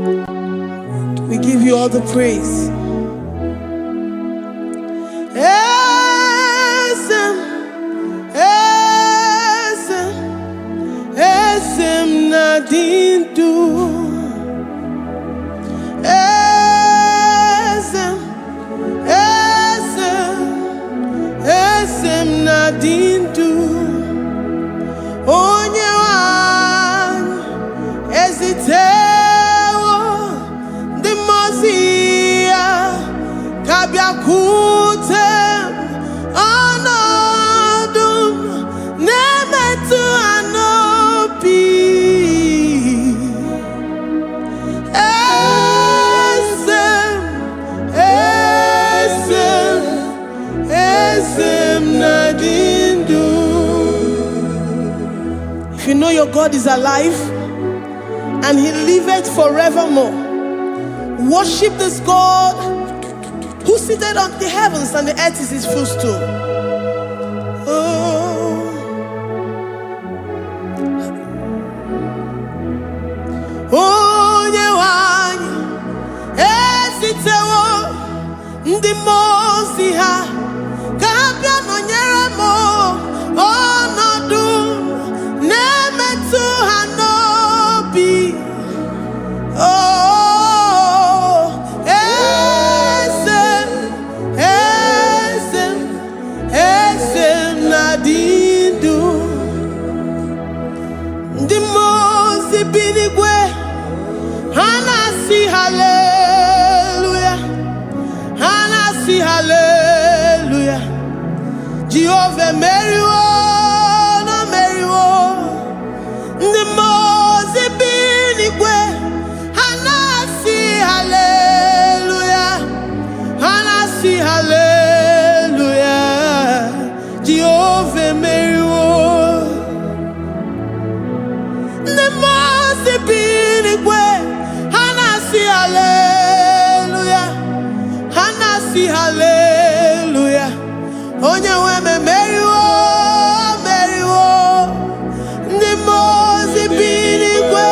We give you all the praise. Eze m, eze m, eze m na-adị ndụ. Eze m, eze m, eze m na-adị ndụ. Onye nwe anyị ezitewo ndị mmụọ ozi ya ka bịakwute m. Ọnọdụ m na-emetụ ha n'obi. Eze m, eze m, eze m na-adị ndụ. If you know your God is alive and he liveth forevermore, worship this God who seated on the heavens and the earth is his footstool. Oh. Onye nwe anyị ezitewo ndị mmụọ ozi ha ka ha bịa nọnyere m. Ọnọdụ na-emetụ ha n'obi. Oh, eze m, eze m, eze m na-adị ndụ. Ndị mmụọ ozi bi n'igwe, ha na-asị haleluya, ha na-asị haleluya. Jehova emeriwo na meriwo. Ndị mmụọ ozi bi n'igwe, ha na-asị haleluya, ha na-asị haleluya. Jehova emeriwo. Ndị mmụọ ozi bi n'igwe, ha na-asị haleluya, ha na-asị haleluya. Onye nwe m emeriwo, meriwo. Ndị mmụọ ozi bi n'igwe,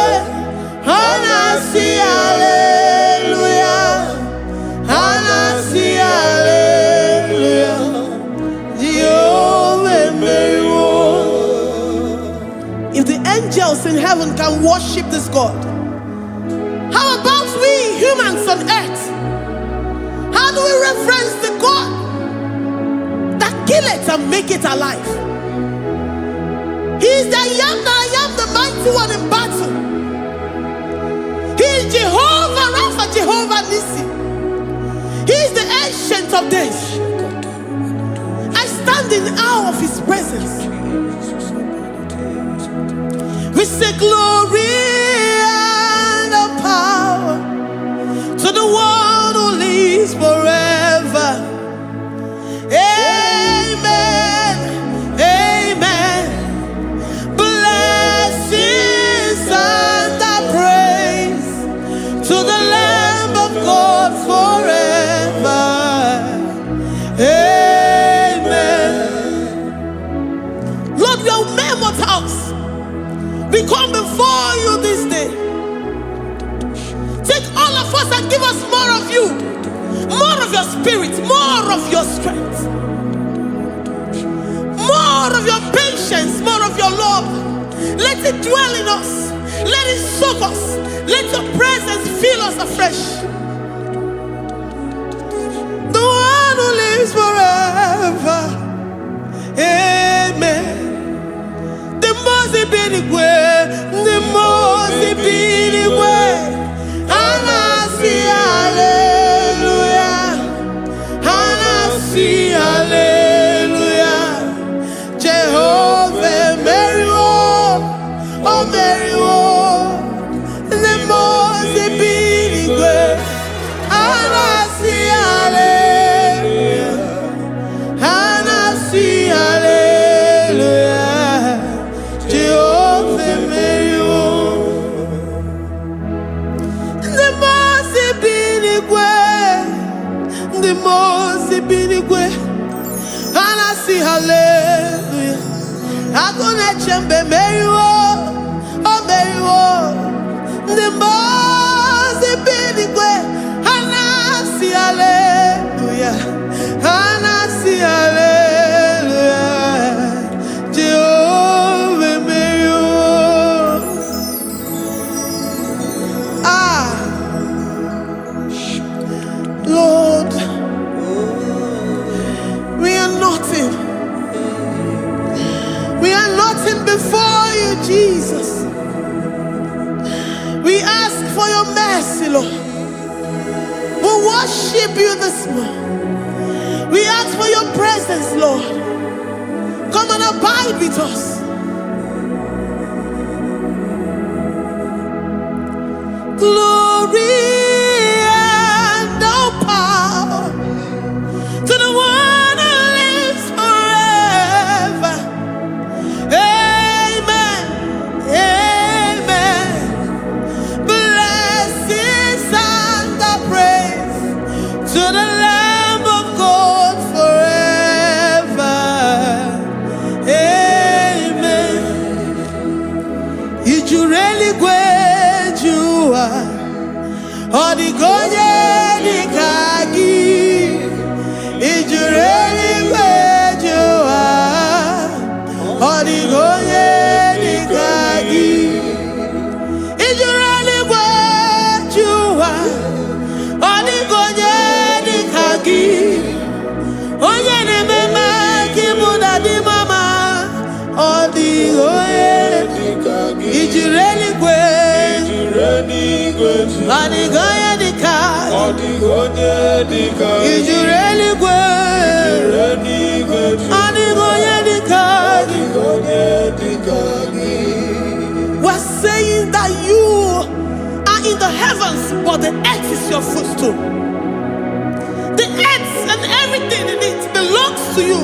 ha na-asị haleluya, ha na-asị haleluya. Jehova emeriwo. If the angels in heaven can worship this God, how about we humans on earth? How do we reverence the God that kill it and make it alive? He is the I am that I am, the mighty one in battle. He is Jehovah Rapha, Jehovah Nissi. He is the Ancient of Days. I stand in awe of his presence. We say glory and the power to the one who lives forever. Amen. Amen. Blessings and the praise to the Lamb of God forever. Amen. Lord, we are mere mortals. We come before you this day. Take all of us and give us more of you, more of your spirit, more of your strength, more of your patience, more of your love. Let it dwell in us. Let it soak us. Let your presence fill us afresh. The one who lives forever. Amen. The most n'igwe, ndị mmụọ ozi bi n'igwe, ha na-asị haleluya, ha na-asị haleluya. Jehova emeriwo, o meriwo. Ndị mmụọ ozi bi n'igwe, ha na-asị haleluya, ha na-asị haleluya. Jehova emeriwo. Ndị mmụọ ozi bi n'igwe, ndị mmụọ ozi bi n'igwe, ha na-asị haleluya. Agụ na-eche mba emeriwo, o meriwo. Ndị mmụọ ozi for your mercy, Lord. We worship you this morning. We ask for your presence, Lord. Come and abide with us. Glory and all power to the one who lives forever. Amen. Amen. Blessings and the praise to the Lamb of God forever. Amen. I juru eluigwe ju ụwa, ọ dịghị onye dị ka gị. I juru eluigwe ju ụwa, ọ dịghị onye dị ka gị. I juru eluigwe ju ụwa, ọ dịghị onye dị ka gị. Onye na-eme mma ka ịbụ na dị mama, ọ dịghị onye. I juru eluigwe, ọ dịghị onye dị ka. Ọ dịghị onye dị ka I gị. Juru eluigwe, Eluigwe ọ dịghị onye dị ka Ọ gị. Dịghị onye dị ka gị. We're saying that you are in the heavens, but the earth is your footstool. The earth and everything in it belongs to you.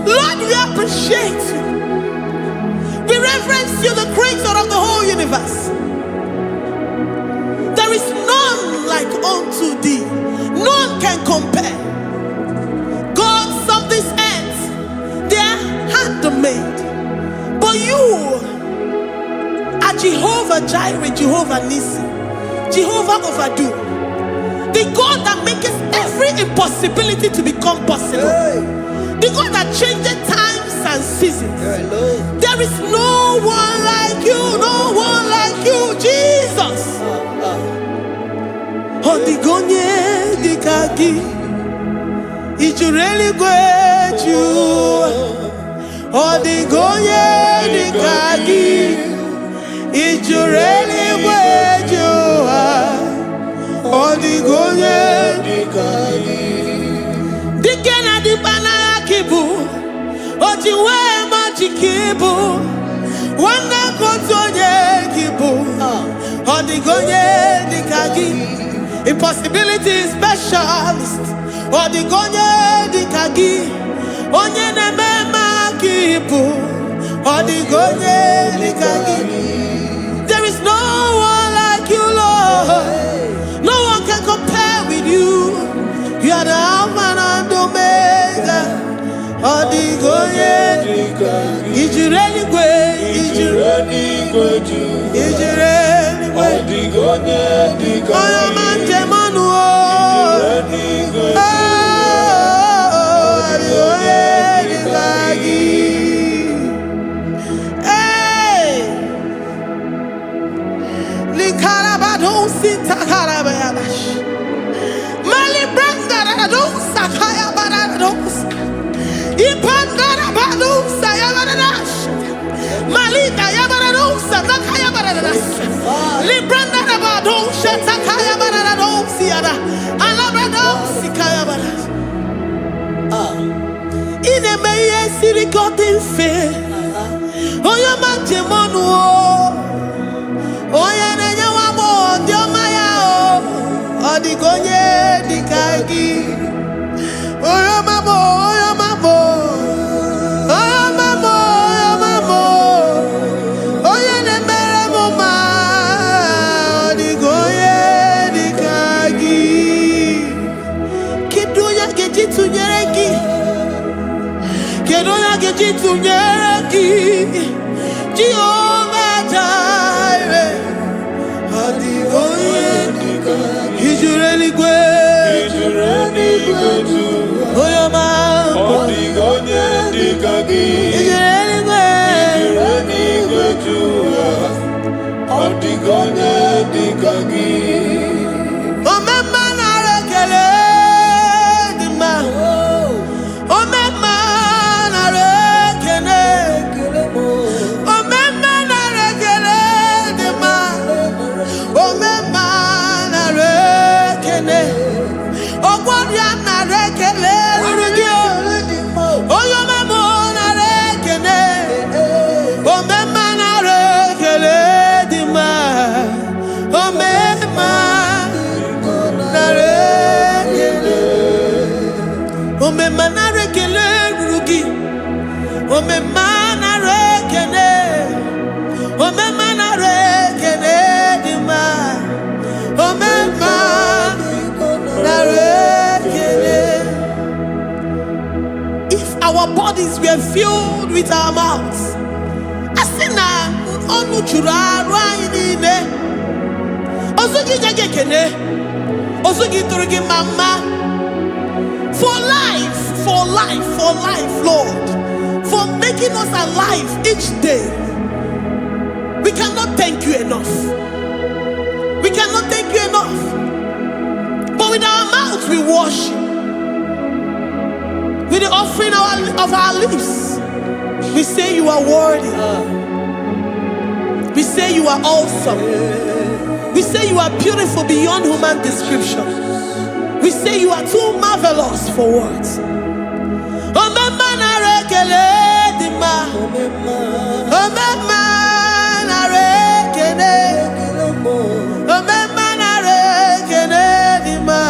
Lord, we appreciate you. We reverence you, the creator of the whole universe. There is none like unto thee. None can compare. Gods of this earth, they are handmade. But you are Jehovah Jireh, Jehovah Nissi, Jehovah Overdo. The God that makes every impossibility to become possible. The God that changes times and seasons. There is no one like you, no one like you, Jesus. Ọ dịghị onye dị ka gị. I juru eluigwe ju ụwa. Ọ dịghị onye dị ka gị. I juru eluigwe ju ụwa. Ọ dịghị onye. Dị ka gị. Dike na dịkpa n'agha ka ị bụ. O ji wee ma ji ka ị bụ. Nwanne ka otu onye ka ị bụ. Ọ dịghị onye dị ka gị. Impossibility specialist. Ọ dịghị onye dị ka gị. Onye na-eme mma ka ị bụ. Ọ dịghị onye dị ka gị. There is no one like you, Lord. No one can compare with you. You are the Alpha and Omega. Ọ dịghị onye. Dị ka gị. I juru eluigwe, i juru Eluigwe ju i juru Ọ eluigwe. Dịghị onye dị ka Onye gị. Ọma njem ọnụ o. Eluigwe Oh, ọ dịghị onye dị ka gị. Hey! Likarabadosi takarabayabash. Malibrandaradosa kayabarados. Ipandarabadosa yabaradas. Malika yabaradosa nakayabaradas. Librandarabadosa takayabaradosi yada. Alabradosi kayabaras. Ị na-eme ihe siri ka ọ dị mfe. Onye ọma njem ọnụ o. Onye na-enye nwa agbọghọ ndị ọma ya o. Ọ dịghị onye dị ka gị. Onye ọma m, onye ọma m, onye ọma m, onye ọma m, onye na-emere m mma, ọ dịghị onye dị ka gị. Kedu onye a ga-eji tụnyere gị? Kedu onye a ga-eji tụnyere gị? Jehova Jireh, ọ dịghị onye. Dị ka gị. I juru eluigwe, Ijuru eluigwe ju onye ọma. Ọ dịghị onye dị ka gị. I juru eluigwe. Ijuru eluigwe ju Ọ dịghị onye dị ka gị. Omemma, nara ekele dị mma. Omemma, nara ekele. Omemma, nara ekele. bodies were filled with our mouths, a sị na ọnụ juru arụ anyị niile, ozu gị nye gị ekene, ozu gị tụrụ gị mma mma. For life, for life, for life, Lord, for making us alive each day. We cannot thank you enough. We cannot thank you enough. But with our mouths we worship. With the offering of our lips, we say you are worthy. We say you are awesome. We say you are beautiful beyond human description. We say you are too marvelous for words. Omemma, nara ekele dị mma. Omemma, nara ekele. Omemma, nara ekele dị mma.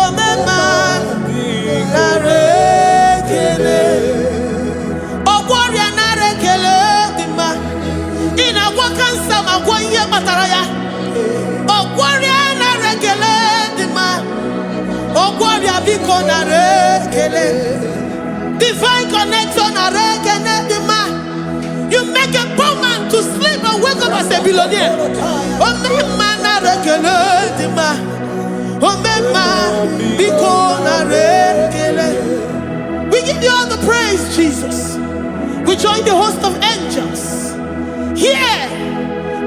Omemma, nara ekele. Ọgwọ ọrịa, nara ekele dị mma. Ị na-agwọ kansa ma gwọ ihe kpatara ya. Ọgwọ ọrịa, nara ekele dị mma. Ọgwọ ọrịa, biko nara ekele. Divine connector, nara ekele dị mma. You make a poor man to sleep and wake up as a billionaire. Omemma, nara ekele dị mma. Omemma, biko nara ekele. We give you all the praise, Jesus. We join the host of angels here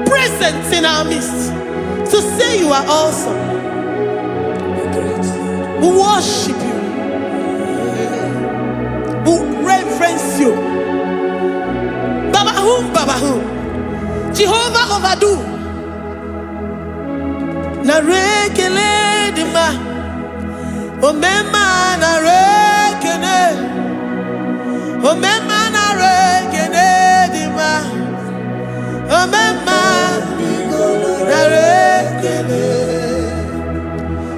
present in our midst to say you are awesome. We worship you. We reverence you. Baba whom, Baba whom. Jehovah overdo. Nara ekele dị mma. Omemma, nara ekele. Omemma, nara ekele dị mma. Omemma, nara ekele.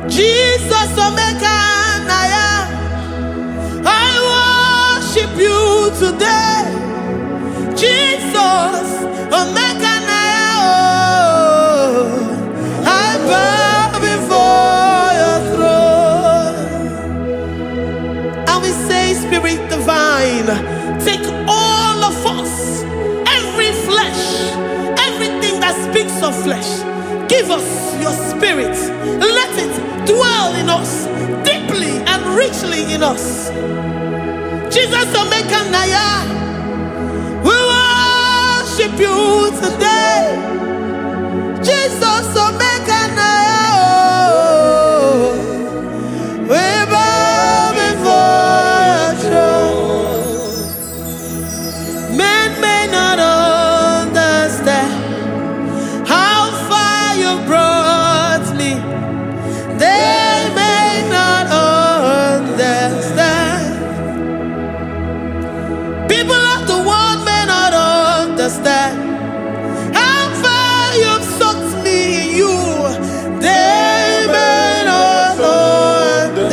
Jesus Omeka Naya, I worship you today. Jesus Omeka Naya, oh, I bow before your throne. And we say, Spirit divine, take all of us, every flesh, everything that speaks of flesh. Give us your spirit. Let it dwell in us deeply and richly in us. Jesus Omeka Naya, we worship you today. Jesus Omeka Naya, oh, we bow before your throne. Men may not understand how far you brought me. They may not understand. People of the world may not understand how far you've sought me in you. They may not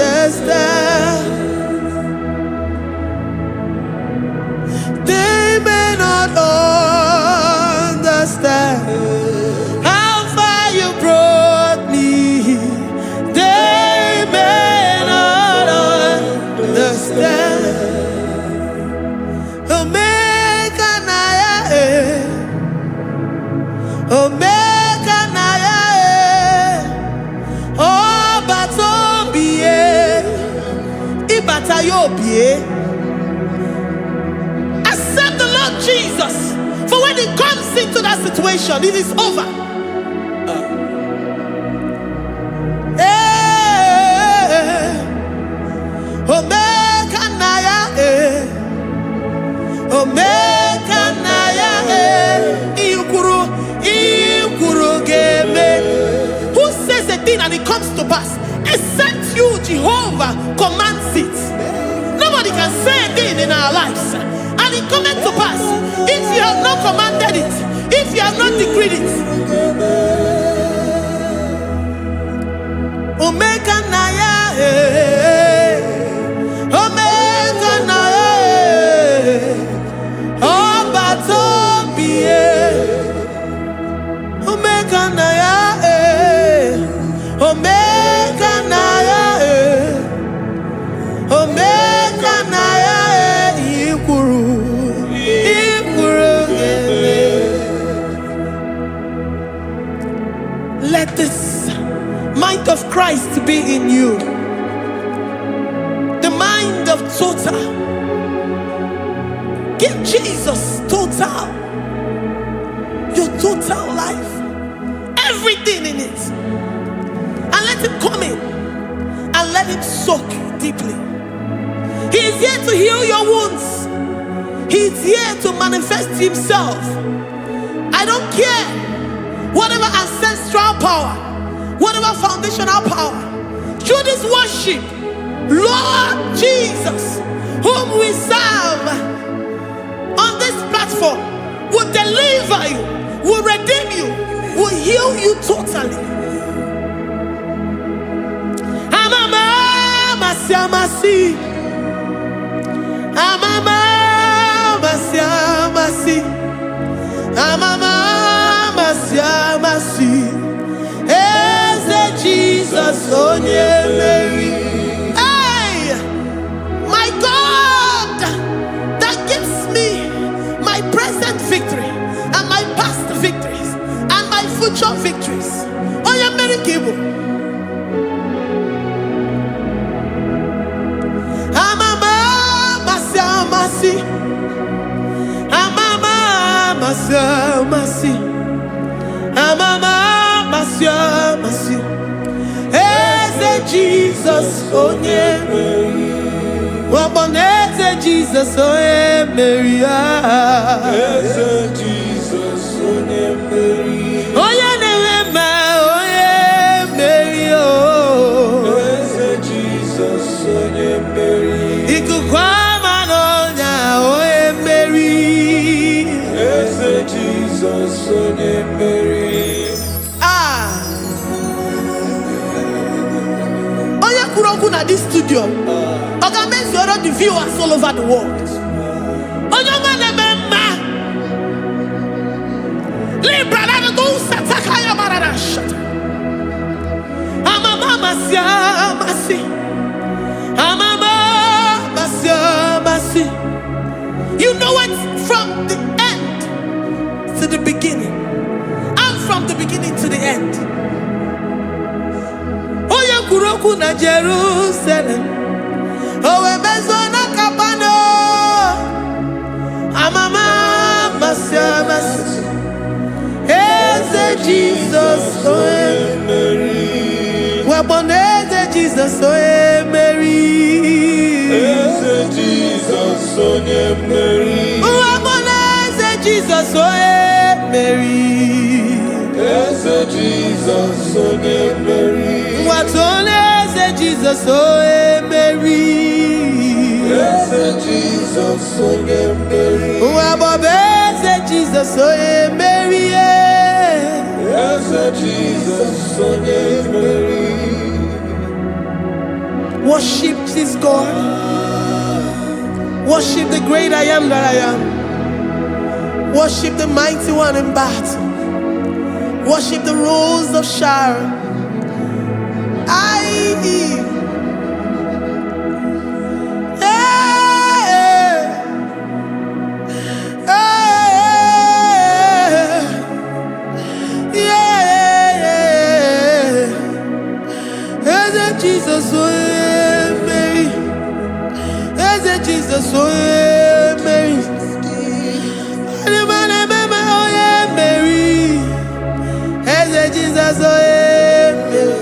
understand. They may not understand how far you brought me. They may not understand. Omega Naya, eh. Omega Naya, eh. Ọba tó bìí, ìbàtà yóò bìí. Accept the Lord Jesus. For when he comes into that situation, it is over. Eh, Omega Naya, eh. Omega Naya, eh. Ikwuru, ikwuru ga-eme. Who says a thing and it comes to pass? Except you, Jehovah, commands it. Nobody can say a thing in our lives and it cometh to pass if you have not commanded it, if you have not decreed it. Omega Naya, eh. Omega Naya, eh. Ọba tó bìí. Omega Naya, eh. Omega Naya, eh. Omega Naya. Christ be in you. The mind of total. Give Jesus total. Your total life. Everything in it. And let him come in and let him soak you deeply. He is here to heal your wounds. He is here to manifest himself. I don't care whatever ancestral power, whatever foundational power. Through this worship, Lord Jesus, whom we serve on this platform, will deliver you, will redeem you, will heal you totally. Amama, masi, amasi. Amama, masi, amasi. Amama, masi, amasi. Eze Jesus, onye mmeri. Hey, my God, that gives me my present victory and my past victories and my future victories. Onye mmeri ka ị bụ. Amama, amasị, amasị. Amama, amasị, amasị. Amama, amasị, amasị. Eze Jesus, onye mmeri. Ọgbọnọ eze Jesus, onye mmeri. Ah. Eze Jizọs onye mmeri. Onye na-enwe mma, onye mmeri. Oh. Eze Jizọs onye mmeri. Ikuku ama n'ọnya, onye mmeri. Eze Jizọs onye mmeri. Ah. Onye kwuru okwu na this studio, ọ ga-emezuoro the viewers all over the world. Onye ọma na-eme mma. Libra na do sataka ya marara shata. Amama amasị amasị. Amama amasị amasị. You know it from the end to the beginning. And from the beginning to the end. Onye kwuru okwu na Jerusalem, o wee mezuo na Kapanọm. Amama amasị amasị. Eze Jizọs onye Mmeri. Wabona eze Jizọs onye mmeri. Eze Jizọs onye mmeri. Wabona eze Jizọs onye mmeri. Eze Jizọs onye mmeri. Nwatone eze Jizọs onye mmeri. Eze Jizọs onye mmeri. Wabọba eze Jizọs onye mmeri. Eze Jizọs onye mmeri. Worship this God. Worship the great I am that I am. Worship the mighty one in battle. Worship the Rose of Sharon. I. Hey, hey, yeah. Eze Jesus, onye mmeri. Eze Jesus, onye mmeri. Onye onye mmeri. Eze Jesus, onye mmeri.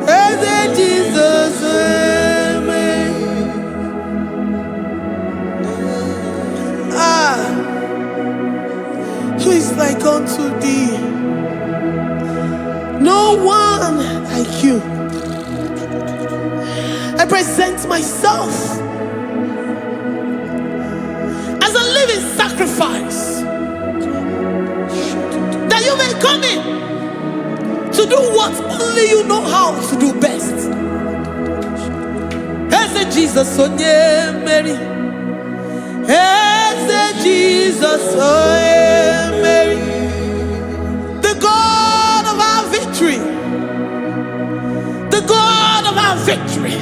Eze Jesus, onye mmeri. Ah, who is like unto thee? No one like you. I present myself as a living sacrifice that you may come in to do what only you know how to do best. Eze Jesus onye mmeri. Eze Jesus onye mmeri. The God of our victory. The God of our victory.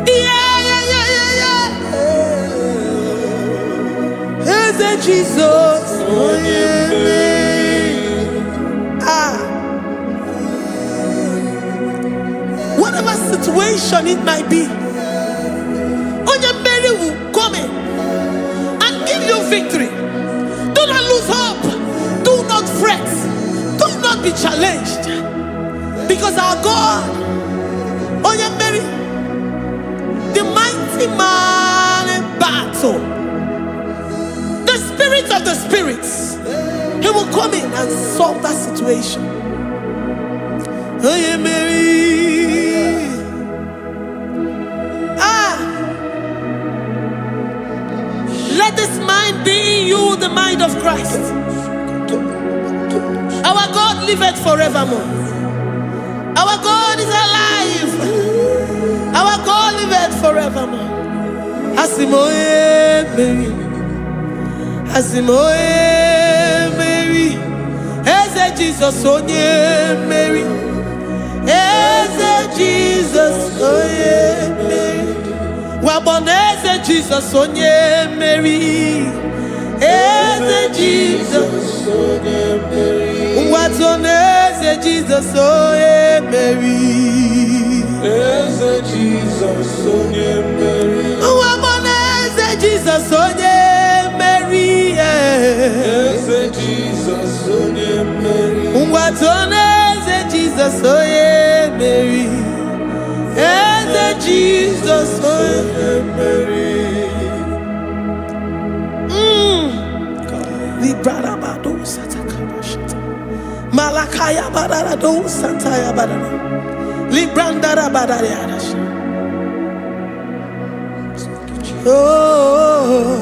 Yeah. Eze Jesus onye mmeri. Ah. situation it might be, onye mmeri will come in and give you victory. Do not lose hope. Do not fret. Do not be challenged. Because our God, onye mmeri, the mighty man in battle, the spirit of the spirits, he will come in and solve that situation. Onye mmeri. Ah, let this mind be in you, the mind of Christ. Our God liveth forevermore. Our God is alive. Our God liveth forevermore. Asị m onye mmeri. Asị m onye mmeri. Eze Jizọs onye mmeri. Eze Jizọs onye mmeri. Wakpo na Eze Jizọs onye mmeri. Eze Jizọs. Onye mmeri. Ngwa na Eze Jizọs onye mmeri. Eze Jizọs onye mmeri. Wakpo na Eze Jizọs onye mmeri. Eze Jizọs onye mmeri. Ngwa na Eze Jizọs onye mmeri. Eze Jizọs onye Onye mmeri. Librarabado satakabashata. Malakaya bararado santaya barara. Librandara barariarash. Oh,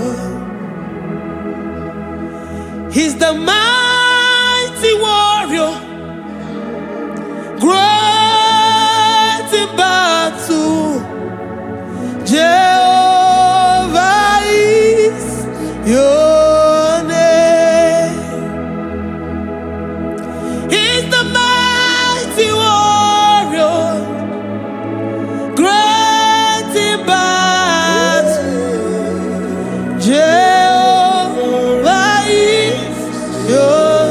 he's the mighty warrior, great in battle. Jehovah is your name. He's the mighty warrior, great in battle. Jehovah is your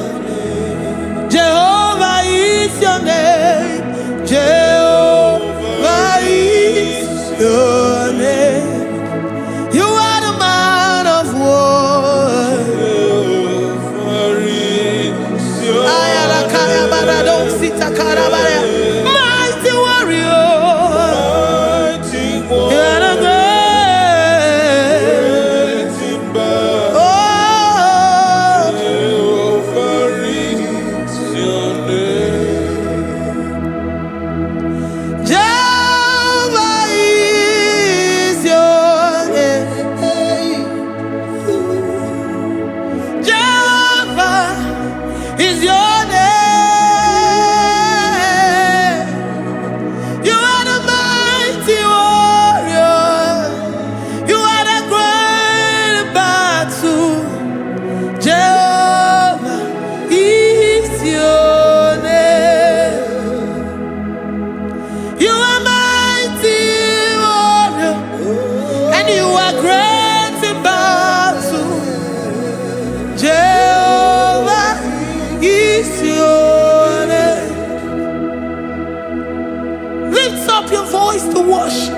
Jehovah is your name. Jehovah is your name. You are the man of war. Jehovah is your Ayalakaya barado sitakarabaya. Mighty warrior. Mighty You are the warrior. great. Great in battle. Oh, Jehovah is your name. Jehovah is your name. Jehovah is your name. You are the mighty warrior. You are the great battle. Jehovah is your name. You are mighty warrior, and you are great in battle. Jehovah is your name. Lift up your voice to worship.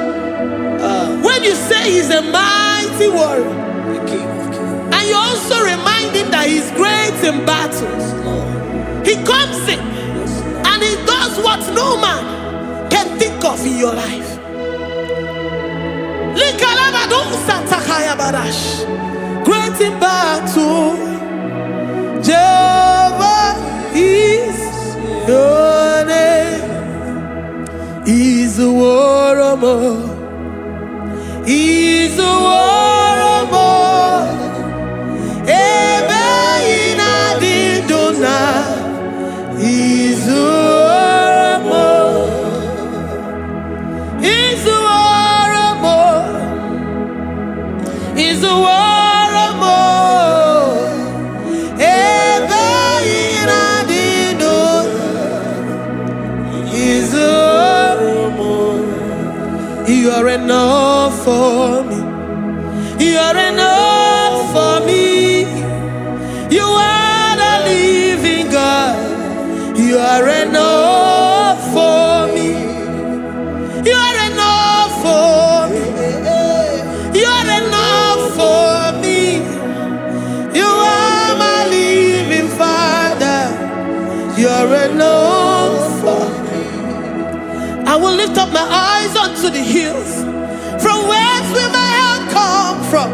When you say he's a mighty warrior, The King of Kings. and you also remind him that he's great in battles, Lord. he comes in Yes, Lord. and he does what no man can think of in your life. Likalabadosatakayabash. Great in battle, Jehovah is your name. Izuworomo, Izuworomo, ebe ị na-adị ndụ na Izuworomo, Izuworomo, Izuworomo, ebe ị na-adị ndụ, Izuworomo. You are enough for me. You are enough for me. You are the living God. You are enough for me. You lift up my eyes unto the hills. From whence will my help come from?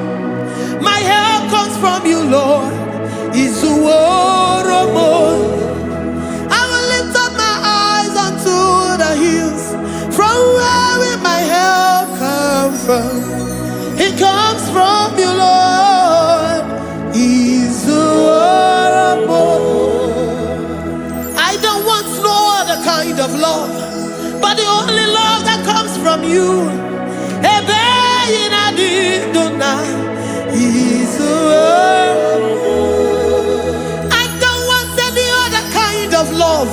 My help comes from you, Lord. Izuworo. I will lift up my eyes unto the hills. From where will my help come from? It comes from you, Lord. Izuworo. I don't want no other kind of love, but the only love that comes from you. Ebe ị na-adị ndụ na Izuworo. I don't want any other kind of love,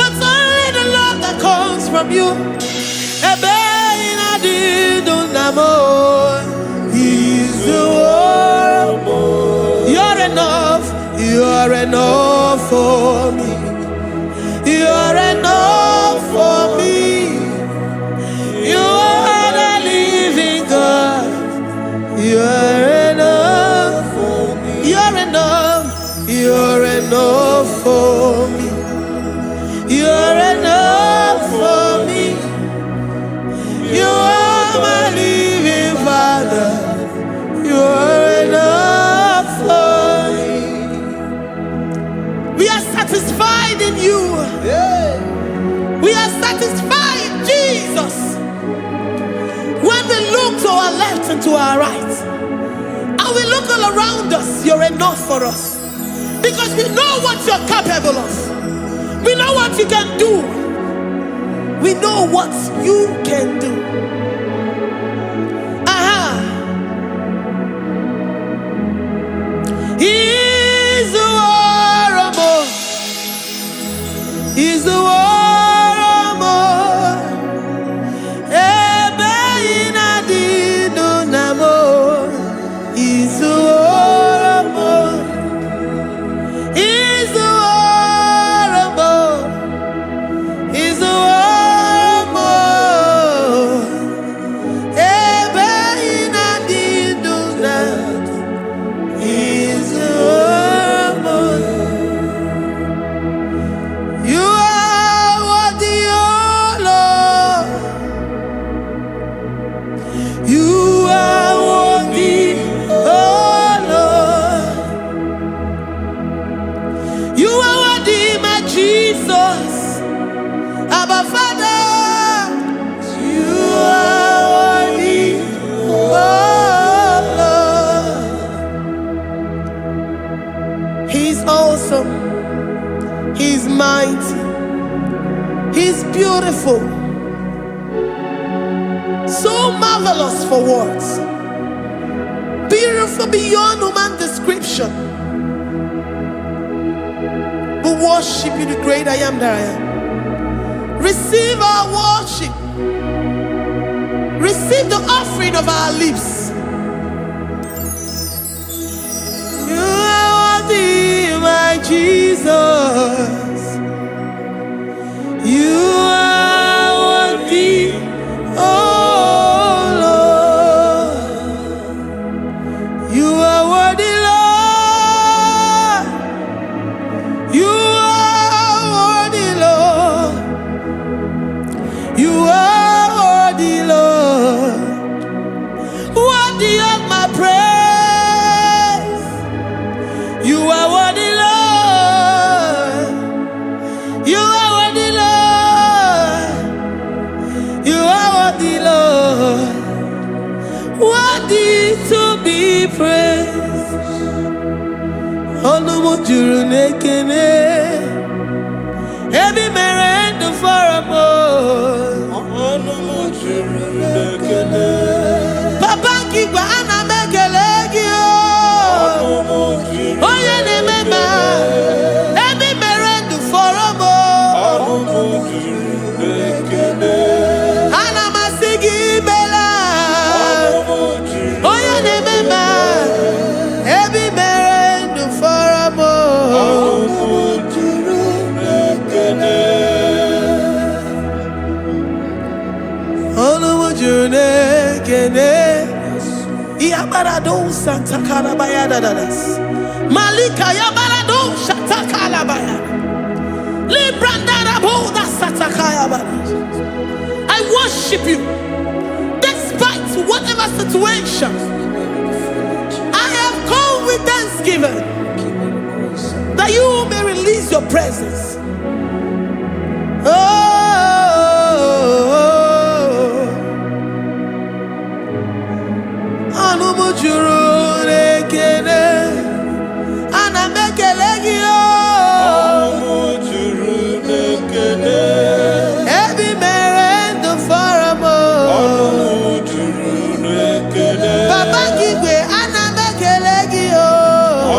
but only the love that comes from you. Ebe ị na-adị ndụ na mo, Izuworo. You're enough, you're enough for me. You're enough for me. You are the living God. You're enough for me. You're enough. You're enough for me. You're enough for me. You are my living Father. You are enough for me. We are satisfied in you. We are satisfied, Jesus. When we look to our left and to our right, and we look all around us, you're enough for us. Because we know what you're capable of. We know what you can do. We know what you can do. Aha. Izuworo mo. Izuworo mo. Ebe ị na-adị ndụ na mo. Izuworo mo. Izuworo mo. Izuworo mo. Ebe ị na-adị ndụ na Izuworo mo. You are worthy, O Lord. You are worthy, O Lord. You are worthy, my Jesus. Abba Father. You are worthy, O Lord. He's awesome. He's mighty. He's beautiful. So marvelous for words. Beautiful beyond human description. We worship you, the great I am that I am. Receive our worship. Receive the offering of our lips. You are worthy, my Jesus. You are worthy, oh Lord. You are worthy, Lord. You are worthy, Lord. You are worthy, Lord. Worthy of my praise. You are worthy, Lord. You are worthy, Lord. You are worthy, Lord. Worthy to be praised. Ọnụ m juru n'ekele. Ebe i mere ndụ fọrọ m. Ọnụ m juru n'ekele. Papa nke igwe, ana m ekele gị o. Ọnụ m juru. Onye na-eme mma, ebe i mere ndụ fọrọ m. Ọnụ m juru n'ekele. Ana m asị gị imela. Ọnụ m juru. Onye na-eme mma, ebe i mere ndụ fọrọ m. Ọnụ m juru n'ekele. Ọnụ m juru n'ekele. Yabarado santakarabaya dadadas. Malika yabarado shatakalabaya. Librandaraboda satakaya. I worship you despite whatever situation. I have come with thanksgiving that you may release your presence. Oh, ọnụ m juru n'ekele, ana m ekele gị o. Ọnụ m juru n'ekele. Ebe i mere ndụ fọrọ m o. Ọnụ m juru n'ekele. Papa gị igwe, ana m ekele gị o.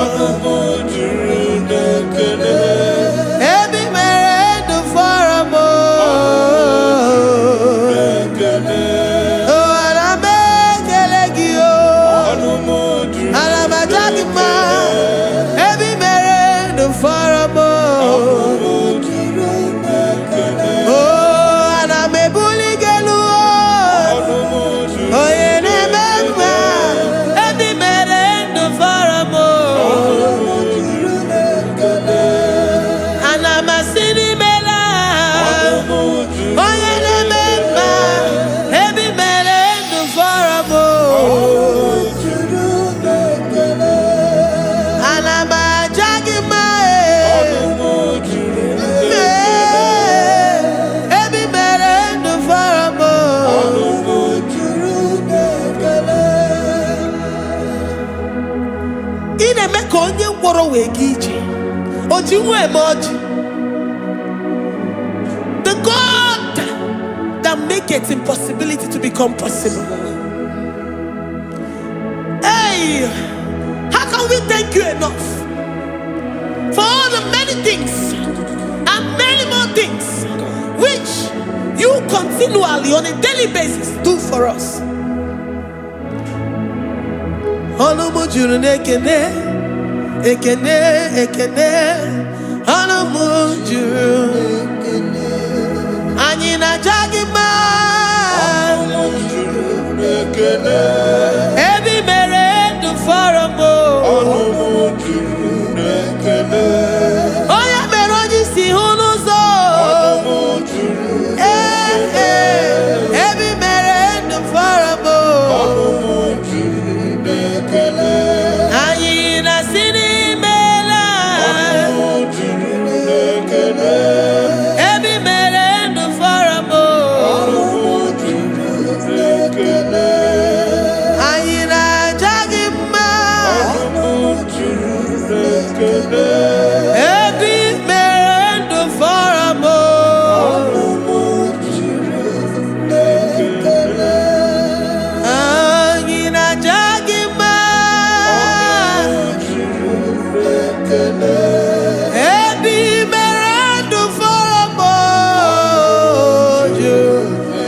Ọnụ m juru n'ekele. Ebe i mere ndụ fọrọ m o. N'ekele. Oh, ana m ekele gị o. Ọnụ m juru Ana m aja gị mma. Ebe i mere ndụ fọrọ m o. Ọnụ m juru n'ekele. Oh, ana m ebuli gị elu o. Ọnụ m juru Onye na-eme mma, ebe i mere ndụ fọrọ m o. Ọnụ m juru n'ekele. Ana m asị n'imela. Ọnụ m juru Onye na-eme mma, ebe i mere ndụ fọrọ m o. Juru n'ekele. Ana m aja gị mma e. Ọnụ m juru Ee, ebe i mere ndụ fọrọ m o. Ọnụ m juru n'ekele. Ị na-eme ka onye ngwọrọ wee gaa ije, o ji nwa eme ọjị. The God that maketh impossibility to become possible. Hey, how can we thank you enough for all the many things and many more things which you continually, on a daily basis, do for us? Ọnụ m juru n'ekene, ekene, ekene. Ọnụ m juru. Anyị na-aja gị mma. Ọnụ m juru n'ekele. Ebe i mere ndụ fọrọ m o. Ọnụ m juru n'ekele. Onye mere onye isi hụ n'ụzọ. Ọnụ m juru Ee, ee, ebe i mere ndụ fọrọ m o. Ọnụ m juru n'ekele. Anyị na-asị n'imela. Ọnụ m juru n'ekele. Ebe i mere ndụ fọrọ m o. Ọnụ m juru n'ekele. Anyị na-aja gị mma. Ọnụ m juru n'ekele. Ebe i mere ndụ fọrọ m o. Ọnụ m juru n'ekele. Anyị na-aja gị mma. Ọnụ m juru n'ekele. Ebe i mere ndụ fọrọ m o. Juru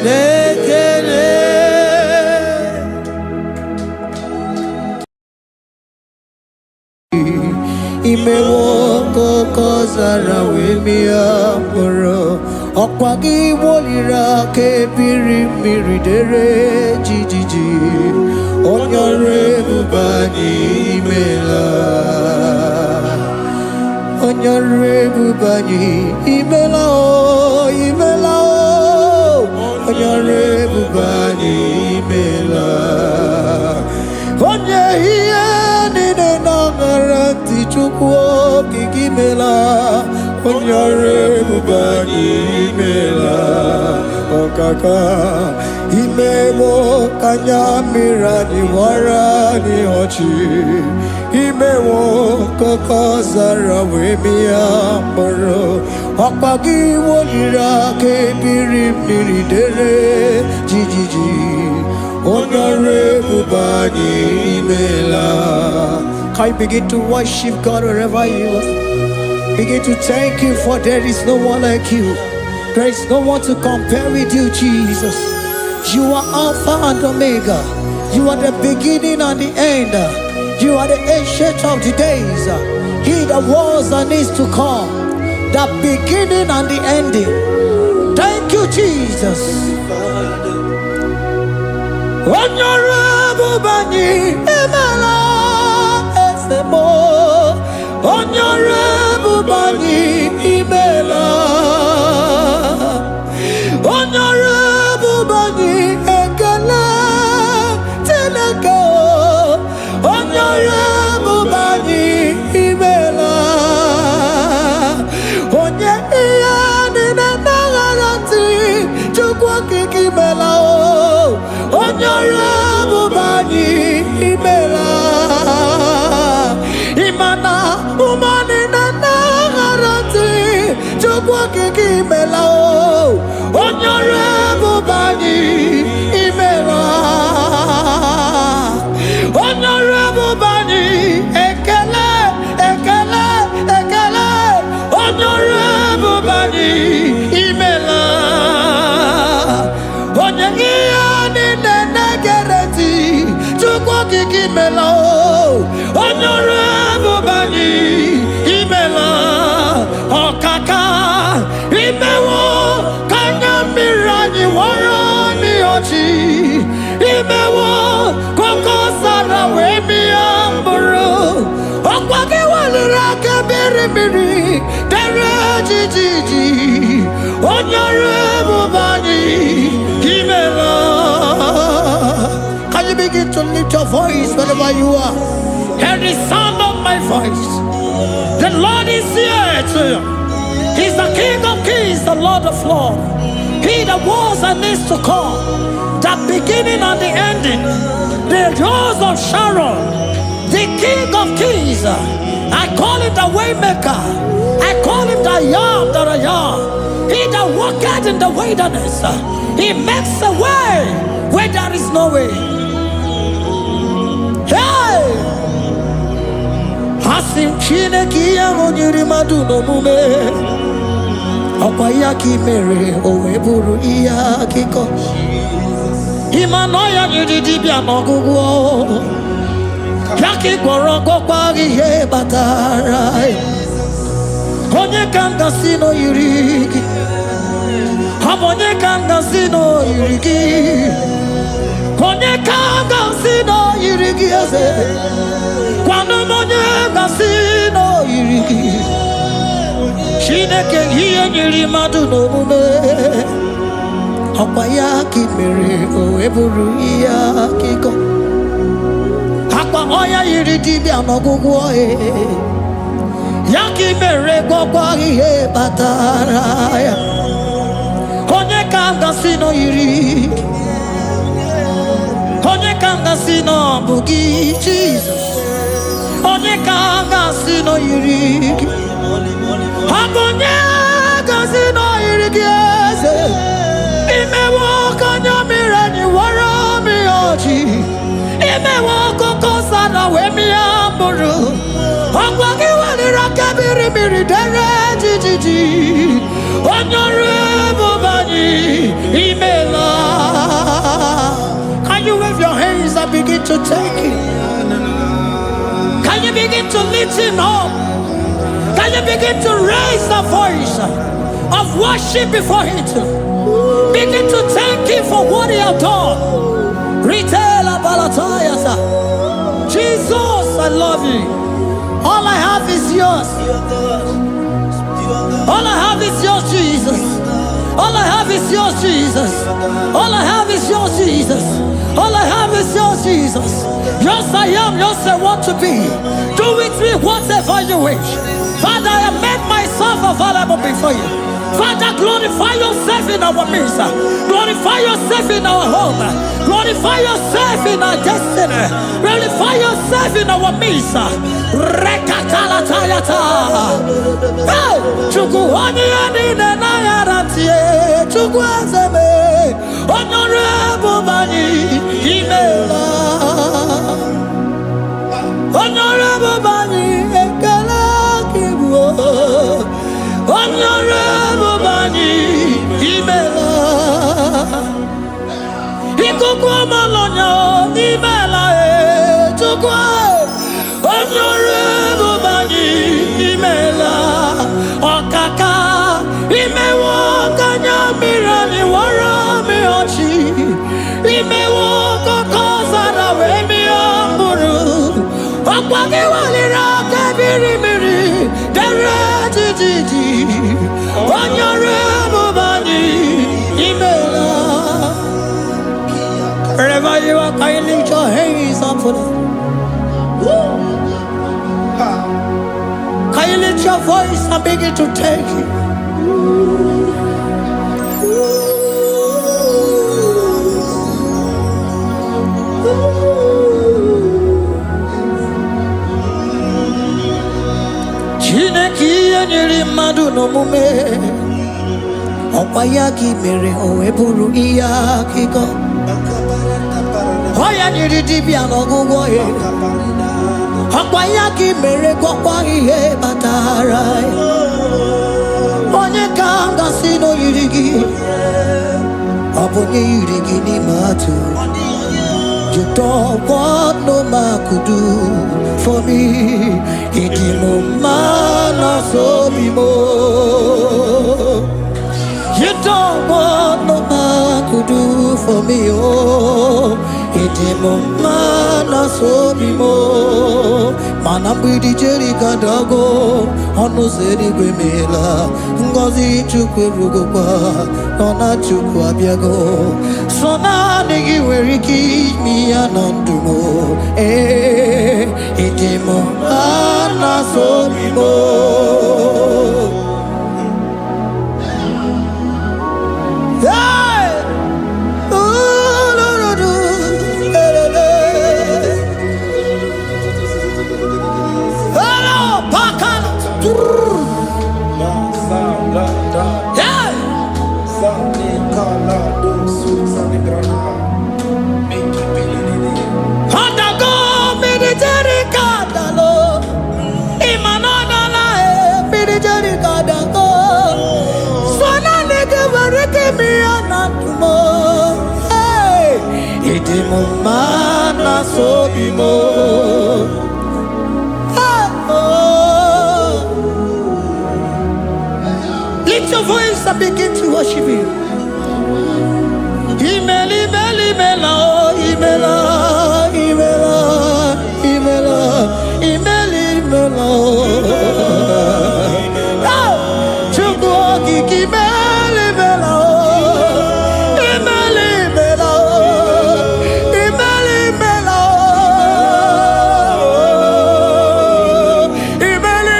n'ekele. Imewo ka oke ọzara wee mịa mkpụrụ, ọkwa gị woliri aka ebiri mmiri dere jijiji. Onye ọrụ ebube anyị, imela. Onye ọrụ ebube anyị, imela o, imela o. Onye ọrụ ebube anyị, imela. Onye ihe niile na-aṅara ntị, Chukwu okike, imela. Onye ọrụ ebube anyị, imela. Ọkaka imewo ka anya mmiri anyị wara anyị ọchị, imewo ka oke ọzara wee mịa mkpụrụ, ọkpa gị woliri aka ebiri mmiri dere jijiji. Onye ọrụ ebube anyị, imela. Can you begin to worship God wherever you are? Begin to thank Him, for there is no one like you. There is no one to compare with you, Jesus. You are Alpha and Omega. You are the beginning and the end. You are the Ancient of the Days. He that was and is to come. The beginning and the ending. Thank you, Jesus. Onye ọrụ ebube anyị, imela. Eze m, onye ọrụ ebube anyị, imela. Onye ọrụ ebube anyị. Mmụọ niile na-aghara ntị, Chukwu okike imela o. Onye ọrụ ebube anyị imela. Onye ọrụ ebube anyị, ekele, ekele, ekele. Onye ọrụ ebube anyị imela. Onye ihe niile na-egere ntị, Chukwu okike imela o. Onye ọrụ ebube anyị imela. Ọkaka imewo ka anya mmiri anyị wọrọ n'ọchị. Imewo koko sara wee mịa mkpụrụ. Ọkwa gị weliri aka mmiri mmiri dere jijiji. Onye ọrụ ebube anyị imela. Can you begin to lift your voice wherever you are? Hear the sound of my voice. The Lord is here to you. He's the King of kings, the Lord of lords. He that was and is to come, the beginning and the ending, the Rose of Sharon, the King of kings. I call him the Waymaker. I call him the I am that I am. He that walketh in the wilderness. He makes a way where there is no way. Hey! Asị m Chineke, ihe ahụ nyere mmadụ n'omume, ọkwa ya ka ị mere o wee bụrụ ihe akụkọ. Ịma na ọya nyere dibịa n'ọgwụgwọ ya ka ị gwọrọ, gwọkwa ihe kpatara ya. Onye ka m gasị na o yiri gị? Ọ bụ onye ka m gasị na o yiri gị? Onye ka m gasị na o yiri gị, eze? Gwanụ m onye gasị na o yiri gị. Chineke, ihe nyere mmadụ n'omume, ọkwa ya ka ị mere o wee bụrụ ihe akụkọ. Akwa ọya yiri dibịa n'ọgwụgwọ ya ka ị mere gwọkwa ihe kpatara ya. Onye ka m gasị na o yiri gị? Onye ka m gasị na ọ bụ gị, Jizọs? Onye ka m gasị na o yiri gị? Ọ bụ onye gasị na o yiri gị, eze? Imewo ka anya mmiri anyị wara mmiri ọchị. Imewo akụkọ sara wee mịa mkpụrụ. Ọkwa gị weliri aka mmiri mmiri dere jijiji. Onye ọrụ ebube anyị imela. Can you wave your hands and begin to take it? Can you begin to lift him up? Can you begin to raise the voice of worship before him? Begin to thank him for what he has done. Retailer Balatayasa. Jesus, I love you. All I have is yours. All I have is yours, Jesus. All I have is yours, Jesus. All I have is yours, Jesus. All I have is yours, Jesus. Yours I am, yours I want to be. Do with me whatever you wish. Father, I have made myself available before you. Father, glorify yourself in our midst. Glorify yourself in our home. Glorify yourself in our destiny. Glorify yourself in our midst. Rekatalatayata. Hey! Chukwu onye ya niile na-aghara ntị, Chukwu eze m, onye ọrụ ebube anyị imela. Onye ọrụ ebube anyị, ekele gị bụ onye ọrụ ebube anyị imela. Ikuku ọmalọnya imela e. Chukwu onye ọrụ ebube anyị imela. Ọkaka imewo ka anya mmiri anyị wara mmiri ọchị. Imewo kọkọ zara wee mịa mkpụrụ. Ọkwa gị weliri aka biri mmiri dere jijiji. Onye ọrụ ebube anyị imela. Wherever you are, can you lift your hands up for them? Can you lift your voice and begin to take it? Chineke, ihe nyere mmadụ n'omume, ọkwa ya ka i mere o wee bụrụ ihe akụkọ. Ọ ya nyere dibịa n'ọgwụgwọ ya, ọkwa ya ka i mere gwọkwa ihe kpatara ya. Onye ka m gasị na o yiri gị? Ọ bụ onye yiri gị n'ime atụ? You don't what no man could do for me. Ịdị m mma na sobi m. You don't what no man could do for me. Oh, ịdị m mma na sobi m. Mana mgbidi Jeriko adago, ọnụ ụzọ eluigwe meela. Ngọzi Chukwu erugokwa, nọ na Chukwu abịago. So naanị gị nwere ike ime ya na ndụ m. Ee, ịdị m mma na sobi m. Hey! Ooh, do, do, do. Eh, eh, eh. Hello, Pakala. La sa la da Hey! sa ni ka la do su sa ni grana miki pili ni ni. Ọdago mmiri Jeriko adalo. Ịma na ọ dala e, mmiri Jeriko adago. So naanị gị nwere ike ime ya na ndụ m. Hey! Ịdị m mma na sobi m. Hey! Oh. Lift your voice and begin to worship Him. Imela, imela, imela, oh, imela, imela, imela, imela, imela, oh. Oh, Chukwu okike, imela, imela, oh. Imela, imela, oh. Imela, imela, oh. Imela,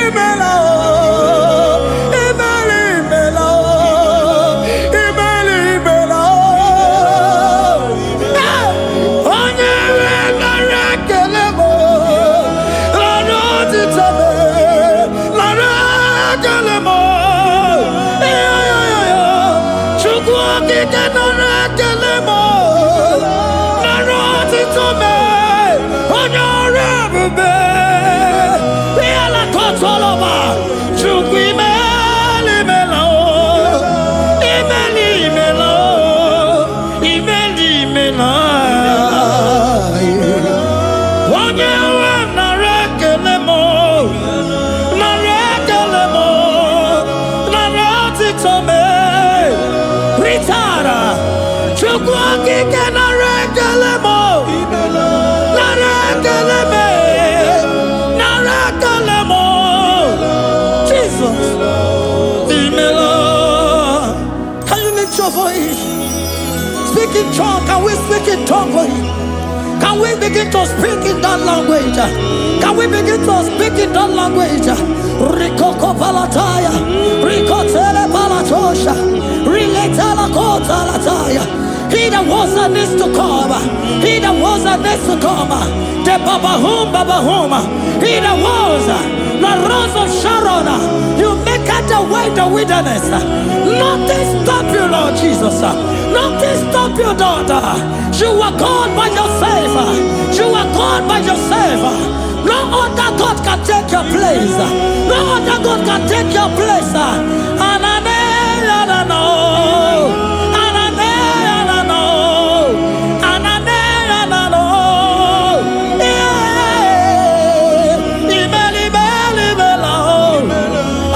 imela, oh. Imela, imela, oh. Imela, imela, oh. Hey! Onye nwe nara ekele m, nara otito m, nara ekele m. Chukwu okike, nara ekele m, nara otito m, onye ọrụ ebube. Ihe lakọtọlọba, Chukwu, imela, imela o, imela, imela o, imela, imela. Onye nwe m, nara ekele m, nara ekele m, nara otito m. Ritara, Chukwu okike, nara ekele m, nara ekele m, nara ekele m. Jesus, imela. Can you lift your voice? Speak in tongue. Can we speak in tongue for him? Can we begin to speak in that language? Can we begin to speak in that language? Rikoko palataya, rikotele palatosha, riletela kota lataya. He that was and is to come, he that was and is to come, the Babahum Babahum, he that was, the Rose of Sharon, you make out the way the wilderness. Nothing stop you, Lord Jesus. Nothing stop you, daughter. You are God by yourself. You are God by yourself. No other God can take your place. No other God can take your place. Anane, anano. Anane, anano. Anane, anano. Yeah. Imeli, imeli, imela, oh.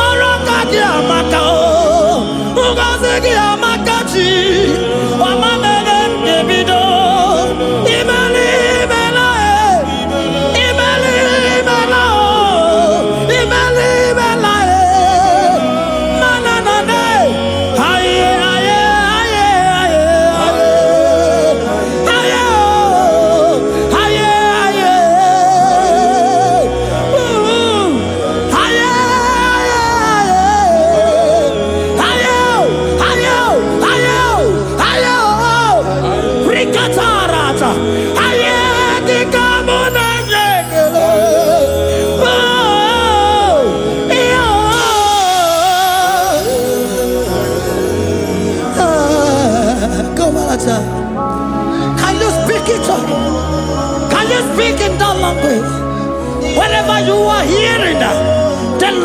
Ọrụ aka gị amaka o. Ngọzi gị amaka chi. Ọma mere m ga-ebido. Imeli, imela, e. Imeli, imela, o. Imeli, imela, e.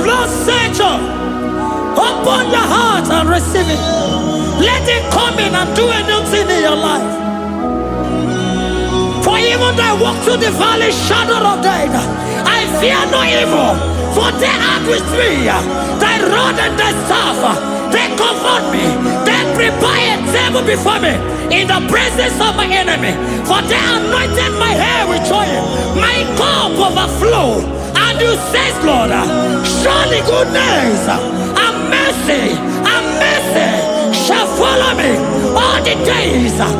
Lord Savior. Open your heart and receive it. Let it come in and do a new thing in your life. For even though I walk through the valley shadow of death, I fear no evil, for they are with me. Thy rod and thy staff, they comfort me. They prepare a table before me in the presence of my enemy. For they anointed my head with oil, my cup overflow. And you say, Lord, surely goodness and mercy shall follow me all the days of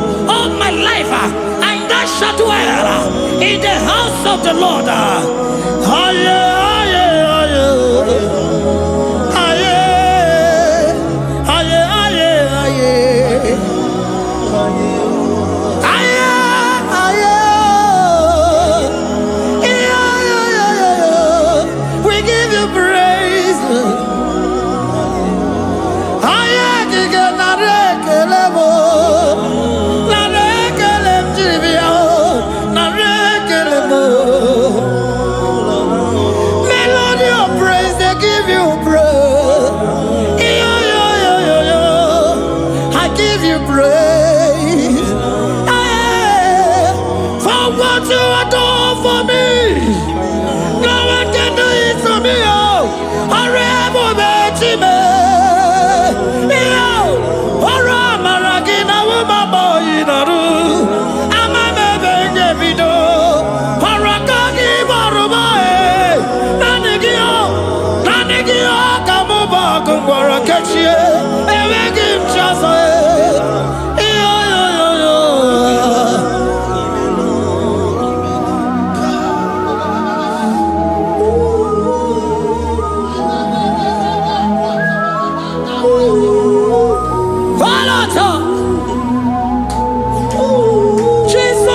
my life, and I shall dwell in the house of the Lord. Aye, aye, aye. Aye, aye, aye, aye. Aye, aye. Yeah, yeah, yeah, yeah. We give you praise. Aye, kike nara ekele m o. Nara ekele m jiri bịa o. Nara ekele m o. Melody of praise, they give you praise. Yo, yo, yo, yo, yo. I give you praise. Hey, for what you have done for me. No one can do it for me. Oh, ọrụ ebube Chime. Yo, ọrụ amara gị na wụmabọ narụ. Ama m ebe m ga-ebido. Ọrụ aka gị bara ụba e. Naanị gị o, naanị gị o ka mụ bụ ọgụ ngwọrọ kechie. Enweghị m chi ọzọ e. Yo, yo, yo, yo. Falata! Jesus!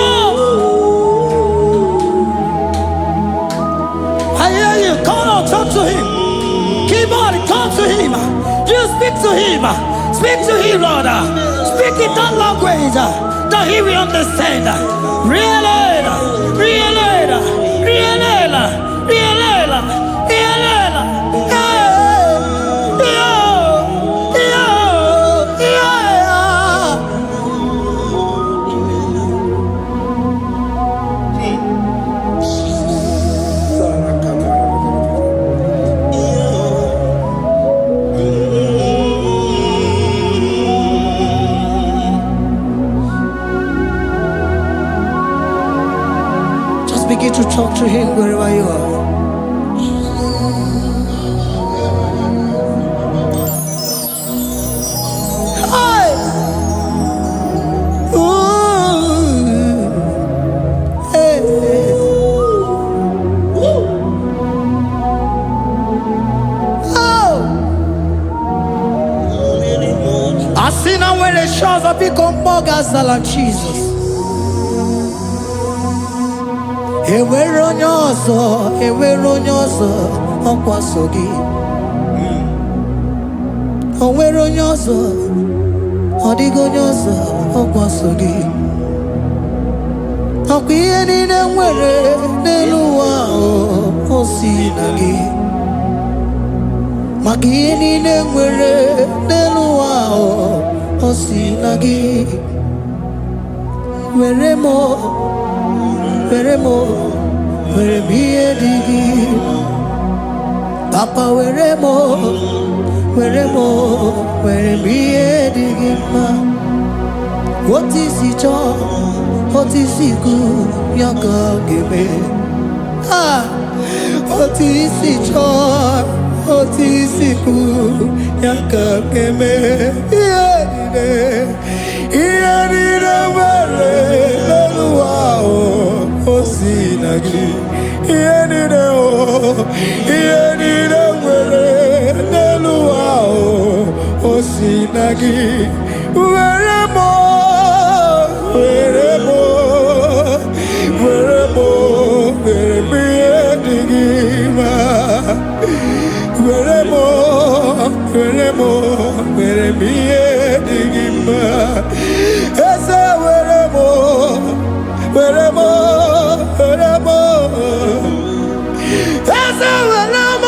I hear you. Call out, talk to him. Keep on, talk to him. You speak to him. Speak to him, Lord. Speak in that language that he will understand. Really, really, really, really, really. Yeah. Just begin to talk to him wherever you are. Hi! Ooh. Hey. Oh! Asị na nwere chi ọzọ, biko mmụọ ga-azala Jizọs. Enwere onye ọzọ, enwere onye ọzọ, ọkwa so gị. O nwere onye ọzọ, ọ dịghị onye ọzọ, ọkwa so gị. Ọkwa ihe niile nwere n'elu ụwa ahụ, o si na gị. Maka ihe niile nwere n'elu ụwa ahụ, o si na gị. Were m, were m, were m ihe dị gị. Papa, were m, were m, were m ihe dị gị mma. Otu isi chọọ, otu isi kwu, ya ka ọ ga-eme. Ah, otu isi chọọ, otu isi kwu, ya ka ọ ga-eme. Ihe niile, ihe niile nwere n'elu ụwa ahụ, o si na gị. Ihe niile o, ihe niile nwere n'elu ụwa ahụ, o si na gị. Were m, were m, were m, were m ihe dị gị mma. Were m, were m, were m ihe dị gị mma. Eze, were m, were m, were m. Eze, were m.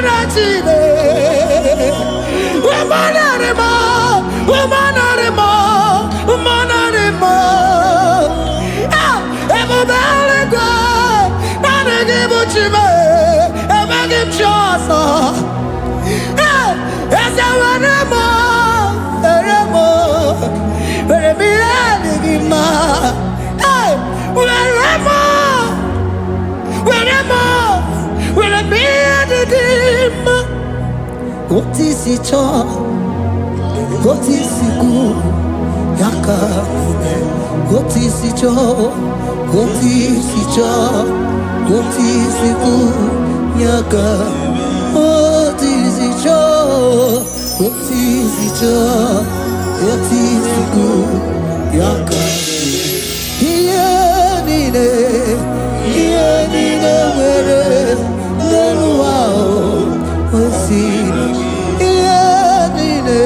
na Chineke. Umanarimo, umanarimo, umanarimo. Ah, ebube eluigwe, naanị gị bụ Chi m, enweghị m chi ọzọ. Eh, eze were m, were m, were m ihe dị gị mma. Eh, were m, were m, were m ihe dị gị mma. Otu i si chọọ, otu i si kwu, ya ka otu i si chọọ, otu i si chọọ, otu i si kwu, ya ka otu i si chọọ, otu i si chọọ, otu i si kwu, ya ka ihe niile, ihe niile nwere n'elu ụwa o si ihe niile,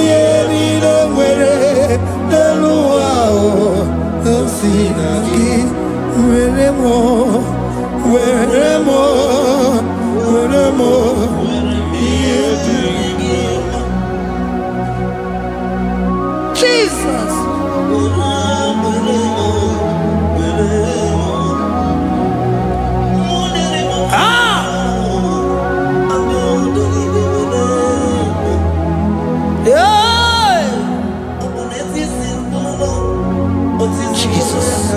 ihe niile nwere n'elu ụwa o si na gị. Were m, were m, were m Ihe dị gị mma. Jesus. Were, were m, were m. Ah! Yeah. Jesus.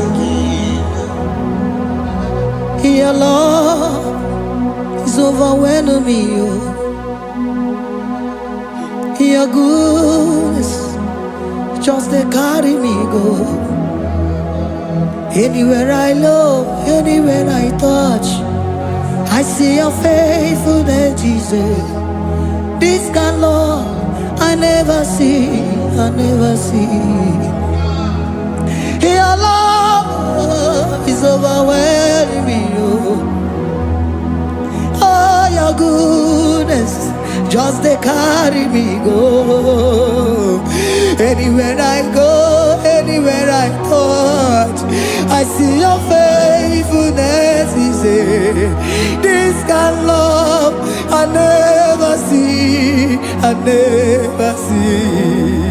Your love is overwhelming me, oh. Your goodness just dey carry me go. Anywhere I look, anywhere I touch, I see your faithfulness, Jesus. This kind love I never see, I never see. Your love is overwhelming me, oh. Oh, your goodness just dey carry me go. Anywhere I go, anywhere I touch, I see your faithfulness. Is this kind of love I never see, I never see.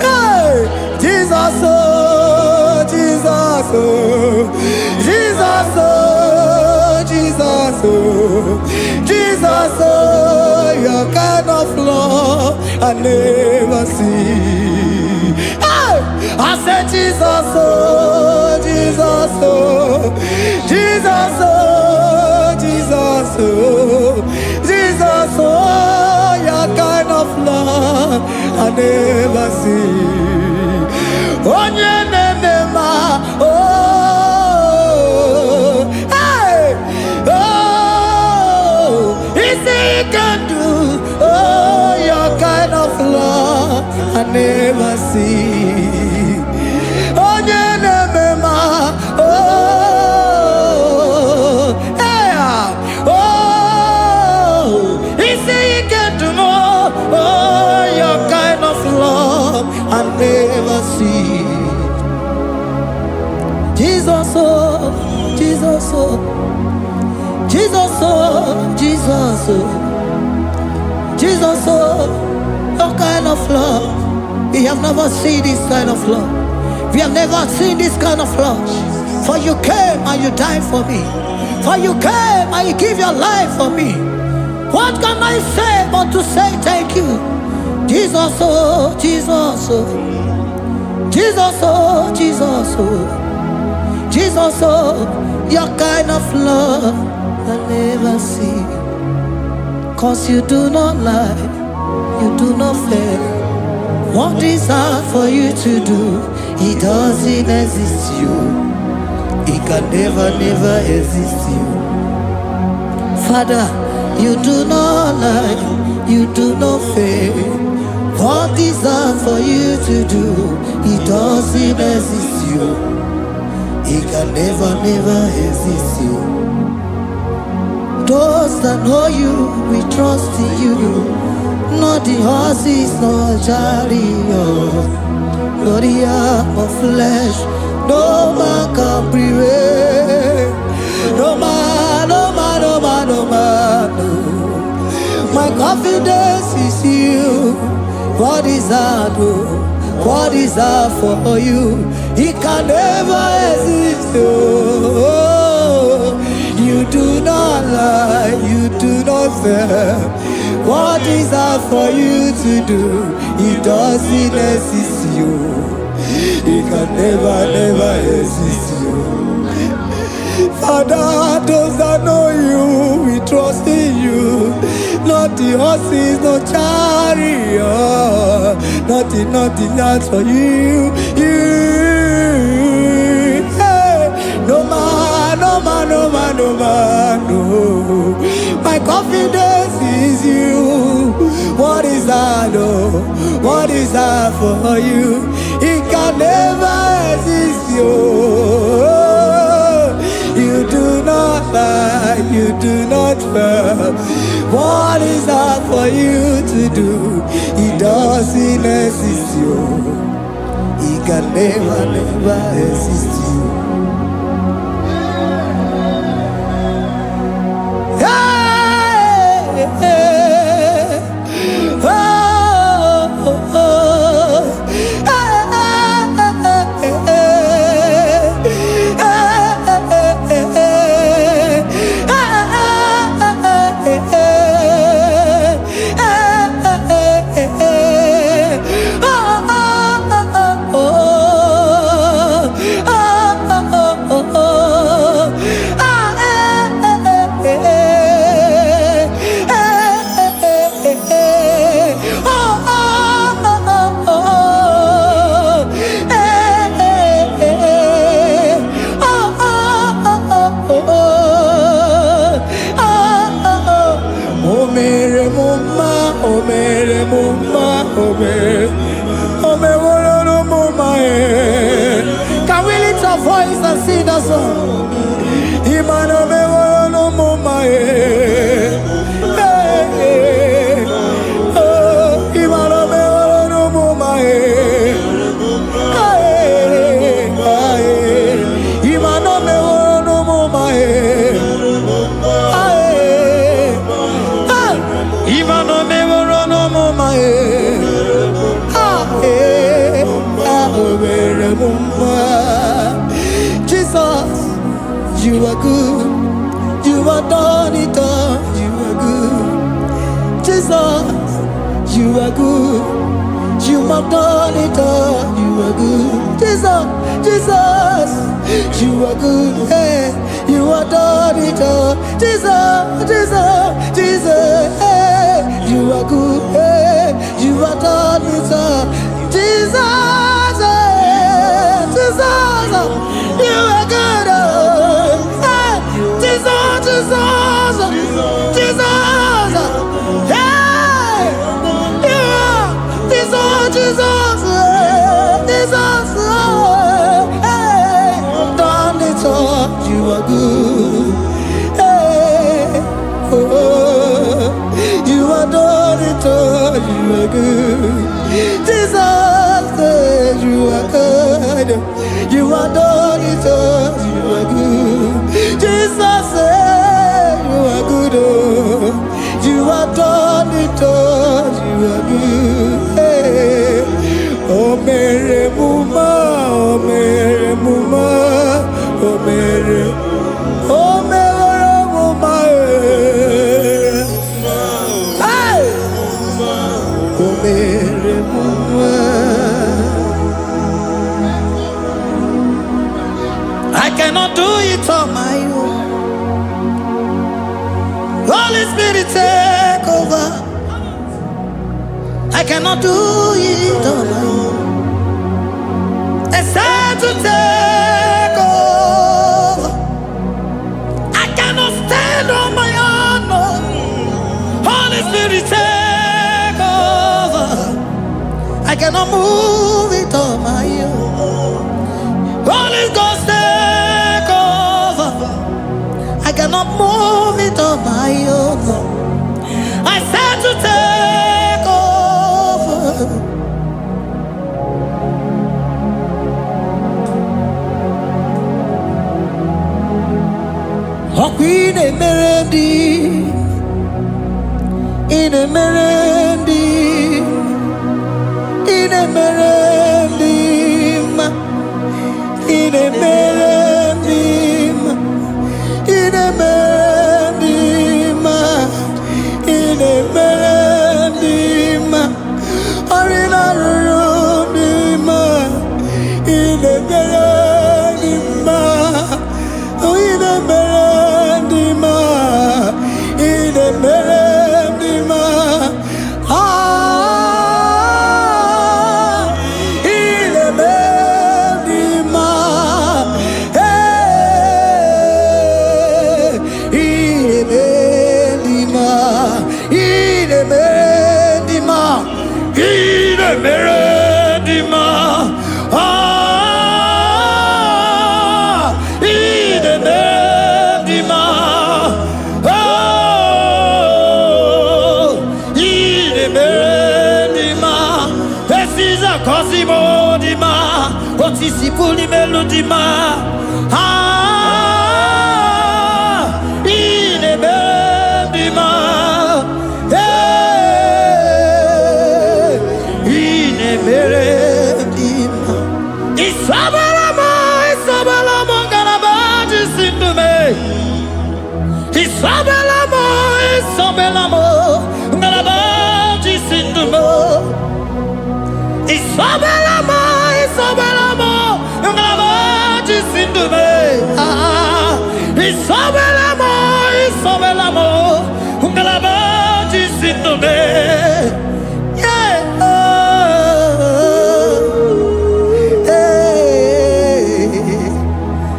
Hey, Jesus, oh, Jesus, oh, Jesus, oh, Jesus, oh, Jesus, oh, your kind of love I never see. Hey, I said, Jesus, oh, Jesus, oh, Jesus, oh, Jesus, oh, Jesus, oh, your kind of love I never see. Onye na-eme mma, oh, hey, oh, isi ike ndụ, oh, your kind of love I never see. Onye na-eme mma, oh, hey, oh, isi ike ndụ m, oh, your kind of love I never see. Jesus, oh, Jesus, oh, Jesus, oh, Jesus, oh, Jesus, oh, your kind of love. We have never seen this kind of love. We have never seen this kind of love. For you came and you died for me. For you came and you give your life for me. What can I say but to say thank you? Jesus, oh, Jesus, oh, Jesus, oh, Jesus, oh, Jesus, oh, your kind of love I never see. 'Cause you do not lie, you do not fail. What is hard for you to do, it doesn't exist you. It can never, never exist you. Father, you do not lie, you do not fail. What is hard for you to do, it doesn't exist you. It can never, never exist you. Those that know you, we trust in you. Not the horses, nor chariot, nor the arm of flesh. No man can prevail. No man, no man, no man, no man. Confidence is you. What is that? Oh? What is that for you? It can never exist. Oh, you do not lie, you do not fail. What is that for you to do? It doesn't exist. You. It can never, never exist. You. Father, those that know you, we trust in you. Not the horses, no chariot, nothing, nothing else for you. You, hey. No man, no man, no man, no man, no. My confidence is you. What is that? Oh, what is that for you? It can never exist. You. You do not lie, you do not fail. What is that for you to do? It doesn't exist, you. It can never, never exist, you. Hey, hey, oh, oh, oh. Hey, hey, hey, hey, hey. Oh, oh, oh, oh, oh, oh, oh. Ah, eh, eh, eh, eh, eh, eh, eh. Oh, oh, oh, oh, oh. Eh, eh, eh, eh. Oh, oh, oh, oh, oh. Oh, oh, oh. O mere m mma, o mere m mma, o mere, o meworo m mma, eh. Can we lift our voice and sing that song? Imana meworo m mma, eh. Hey, hey. Oh, Imana meworo m mma, eh. Hey, hey. Imana meworo m mma, eh. Hey, hey. Imana meworo m mma, eh. Ah, eh. Ah, o mere m mma. Jesus, you are good. You are done it all. You are good. Jesus, you are good. You have done it all. You are good. Jesus, Jesus, you are good. Hey, you have done it all. Jesus, Jesus, Jesus, hey, you are good. Hey, you have done it all. Jesus, hey, Jesus, you are good. Oh, hey, Jesus, Jesus, Jesus, hey, yeah, Jesus, Jesus, hey, Jesus, hey, done it all. You are good. Hey, oh, you are done it all. You are good. Jesus, hey, you are good. You are done it all. You are good. Jesus, hey, you are good. Oh, you are done it all. You are good. Hey. O mere m mma, o mere m mma, o mere, o mere m mma, eh. Hey! O mere m mma. I cannot do it on my own. Holy Spirit, take over. I cannot do it on my own. Except to take over. I cannot stand on my own. No. Holy Spirit, take over. I cannot move it on my own. Holy Ghost, take over. I cannot move it on my own. I said to take over. Ọkwa ị na-emere ndị Ị na-emere ndị, ị na-emere ndị mma. Ị na-emere ndị mma. Ị na-emere ndị mma. Ị na-emere ndị mma. Ọrụ na-arụrụ ndị mma. Ị na-emere ndị mma. Ị na-emere ndị mma. Ị na-emere ndị mma. Ah, ị na-eme ndị mma. Hey, ị na-eme ndị mma. Ị na-eme ndị mma. Ị na-emere ndị mma. Ah, ị na-emere ndị mma. Oh, ị na-emere ndị mma. Esiza kọsimo dị mma. Otisi puli melu dị mma. Ah, ị na-emere ndị mma. Hey, ị na-emere ndị mma. Isabela m, isabela m, ngalaba ji si ndụ m. Isabela m, isabela m, ngalaba ji si ndụ m. Isabela m, isabela m, ngalaba ji si ndụ m. Ah, isabela m, isabela m, ngalaba ji si ndụ m. Yeah. Oh, hey,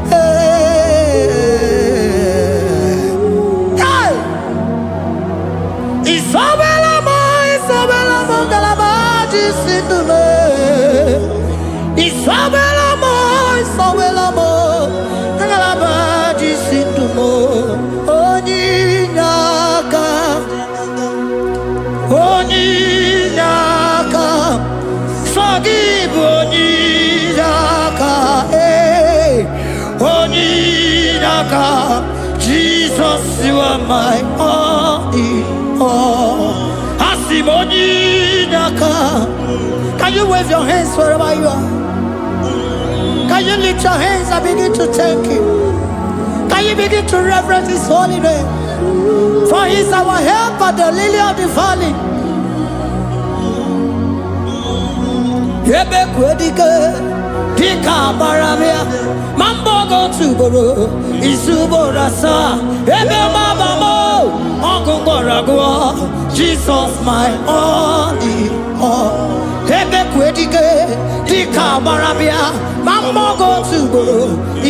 hey. Hey! Isabela m, Isabela m, ngalaba ji si ndụ m. Isabela m, Isabela m, ngalaba ji si ndụ m. Onye inye aka, onye inye aka, sọ gị bụ onye inye aka, ee, onye inye aka. Jesus, you are my all in all. Asị m onye inye aka. Can you wave your hands wherever you are? Can you lift your hands and begin to thank Him? Can you begin to reverence His holy name? For He is our helper, the lily of the valley. Ebe kwedike dịka agbara bịa ma mbọ gị otu ugboro izu ugboro asaa ebe maba m ọgụ gwọrọ agwọ. Jesus, my all in all. Ebe kwedike dịka agbara bịa ma mbọ gị otu ugboro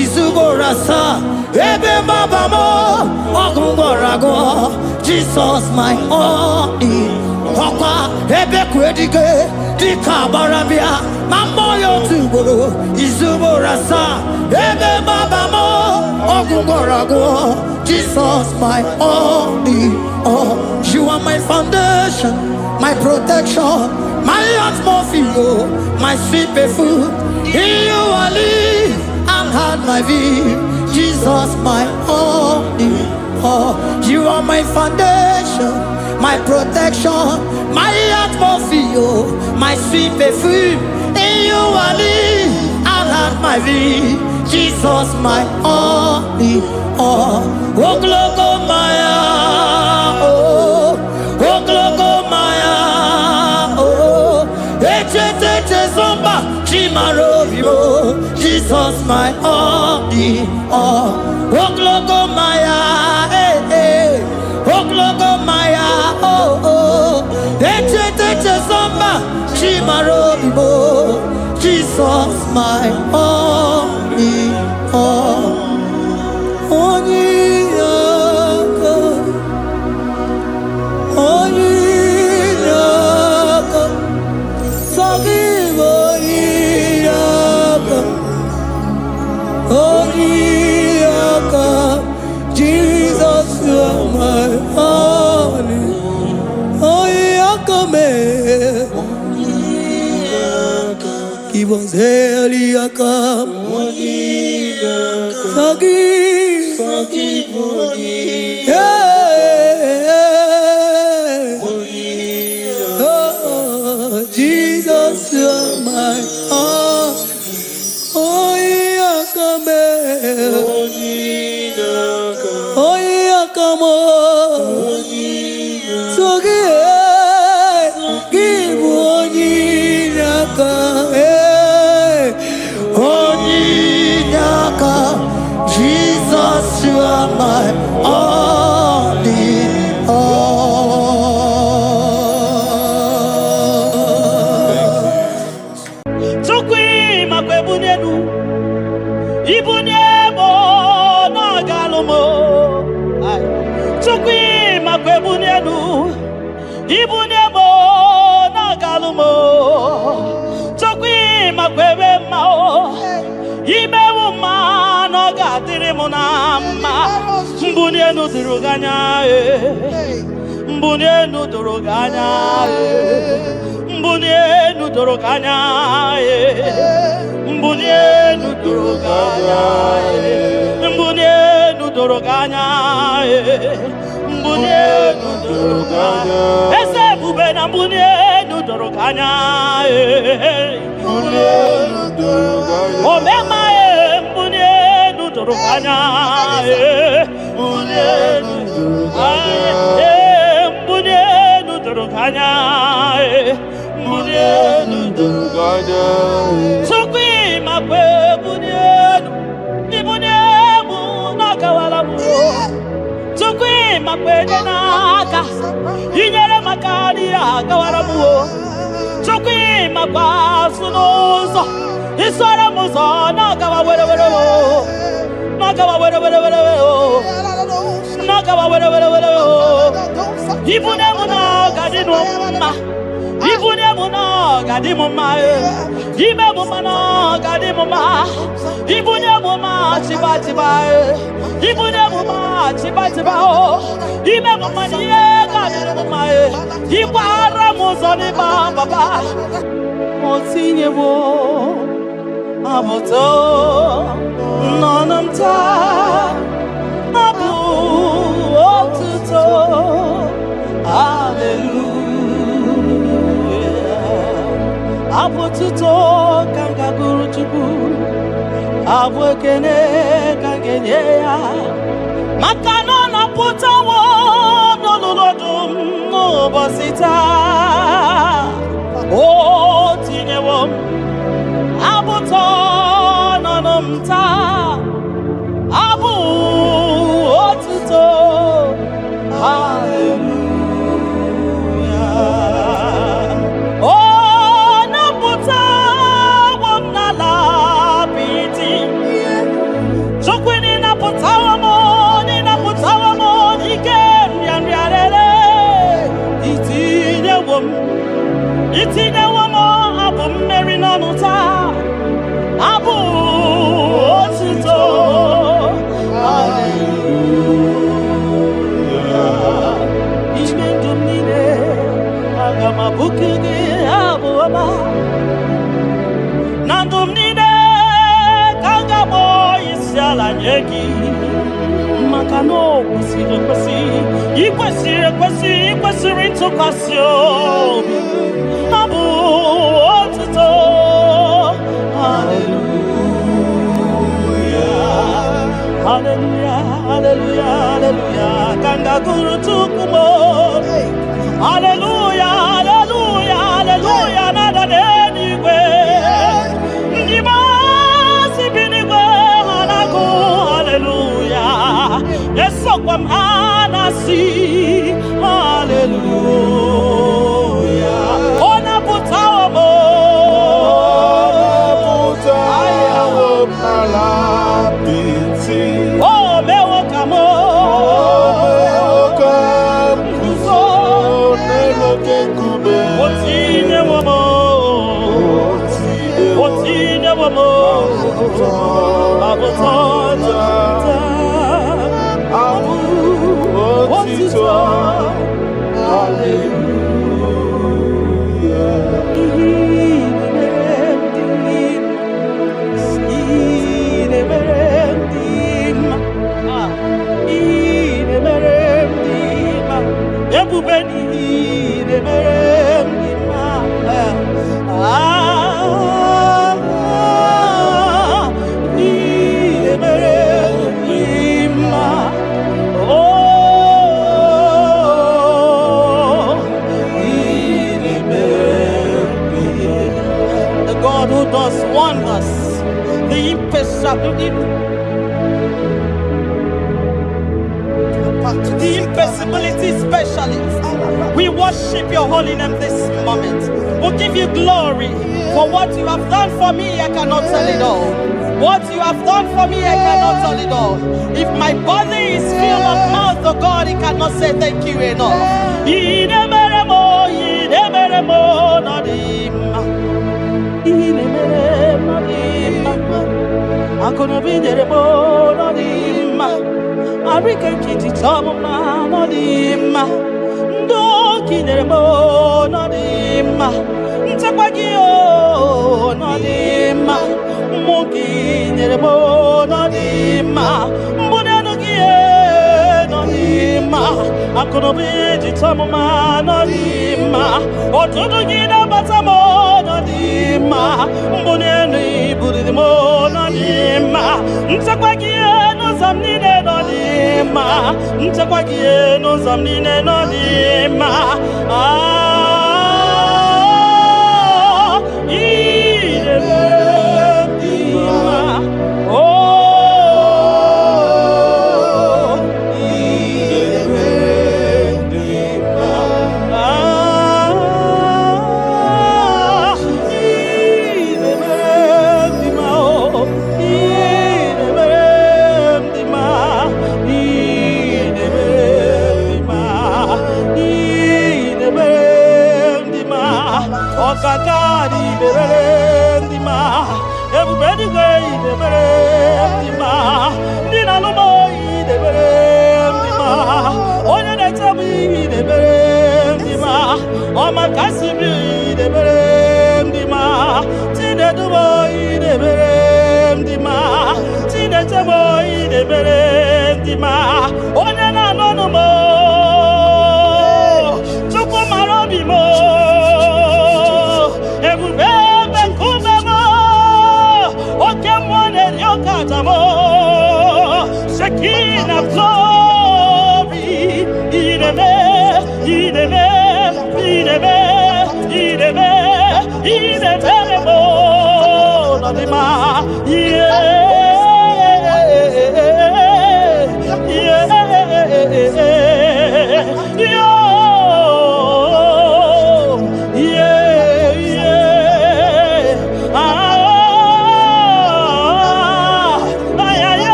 izu ugboro asaa ebe maba m ọgụ gwọrọ agwọ. Jesus, my all in ọkwa ebe kwedike dịka agbara bịa ma mmụọ ya otu ugboro izu ugboro asaa ebe maba m ọgwụ gwọrọ agwọ. Jesus, my all in all. You are my foundation, my protection, my atmosphere, my sweet perfume. In you I live and had my being. Jesus, my all in all. You are my foundation, my protection, my atmosphere, my sweet perfume. In you I live and have my being. Jesus, my all in all. Ogologo maya, oh, ogologo maya, oh, echete zomba, chimara obi m, Jesus, my all in all. Ogologo maya, eh, eh, ogologo maya, oh, oh, echete zomba, chimara obi m, Jesus, my all in all. Onye aka, onye aka, sọ gị bụ onye aka, onye aka. Jesus, you are my all in onye aka mee. Give us aka. Sọ gị. Yeah. Onye aka m. So gị, gị bụ onye inye aka. Onye inye aka. Jesus, you are my all in all. Chukwu, ịmakwa ebunye elu, ibunye m na-agalụ m. Ai. Chukwu, ịmakwa ebunye elu, ibunye m na-agalụ m. Chukwu, ịmakwa ebe mma o imewu mma na ọ ga-adịrị m na mma. Mbunye elu doro gị anya ee. Mbunye elu doro gị anya ee. Mbunye elu doro gị anya ee. Mbunye elu doro gị anya ee. Mbunye elu doro gị anya ee. Mbunye elu doro gị anya. Eze ebube, na mbunye elu doro gị anya ee. Omema ee, mbunye elu doro gị anya ee. Mbunye elu ee, mbunye elu doro gị anya ee. Mbunye elu doro. Chukwu, ịmakwa ebunye elu, ibunye mụ na-agawara m. Chukwu, ịmakwa enye n'aka, inyere maka n'ihe agawara m o. Chukwu, ịmakwa azụ n'ụzọ, isoro m ụzọ na-agawa were were o, na-agawa were were were o, na-agawa were were were o. Ibunye m na ọ ga-adị m mma, ibunye m na ọ ga-adị m mma e. Ime m mma na ọ ga-adị m mma. Ibunye m mma chiba chiba e. Ibunye m mma chiba chiba o. Ime m mma na ihe ga-adịrị m mma e. Ịkwara m ụzọ n'ịba papa o tinyewo abụtọ n'ọnụ m taa, abụ otuto, haleluya. Abụ otuto ka m ga-agụrụ Chukwu, abụ ekene ka m ga-enye ya, maka na ọ napụtawo n'olulu ọdụm n'ụbọchị taa. O tinyewo m abụtọ n'ọnụ m taa, abụ otuto, haleluya. Ọ napụtawo m n'ala apịtị. Chukwu, napụtawo m, napụtawo m n'ike nrịanrịa rere. Itinyewo m, itinyewo m abụ mmeri n'ọnụ taa, abụ otuto, haleluya. Ime ndụ m niile, aga m abụku gị abụ ọma. Na ndụ m niile ka m ga-akpọ isi ala nye gị, maka na o kwesịrị ekwesị, ị kwesịrị ekwesị, ị kwesịrị ntụkwasị obi. Abụ otuto, haleluya, haleluya, haleluya, haleluya ka m ga-agụrụ Chukwu m. Haleluya, haleluya, haleluya na-ada n'eluigwe. Ndị maasị bi n'igwe ha na-agụ haleluya. Esokwa m ha na-asị haleluya. Ọ napụtawo m. Pụtawo m n'ala apịtị. O mewo ka m O mewo ka m guzo n'elu oke nkume. O tinyewo m, o tinyewo m abụtọ Abụ otito, otito. Hallelujah. Ihe na-emere m dị mma, ihe na-emere m dị mma. Ah, ihe na-emere m dị mma. Ebube, n'ihe na-emere m dị mma. Ah, ihe na-emere wonders, the impossibility specialist. We worship your holy name this moment. We give you glory for what you have done for me. I cannot tell it all. What you have done for me, I cannot tell it all. If my body is filled of mouth, oh God, it cannot say thank you enough. Inemeremo, inemeremo, nodima. Inemeremo, nodima. Akonobinyeremo, nodima. Arike kiti chomuma, nodima. Ndokinyeremo, nodima. Nchekwa gị o, nodima. Mmụọ gị nyere m n'ọdịmma, mbuli elu gị n'ọdịmma, akụnụba iji chọọ m mma n'ọdịmma, ọtụtụ gị na-abata m n'ọdịmma, mbuli elu ibuliri m n'ọdịmma, nchekwa gị n'ụzọ m niile n'ọdịmma, nchekwa gị n'ụzọ m niile n'ọdịmma. Ah, onye na-anọnụ m Chukwu mara obi m ebube ebe nkume m oke mmụọ na-eri oke aja m Shekinah glory ineme ineme ineme ineme inemere m n'ọdịmma.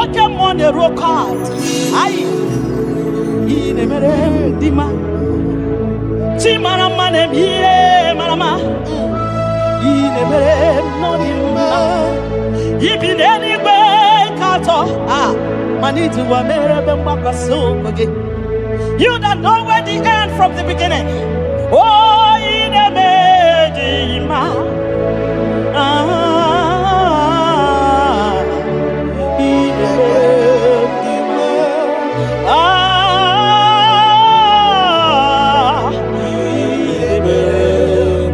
Oke mmụọ na-eru oke ala ị na-emere m dị mma chi mara mma na-eme ihe mara mma ị na-emere m n'ọdị mma ibi n'eluigwe ka atọ a mana iji ụwa mere ebe mgbakwasị ụkwụ gị. You that know where the end from the beginning. Oh, ị na-eme dị mma. Ah, ị na-eme dị mma. Ah, ị na-eme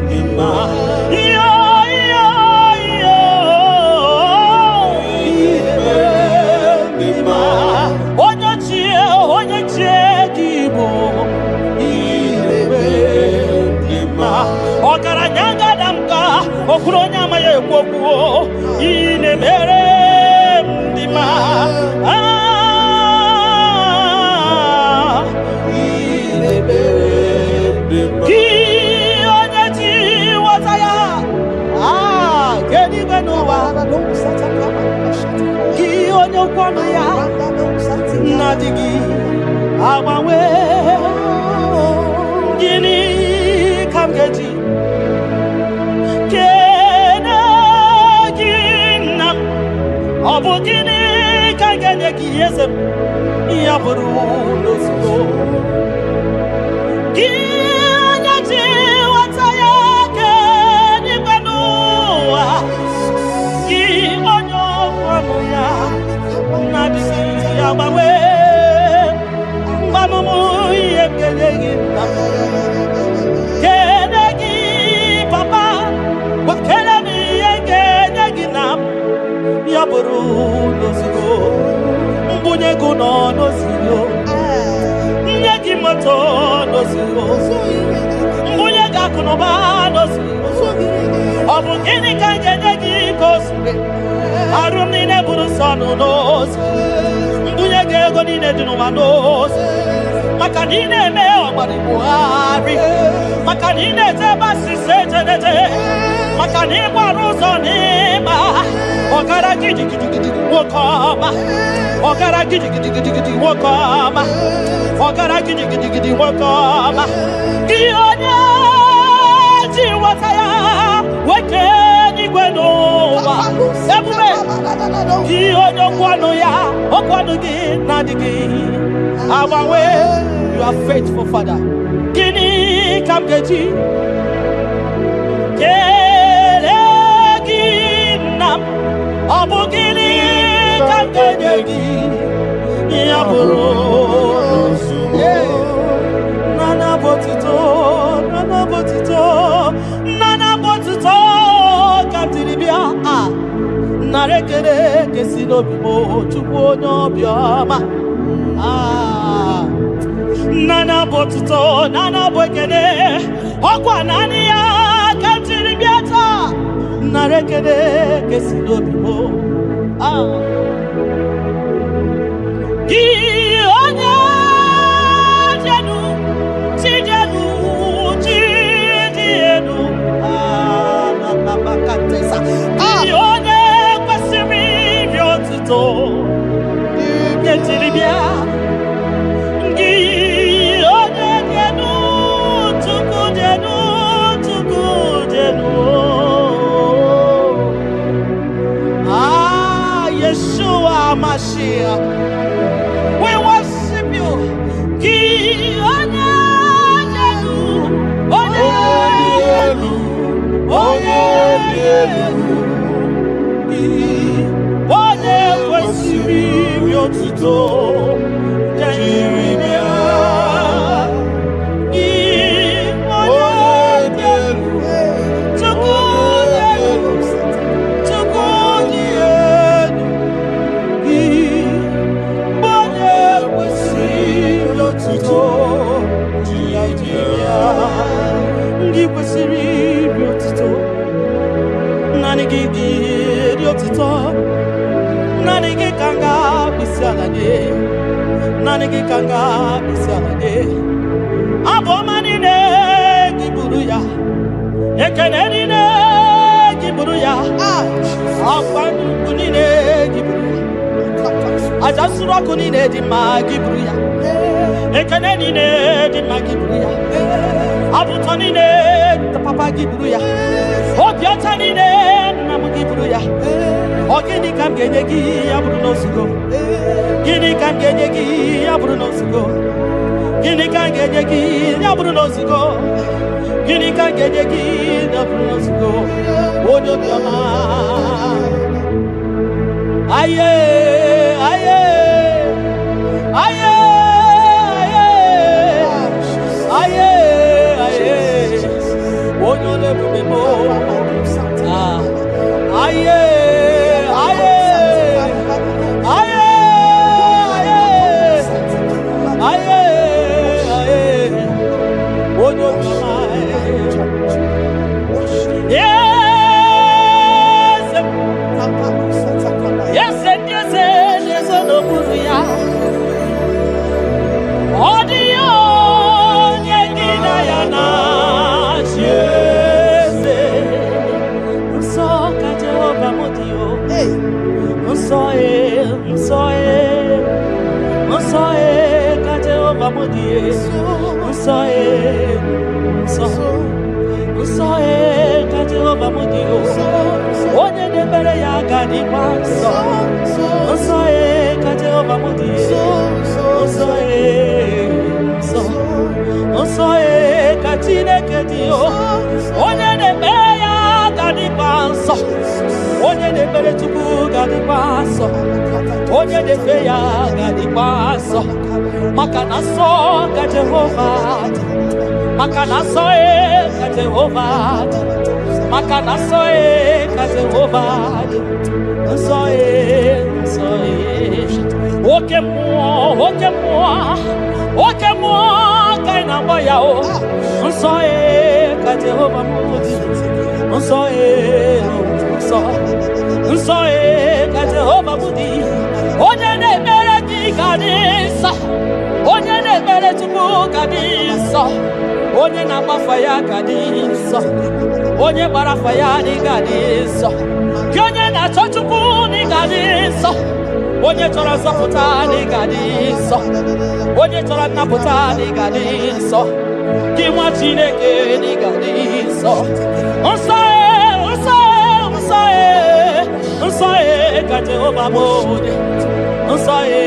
dị mma. Yo, yo, yo. Ị na-eme dị mma. Onye chie, onye chie gị bụ ị na-eme dị mma. Ọgaranya gada m ka okwuru onye amaghị ekwu okwu ị na-emere m dị mma. Ah, ị na-emere m dị mma. Gị onye ji nghọta ya, ah, kedu n'ụwa gị onye okwu ọnụ ya na-adịghị agbanwe gịnị ka m ga-eji kene gị nna m ọ bụ gịnị ka m ga-enye gị eze m ya bụrụ n'ozugbo gị onye ụlọ n'ozugbo, nye gị moto n'ozugbo, mbunye gị akụnụba n'ozugbo. Ọ bụ gịnị ka m ga-enye gị ka o zuru? Arụ m niile bụrụ nsọ nụ n'ozu, mbunye gị ego niile dị n'ụwa n'ozu. Maka na ị na-eme ọgbara Buhari, maka na ị na-eje ebe asịsa ejeneje, maka na ị gbara ụzọ n'ịma ọgara gidigidigidi nwoke ọma, ọgara gidigidigidi nwoke ọma, ọgara gidigidigidi nwoke ọma. Gị onye ji nweta ya weke n'igwe n'ụwa, ebube gị onye okwu ọnụ ya, okwu ọnụ gị na-adịghị agbanwe. You are faithful, Father. Gịnị ka m ga-eji kelee gị nna m? Ọ bụ gịnị ka m ga-enye gị ya bụrụ nana bụ otuto, nana bụ otuto, nana bụ otuto ka m jiri bịa a nara ekele kesi n'obi m, Chukwu onye obiọma. Ah, nana bụ otuto, nana bụ ekele, ọkwa naanị ya ka m jiri bịa taa nara ekele kesi n'obi m. Ah. Gị onye jenu, chi jenu, chi dị elu. Ah, na, na, makatesa. Gị onye kwesịrị iri otuto, nke jiri bịa. Gị onye dị elu, Chukwu dị elu, Chukwu dị elu. Ah, Yeshua Mashiach. We worship you. Gị onye dị elu, onye dị elu, onye dị elu. Gị onye kwesịrị iri otuto, jiri bịa. Gị onye dị elu, Chukwu dị elu, Chukwu dị elu. Gị onye kwesịrị otuto, jiri bịa. Ndị kwesịrị iri otuto, naanị gị dị otuto, naanị gị ka m ga-akpịsị ala nye, naanị gị ka m ga-akpịsị ala nye. Abụ ọma niile gị buru ya, ekele niile gị buru ya, akwa nnukwu niile gị buru ya, aja nsuru ọkụ niile dị mma gị buru ya, ekele niile dị mma gị buru ya, abụ ụtọ niile papa gị buru ya, obi ọcha niile nna m gị buru ya. Ọ gịnị ka m ga-enye gị ya bụrụ n'ozugbo? Gịnị ka m ga-enye gị ya bụrụ n'ozugbo? Gịnị ka m ga-enye gị ya bụrụ n'ozugbo? Gịnị ka m ga-enye gị ya bụrụ n'ozugbo? Onye obiọma. Aye, aye, aye, aye, aye, aye, onye ọla ebube m. Ah, aye, aye, aye, aye, aye, aye, onye obiọma. Eze, eze ndị eze na-ezo n'okpuru ya. Ọ dịghị onye gị na ya na-achị eze. Nsọ ka Jehova m dị o. Nsọ e, nsọ e, nsọ e ka Jehova m dị e. Nsọ e, nsọ, nsọ e ka Jehova m dị o. Onye na-emere ya ga-adịkwa nsọ. Nsọ e ka Jehova m dị e. Nsọ e, nsọ, nsọ e ka Chineke dị o. Onye na-ekpe ya ga-adịkwa nsọ. Onye na-ekpere Chukwu ga-adịkwa nsọ. Onye na-efe ya ga-adịkwa nsọ. Maka na nsọ ka Jehova dị. Maka na nsọ e ka Jehova dị. Maka na nsọ e ka Jehova dị. Nsọ e, nsọ e. Oke Oke mmụọ, oke mmụọ, oke mmụọ ka ị na-agba ya o. Nsọ e ka Jehova m dị. Nsọ e, nsọ. Nsọ e ka Jehova m dị. Onye na-ekpere gị ga dị nsọ. Onye na-ekpere Chukwu ga dị nsọ. Onye na-agbafa ya ga dị nsọ. Onye gbara afa ya dị ga dị nsọ. Gị onye na-achọ Chukwu dị ga dị nsọ. Onye chọrọ nzọpụta dị ga dị nsọ. Onye chọrọ nnapụta dị ga dị nsọ. Gị nwa Chineke dị ga dị nsọ. Nsọ e, nsọ e, nsọ e, nsọ e ka Jehova bụ onye. Nsọ e,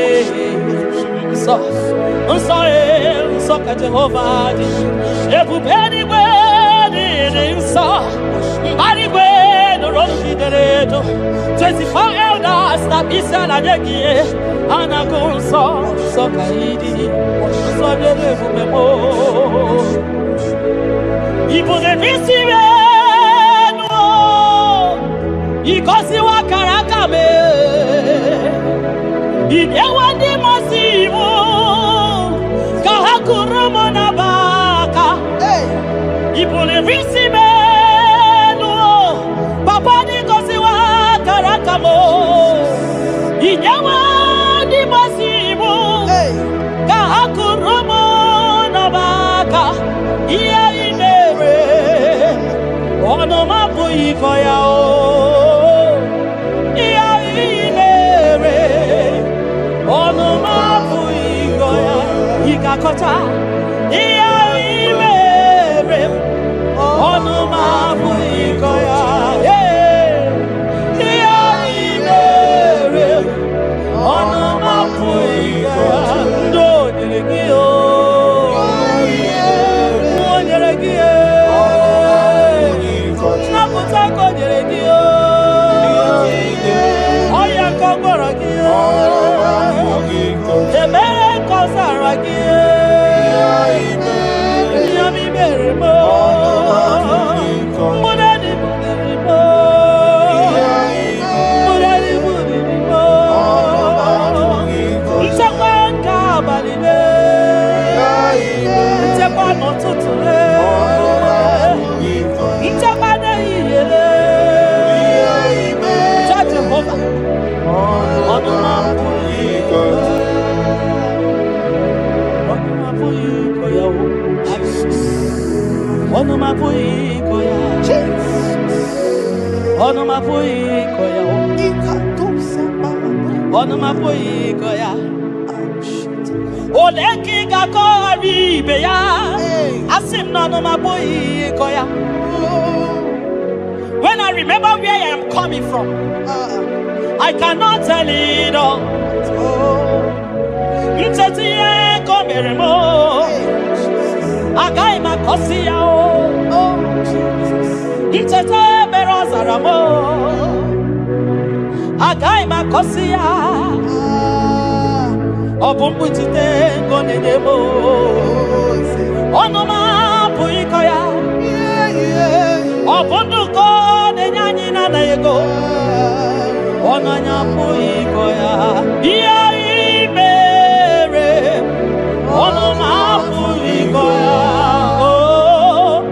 nsọ, nsọ e, nsọ ka Jehova dị. Ebube eluigwe dị dị nsọ. Mbara igwe nụrụ olu gị dere edo. 24 elders na isi ala nye gị a na-agụ nsọ, nsọ ka ị dị. Nsọ dịrị ebube m. Ị bụ isi m enu, ịgọziwa akara aka m. Ị nyewa ndị mmasị iwu ka ha kụrụ m n'abaka. Hey. Ị buliri isi m elu, papa dị gọziwa akara aka m. Ị nyewa ndị mmasị iwu Hey. ka ha kụrụ m n'abaka. Ihe ị mere, ọnụ m apụghị ịkọ ya o. Ihe ị mere, ọnụ m apụghị ịkọ ya. Ị ga-akọcha ihe ị mere, ọnụ m apụghị ịkọ ya. Ee, ihe ị mere, ọnụ m apụghị ịkọ ya. Ndị o nyere gị o, o nyere gị e, nnapụta ka o nyere gị o, ọya ka ọ gwọrọ gị o, ebere ka ọ zara gị e, ihe ọma i mere m o, mbụdadị buliri m o, mbụdadị buliri m o, nchekwa nke abalị le, nchekwa n'ụtụtụ le, nchekwa n'ehihie le. Cha Jehova, ọnụ m apụghị ịkọ ya. Ọnụ m apụghị ịkọ ya o. Ọnụ m apụghị ịkọ ya. Ọnụ m apụghị ịkọ ya o. Ọnụ m apụghị ịkọ ya. Ole ka ị ga-akọghara ibe ya? Asị m na ọnụ m apụghị ịkọ ya. When I remember where I am coming from, I cannot tell it all. Ncheta ihe ka o mere m o, agaghị m akọsi ya o. Ncheta ebere ọ zara m o, agaghị m akọsi ya. Ọ bụ mkpuchite ngo na-enye m o. Ọnụ m apụghị ịkọ ya. Ọ bụ ndụkọ na-enye anyị na-anaghị ego. Ọnụ anyị apụghị ịkọ ya. Ihe ị mere, ọnụ m apụghị ịkọ ya. Oh,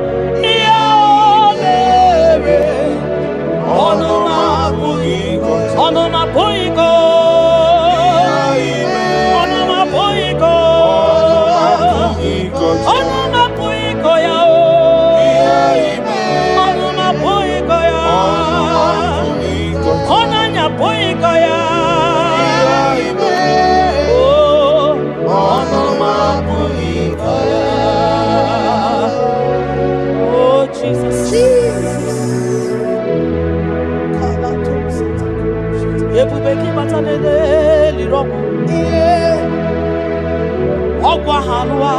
ihe o mere, ọnụ m apụghị ịkọ. Ọnụ m apụghị ịkọ. Ọnụ m apụghị ịkọ. Ọnụ m apụghị ịkọ ya o. Ọnụ m apụghị ịkọ ya. Ọnụ anyị apụghị ịkọ ya. Oh, ọnụ m apụghị ịkọ ya. Oh, Jesus. Ebube gị bata n'eliri ọgwụ. Ọgwụ ahụ alụwa.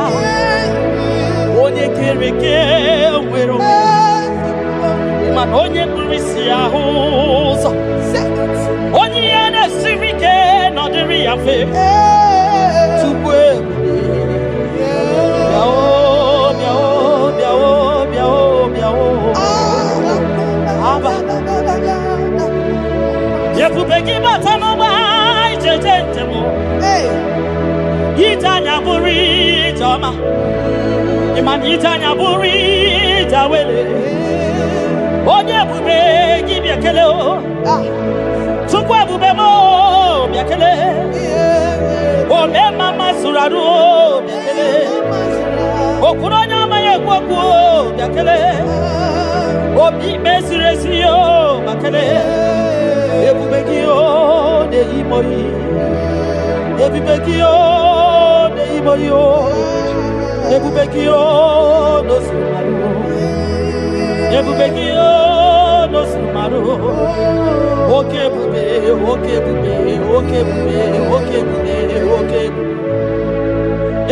Onye kere eke nwere onwe. Mana onye kpuru isi ahụ ụzọ. Onye ihe na-esiri ike nọdịrị ya mfe. Chukwu ebube. Bịa o, bịa o, bịa o, bịa o, bịa o. Aba. Ebube gị bata n'ụgbọ ijeje njem. anya bụrụ ije ọma. Ịma na ije anya bụrụ ije awele. Onye ebube gị bịa kele o. Chukwu ebube m o bịa kele. Ome mama zụrụ arụ o bịa kele. Okwuru onye amaghị ekwu okwu o bịa kele. Obi ikpe ziri ezi o bịa kele. Ebube gị o na-eyi m oyi. Ebube gị o na-eyi m oyi o. Ebube gị o n'ozuru marụ. Ebube gị o n'ozuru marụ. Oke ebube, oke ebube, oke ebube, oke ebube, oke ebube.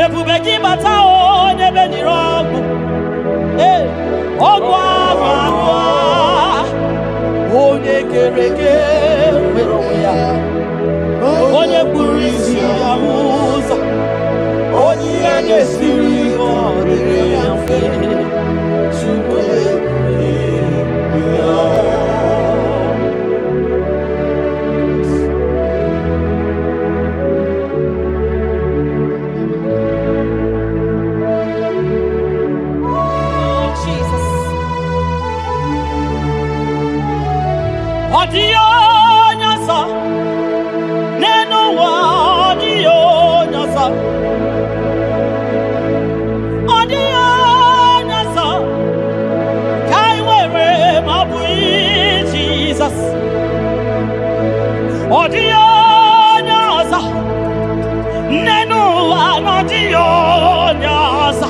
Ebube gị bata o n'ebe niri ọgwụ. Ee, ọgwụ agwụ agwụ. Onye kere eke nwere onwe ya. Onye kpuru isi ya hụ ụzọ. Onye ihe na-esiri ọ dịrị ya mfe. Chukwu ebube ya. Oh, Jesus. Ọ dịghị onye ọzọ n'elu ụwa, ọ dịghị onye ọzọ. Ọ dịghị onye ọzọ ka anyị nwere ma ọ bụghị Jizọs. Ọ dịghị onye ọzọ n'elu ụwa, na ọ dịghị onye ọzọ.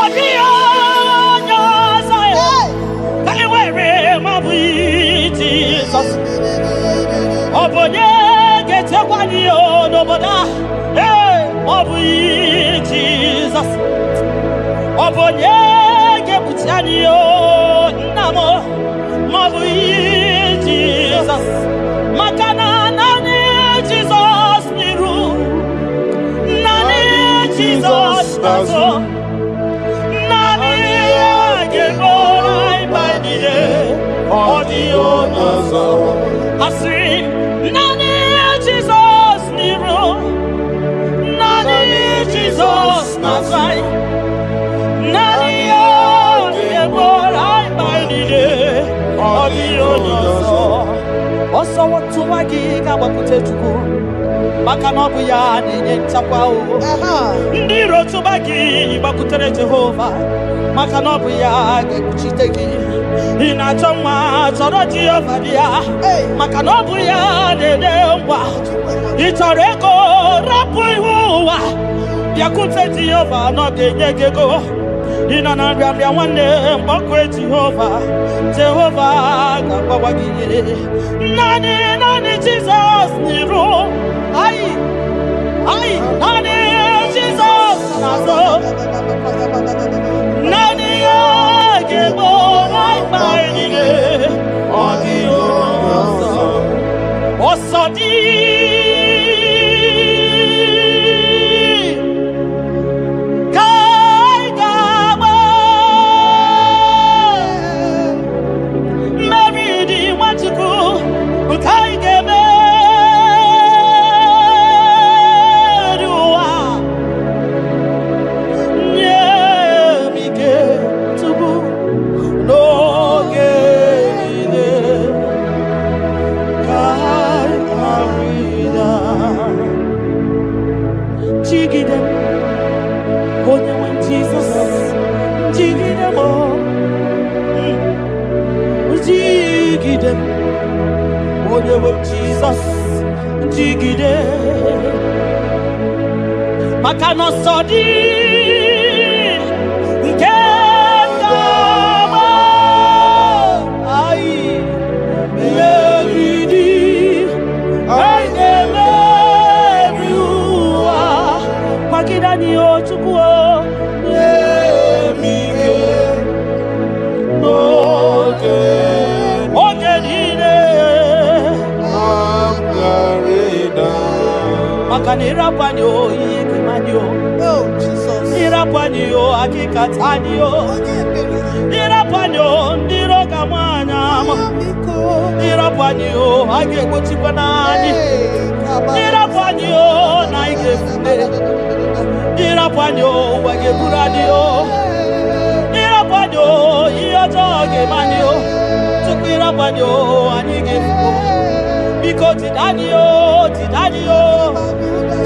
Ọ dịghị onye ọzọ ka anyị nwere ma ọ bụghị Jizọs. Ọ bụ onye ga-echekwa anyị o n'obodo a? Ee, ọ bụghị Jizọs. Ọ bụ onye ga-ekpuchi anyị o nna m ma ọ bụghị Jizọs. Maka na naanị Jizọs n'iru, naanị Jizọs n'azụ, naanị ya ga-eburu anyị mkpa niile. Ọ dịghị onye ọzọ. Asịrị m, naanị Jizọs n'iru, naanị Jizọs n'azụ anyị, naanị ya ga-eburu anyị mkpa niile. Ọ dịghị onye ọzọ. Ọsọ tụwa gị ga-agbakwute Chukwu, maka na ọ bụ ya na-enye nchekwa o. Ndị iro tụba gị gbakwutere Jehova, maka na ọ bụ ya ga-ekpuchite gị. Ị na-achọ nwa, chọrọ Jehova bịa, maka na ọ bụ ya na-enye ngwa. Ị chọrọ ego, rapụ ihu ụwa, bịakwute Jehova na ọ ga-enye gị ego. Ị nọ na nrịanrịa nwanne, mgbakọ Jehova, Jehova ga-agbawa gị ihe. Naanị naanị Jizọs n'iru anyị anyị, naanị Jizọs n'azụ, naanị ya ga-egbo anyị mkpa anyị niile. Ọ dịghị onye ọzọ. Ọsọ dị ka anyị ga-agba, mmeri dị Nwachukwu nke anyị ga-emeri ụwa. Nye m ike tupu n'oge niile ka anyị ghara ịda. Jigide m, onye nwe m Jizọs, jigide m o. Jigide m, onye nwe m Jizọs, jigide, maka na ọsọ dị nke ga-agba anyị megide, anyị ga-emeri ụwa. Kwagide anyị o Chukwu o, nye m ike N'oge oge niile m ghara ịda. Maka na ịrapụ anyị o, ihe ga-eme anyị o. Oh, Jesus. Ịrapụ anyị o, akịka taa anyị o. Onye ebere. Ịrapụ anyị o, ndị iro ga-ama anyị ama. Biko. Ịrapụ anyị o, a ga-egbochikwa n'anyị. Hey, Ịrapụ anyị o na anyị ga-efute. Ịrapụ anyị o ụwa ga-eburu anyị o. Ịrapụ anyị o ihe ọjọọ ga-eme anyị o. Tupu ịrapụ anyị o anyị ga-efu. Biko jide anyị o, jide anyị o.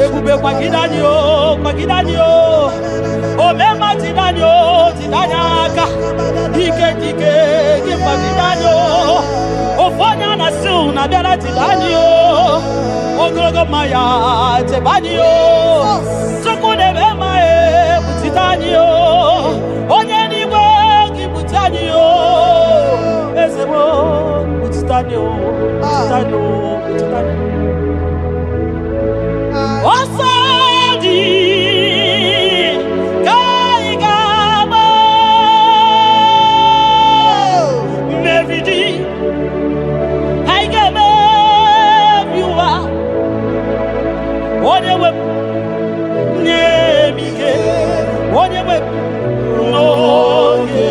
Ebube kwagide anyị o, kwagide anyị o. Omemma jide anyị o, jide anyị aka. Ike dike gị kwagide anyị o. Ofu onye a na-asị na bịara jide anyị o. Ogologo mma ya chebe anyị o. Chukwu na-eme mma e kpuchite anyị o. Onye n'igwe gị kpuchi anyị o. Eze m o, kpuchite anyị o, kpuchite anyị o, kpuchite anyị o. Ọsọ dị ka anyị ga-agba, mmeri dị ka anyị ga-emebi ụwa. Onye nwe m nye m ike, onye nwe m n'oge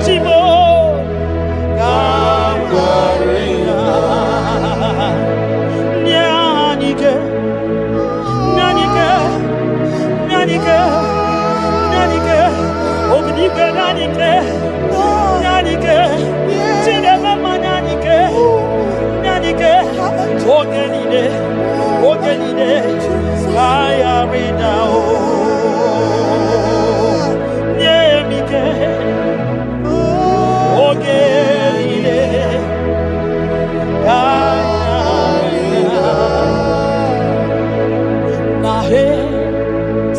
Chibo ka m ghara ịda. Nye anyị ike, nye anyị ike, nye anyị ike, nye anyị ike, obidigwe nye anyị ike, nye anyị ike, Chineke mma nye anyị ike, nye anyị ike, oge niile, oge niile, ka anyị ghara ịda o. Nye m ike, oge niile, ka anyị ghara ịda. Na he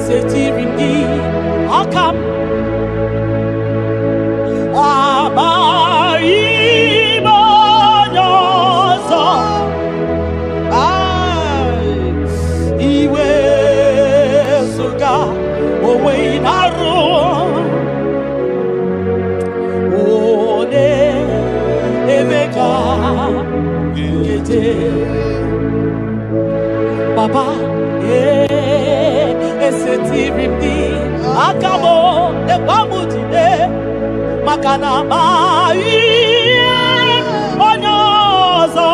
setiri m gị aka m amaghị m onye ọzọ. Ai, iwe zụga onwe ị na-arụ ole ebe ka nkeje Baba, ee, esetiri m gị aka m ekwe m jide maka na amaghị m onye ọzọ.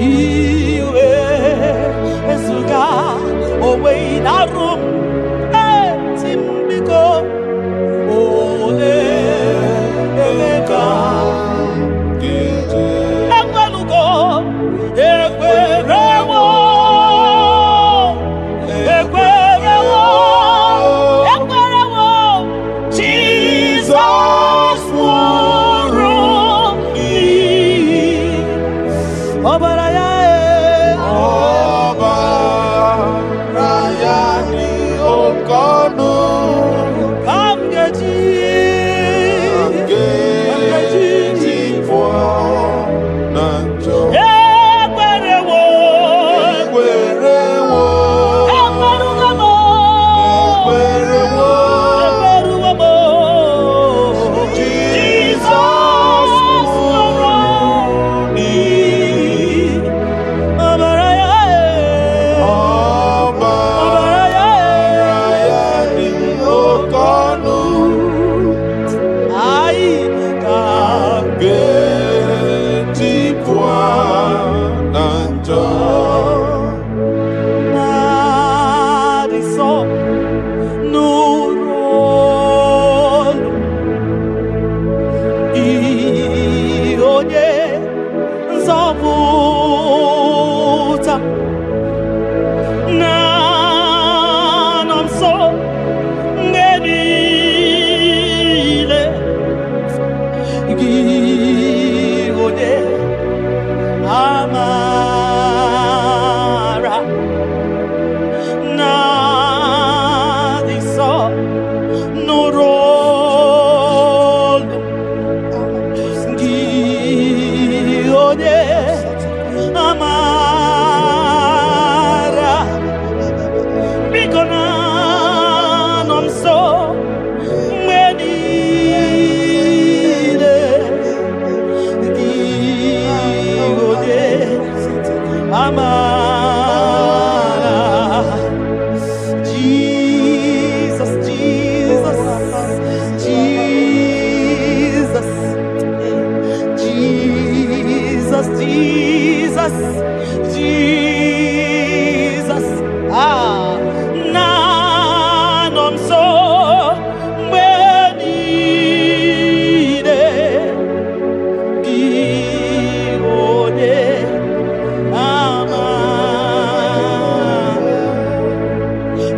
Iwe ezuga onwe ị na-arụ m eti m biko ole ebe ka ekwelugo ekwerewo ekwerewo ekwerewo Jizọs nwụrụ n'ihi ọbara ya e. Ọbara ya dị oke ọnụ, Ka m ga-eji ga-eji pụọ na njọ. Ekwerewo Ekwerewo, ekwerugo m ekwerewo, ekwerugo m Jizọs nwụrụ n'ihi ọbara ya e. Ọbara ya Ọbara e. ya dị oke ọnụ, Anyị ka ga-eji pụọ na njọ. Na-adị nsọ nụrụ olu gị onye nzọpụta na-anọ nso mgbe niile gị onye amara na-adị nsọ nụrụ olu gị onye amara biko na-anọ nso mgbe niile gị onye amara. Jesus, Jesus, Jesus, Jesus, Jesus. otuto mgbe niile, gị onye ama.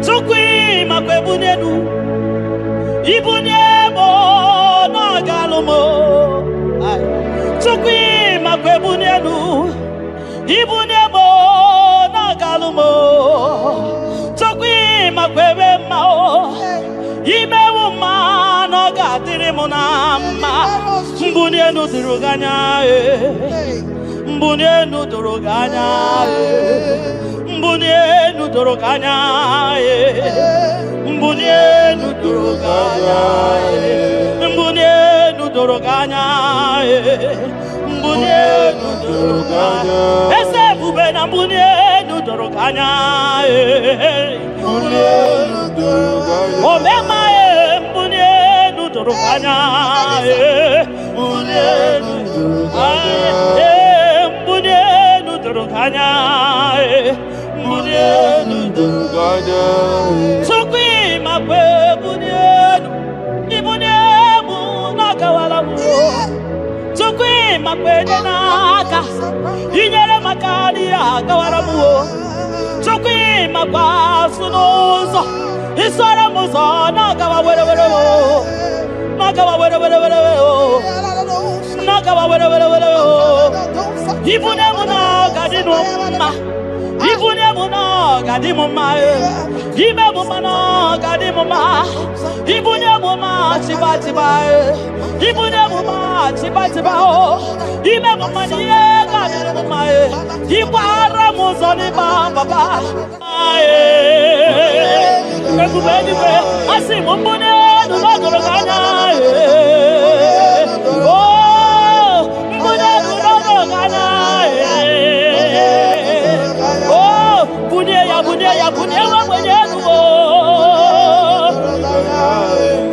Chukwu, ịmakwa ebunye elu, ibunye m na-agalụ m. Ai. Chukwu, ịmakwa ebunye elu, ibunye m na-agalụ m. Chukwu, ịmakwa ebe mma o imewu mma na ọ ga-adịrị m na mma. Mbunye elu doro gị anya e. Mbunye elu doro gị anya e. Mbunye elu doro gị anya e. Mbunye elu doro gị anya e. Mbunye elu doro gị anya e. Mbunye elu doro gị anya. Eze ebube, na mbunye elu doro gị anya e. Omema e, mbunye elu doro gị anya e. Mbunye elu e, mbunye elu doro gị anya e. Mbunye elu doro. Chukwu, ịmakwa ebunye elu, ibunye mụ na-agawala m. Chukwu, ịmakwa enye n'aka, inyere maka n'ihe agawara m o. Chukwu, ịmakwa asụ n'ụzọ, isoro m ụzọ na-agawa were were o, na-agawa were were were o, na-agawa were were were o. Ibunye m na ọ ga-adị m mma, ibunye m na ọ ga-adị m mma e. Ime m mma na ọ ga-adị m mma. Ibunye m mma chiba chiba e. Ibunye m mma chiba chiba o. Ime m mma na ihe ga-adị m mma e. Ịgbara m ụzọ n'ịba papa e. Ebube eluigwe, asị m mbunye elu n'ọgọrọ gị anya e. O mbunye elu n'ọgọrọ gị anya e. O bunye ya, bunye ya, bunye nwa ogbenye elu o.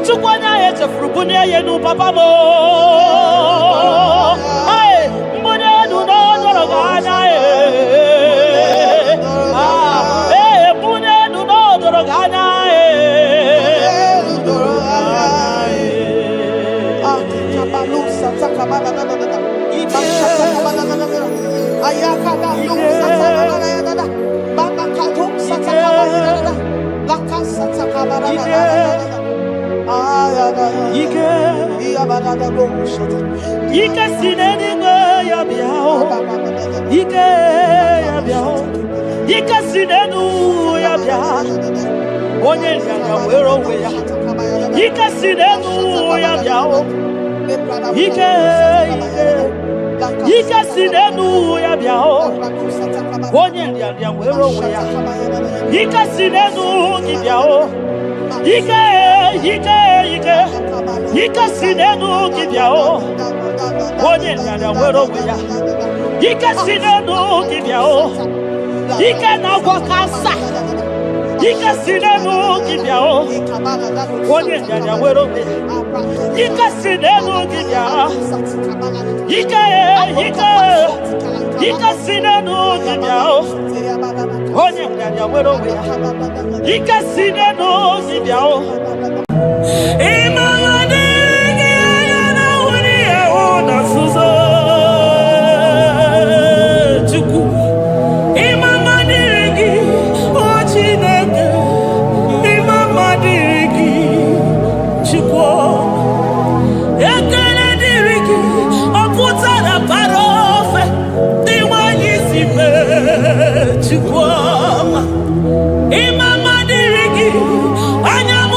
Chukwu, onye ahụ echefuru, bunye ya elu papa m o. Ai, mbunye elu n'ọdọrọ gị anya e. Ah, ee, bunye elu n'ọdọrọ gị anya e. Doro gị anya e. Ike, ike si n'eluigwe ya bịa o. Ike ya bịa o. Ike si n'elu ya bịa. Onye nrịanrịa were onwe ya. Ike si n'elu ya bịa o. Ike, ike, ike si n'elu ya bịa o. Onye nrịanrịa were onwe ya. Ike si n'elu gị bịa o. Ike, ike, ike, ike si n'elu gị bịa o. Onye nrịanrịa were onwe ya. Ike si n'elu gị bịa o. Ike na-agwọ cancer. Ike si n'elu gị bịa o. Onye nrịanrịa were onwe ya. Ike si n'elu gị bịa. Ike, ike, ike si n'elu gị bịa o. Onye nrịanrịa were onwe ya. Ike si n'elu gị bịa o. Ịmara dịrị gị anya na nwere ihe na nzuzo. Chukwu, ịma mma dịrị gị, o Chineke, ịma mma dịrị gị, Chukwu. Ekele dịrị gị, ọ pụtara bara ofe dị nwanyị si mee, Chukwu ọma. Ịma mma dịrị gị, anya m.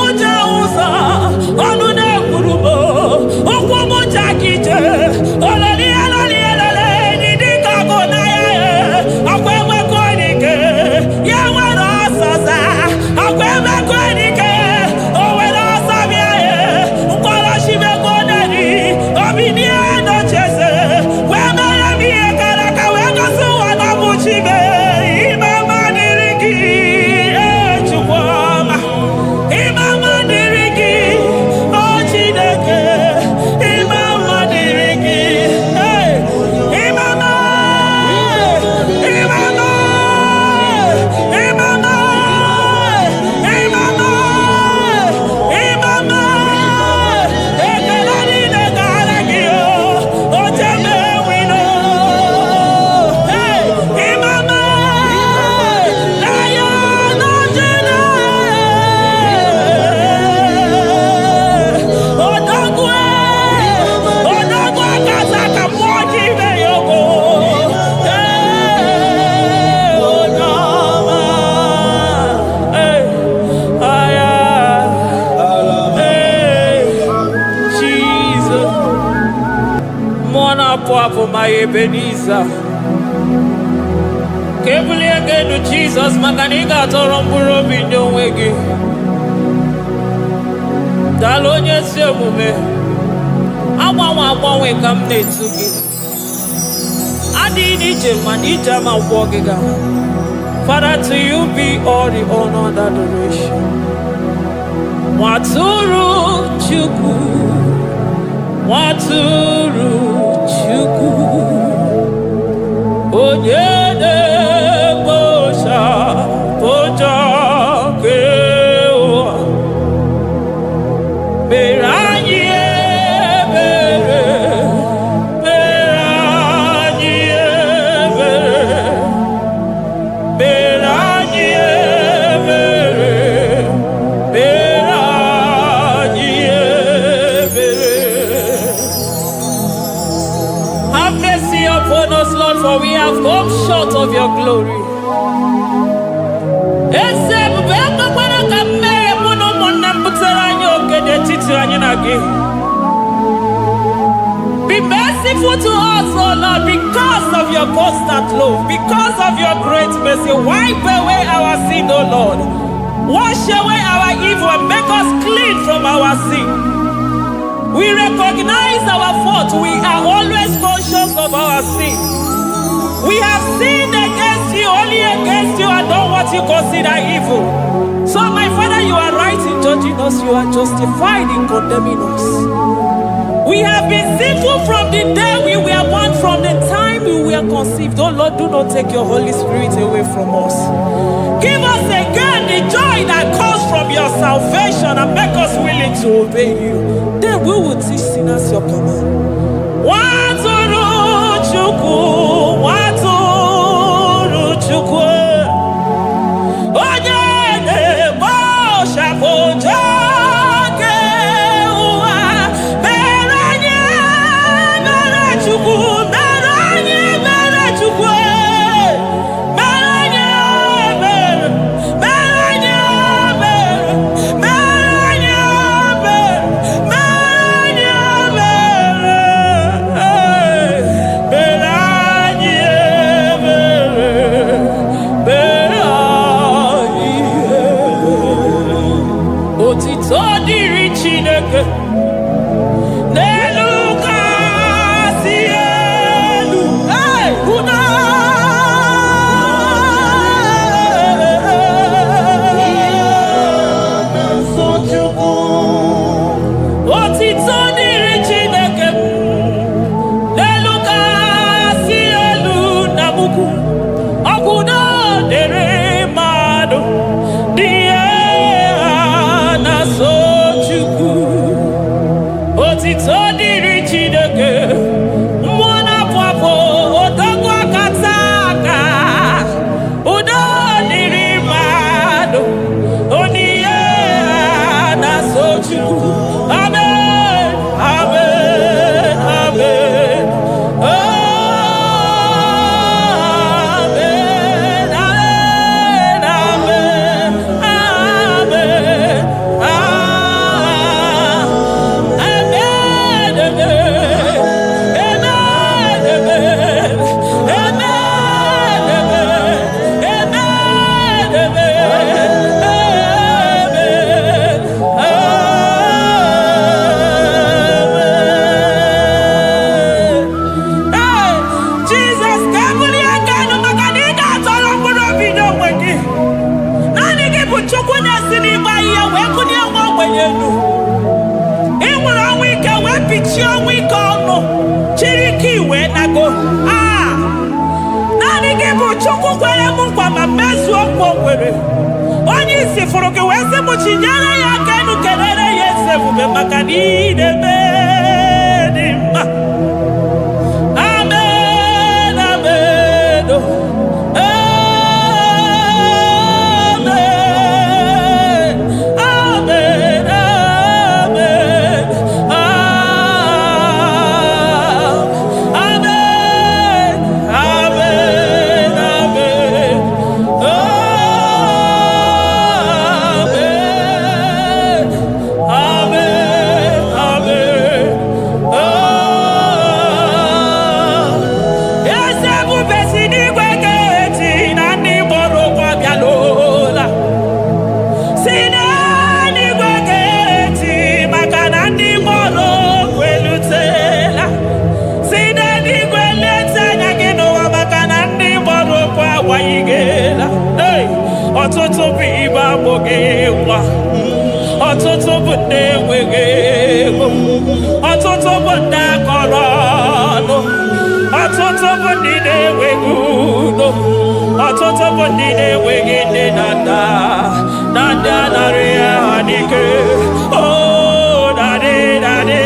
Apụ, my Ebenezer. Ka ebulie gị elu, Jizọs, maka na ị ga-atọrọ mkpụrụ obi nye onwe gị. Daalụ, onye ezi omume. Agbanwe agbanwe ka m na-etu gị. Adịghị n'ije mana ije ama gwọ gị ga. Father, to you be all the honor and adoration. Nwatụrụ Chukwu, Nwatụrụ Chukwu, onye na-ekpochapụ njọ nke ụwa, mere anyị ebere, mere anyị ebere, mere anyị ebere, mere anyị ebere. Have mercy upon us, Lord, for we have come short of your glory. Eze ebube, ekwekwara ka mmehie mụ na ụmụnne m butere anyị oke n'etiti anyị na gị. Be merciful to us, O Lord, because of your constant love, because of your great mercy. Wipe away our sin, O Lord. Wash away our evil and make us clean from our sin. We recognize our fault. We are always conscious of our sin. We have sinned against you, only against you, and done what you consider evil. So, my Father, you are right in judging us, you are justified in condemning us. We have been sinful from the day we were born, from the time we were conceived. Oh Lord, do not take your Holy Spirit away from us. Give us again the joy that comes from your salvation and make us willing to obey you. Then we will teach sinners your command. Nwatụrụ Chukwu, Nwatụrụ Chukwu, onye na-ekpochapụ njọ nke ụwa, mere anyị ebere, Chukwu, mere anyị ebere, Chukwu, mere anyị ebere, mere anyị ebere, mere anyị ebere, mere anyị ebere, mere anyị ebere, mere anyị ebere. Otito dịrị Chineke n'elu kasị elu. Hey, udo. Nsọ Chukwu. Otito dịrị Chineke n'elu kasị elu na mukwu ọgwụdo dịrị mmadụ dị ihe ha na-asọ Chukwu. Otito dịrị Chineke, mmụọ na-apụ apụ, odogwu akata aka. Udo dịrị mmadụ onye ihe ha na-asọ Chukwu. Amen, amen, amen. Amen, amen, amen, amen. Ah, amen, amen, amen, amen, amen, amen, amen, amen. Ee, Jizọs, ka ebulie aka elu maka na ị ga-atọrọ mkpụrụ obi n'onwe gị. Naanị gị bụ Chukwu na-esi n'ịgba ihe wee bulie nwa ogbenye elu. Ị nwere ọnwụ ike wee pichie ọnwụ ike ọnụ, chiri ike wee nago. Ah! Naanị gị bụ Chukwu kwere m nkwa ma mezuo nkwa o kwere. Onye isi fụrụ gị wee sị m chinyere ya aka elu, kelere ya eze ebube maka na ị na-eme dị mma. Amen, amen, oh. Amen, amen, amen, ah, amen, amen, amen, oh, amen, amen, amen. bụ ndị enweghị ego, ọtụtụ bụ ndị akọrọ ọnụ, ọtụtụ bụ ndị na-enweghị udo, ọtụtụ bụ ndị na-enweghị nne na nna na ndị anarị ya ha n'ike. Oh, daddy, daddy,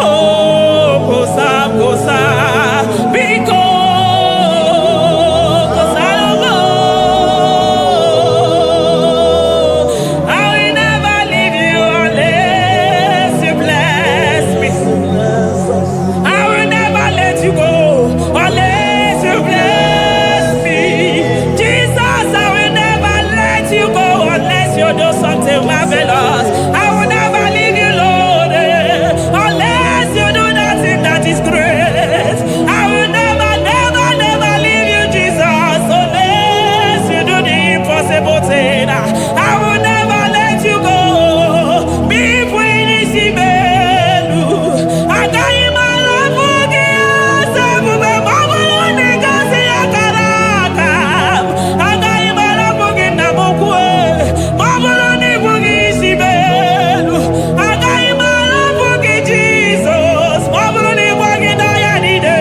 oh, kwụsa, kwụsa, biko, kwụsara m. I will never leave you unless you bless me. I will never let you go unless you bless me. Jesus, I will never let you go unless you do something marvelous. I will never leave you, Lord, unless you do that thing that is great. I will never, never, never leave you, Jesus, unless you do the impossible thing. I will never let you go. Be elu agaghị m arapụ gị eze ebube ma ọ bụrụ na ị gosi akara aka m. Agaghị m arapụ gị, nna m ukwu, ma ọ bụrụ na ị bụghị isi m elu. Agaghị m arapụ gị, Jizọs, ma ọ bụrụ na ị gwaghị n'ọya niile.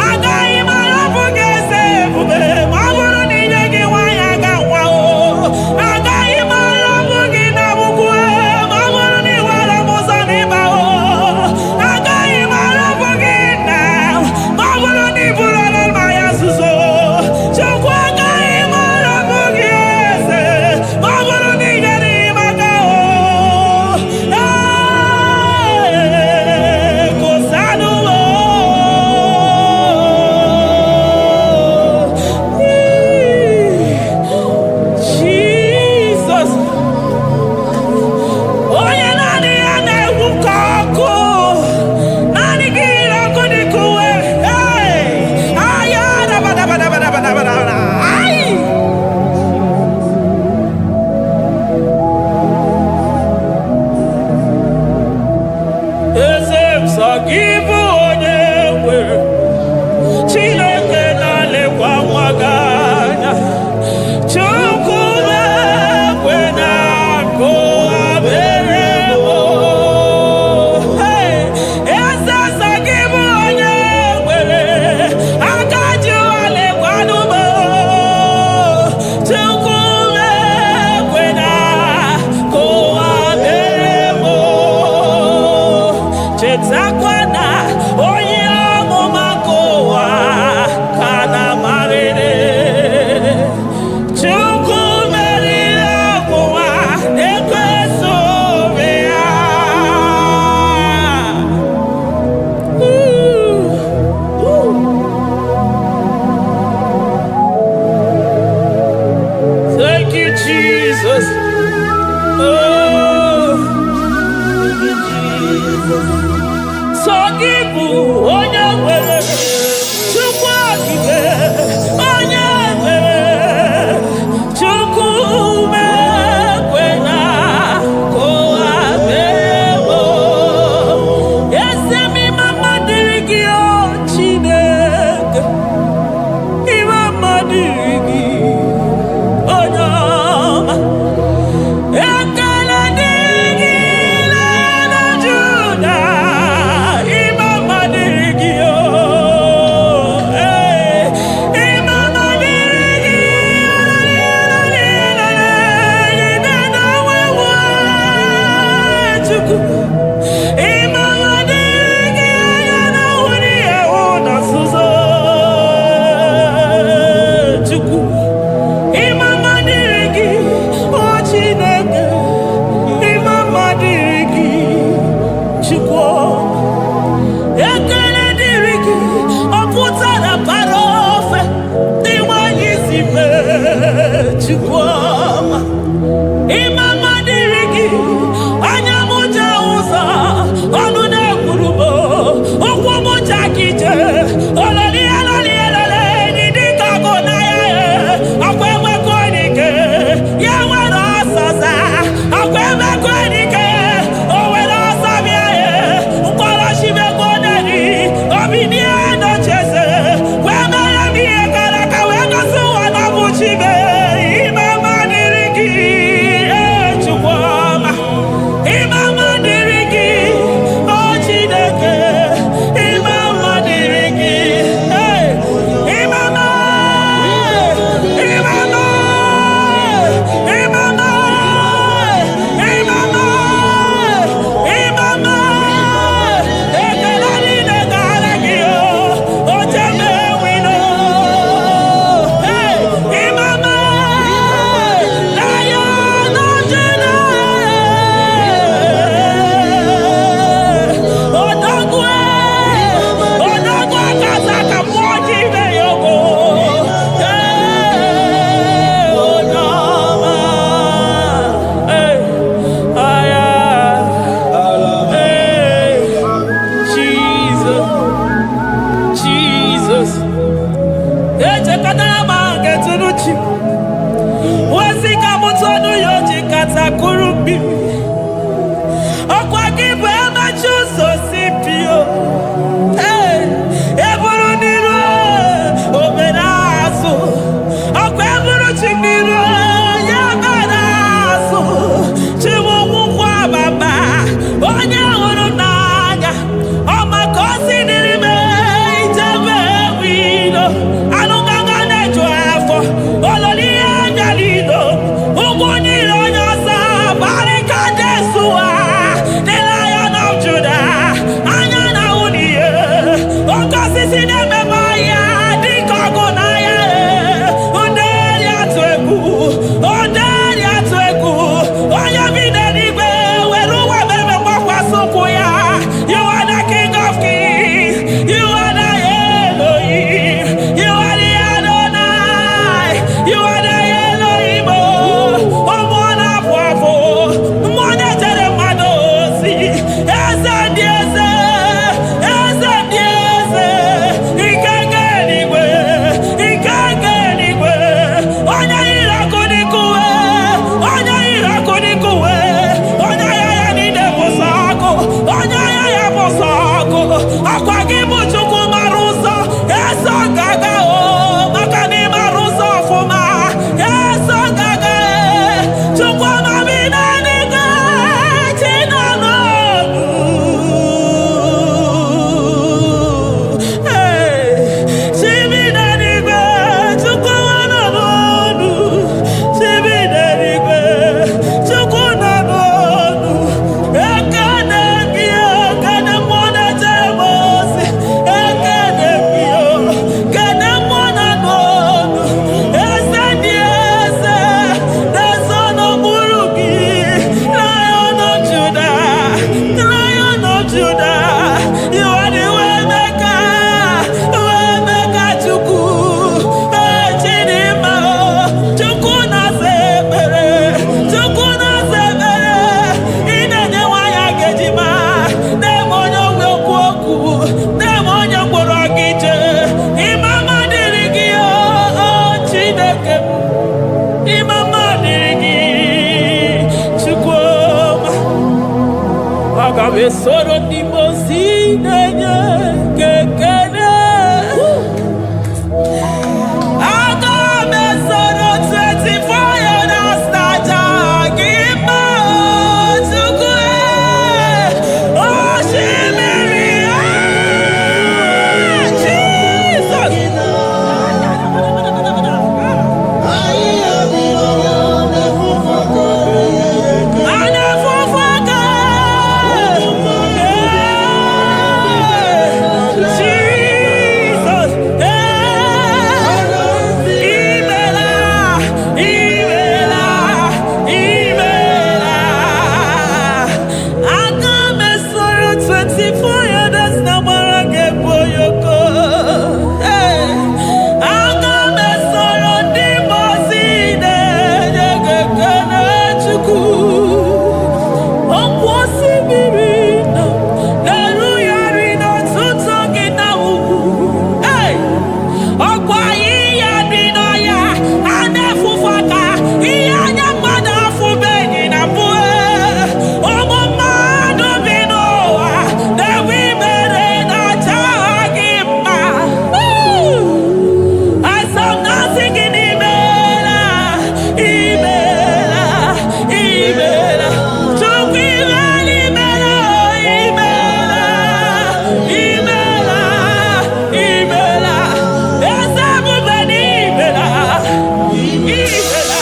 Agaghị m arapụ gị, eze ebube, ma ọ bụrụ na inye gị nwaanyị aga nwa o. Agaghị m arapụ gị na ukwu, ma ọ bụrụ na ị were m ụzọ n'ịba o. Agaghị m arapụ gị nna, ma ọ bụrụ na ị bụrụ mmanya nzuzo. Chukwu, agaghị m arapụ gị, eze, ma ọ bụrụ na ị nyere m aka o. Ee, kwụsanụ o. Jesus, onye naanị ya na-egwu ka ọkụ, naanị gị yiri ọkụ dịka uwe. Hey! Aya, dabadabadabadabadabada. Ai! Eze m, sọ gị bụ onye nwere Chineke na-alekwa nwa gị anya. Chukwu na-ekwe na akụ abere m. Hey! Eze, sọ gị bụ onye nwere aka ji ụwa lekwanụ m. Chukwu na-ekwe na akụ abere m. Chetakwa na onye amụma nke ụwa ka na-amarịrị. Chukwu meriri ọgwụnwa na-ekweso obi ya. Thank you, Jesus. Oh, thank you, Jesus. So Ọkwa gị bụ Chukwu mara ụzọ eso gaga o, maka na ị mara ụzọ ọfụma eso gaga e. Chukwu amami n'eluigwe, chi nọ n'ọnụ. Ee, chi bi n'eluigwe, Chukwu nọ n'ọnụ. Chi bi n'eluigwe, Chukwu nọ n'ọnụ. Ekene gị, ekene mmụọ na-eje m ozi. Ekene gị, o, kene mmụọ nọ n'ọnụ. Eze dị eze, na-ezo n'okpuru gị. Lion of Judah, Lion of Judah, you are the way maker, way maker Chukwu. Ee, Chidimma, o, Chukwu na-aza ekpere, Chukwu na-aza ekpere. Ị na-enye nwaanyị aga ejima, na-eme onye ogbi okwu okwu, na-eme onye mkpụrụ gị jee. Ịma mma dịrị gị, o, o, Chineke m. Ịma mma dịrị gị, Chukwu ọma. Aga m esoro ndị mmụọ ozi na-enye gị ekele. Aga m esoro 24 elders na-aja gị mma, o Chukwu, e. Osimiri, ah, Jesus. A na-efufe aka. Jesus. Imela, imela, imela. Aga m esoro 24 elders na gbara gị egwu oyoko. Aga m esoro ndị mmụọ ozi na-enye gị ekele, Chukwu. Ọkwa osimiri nọ na-erugharị n'ọtụtụ gị na ugwu. Hey! Ọkwa ahịhịa dị n'ọhịa a na-efufe aka, ihe anya mmadụ afụbeghị na mbụ. Ụmụ mmadụ bi n'ụwa na-enwe imere na-acha gị mma. Woo! Asam na-asị gị n'imela, imela, imela. Chukwu imela, imela, imela, imela, imela. Eze ebube n'imela, imela,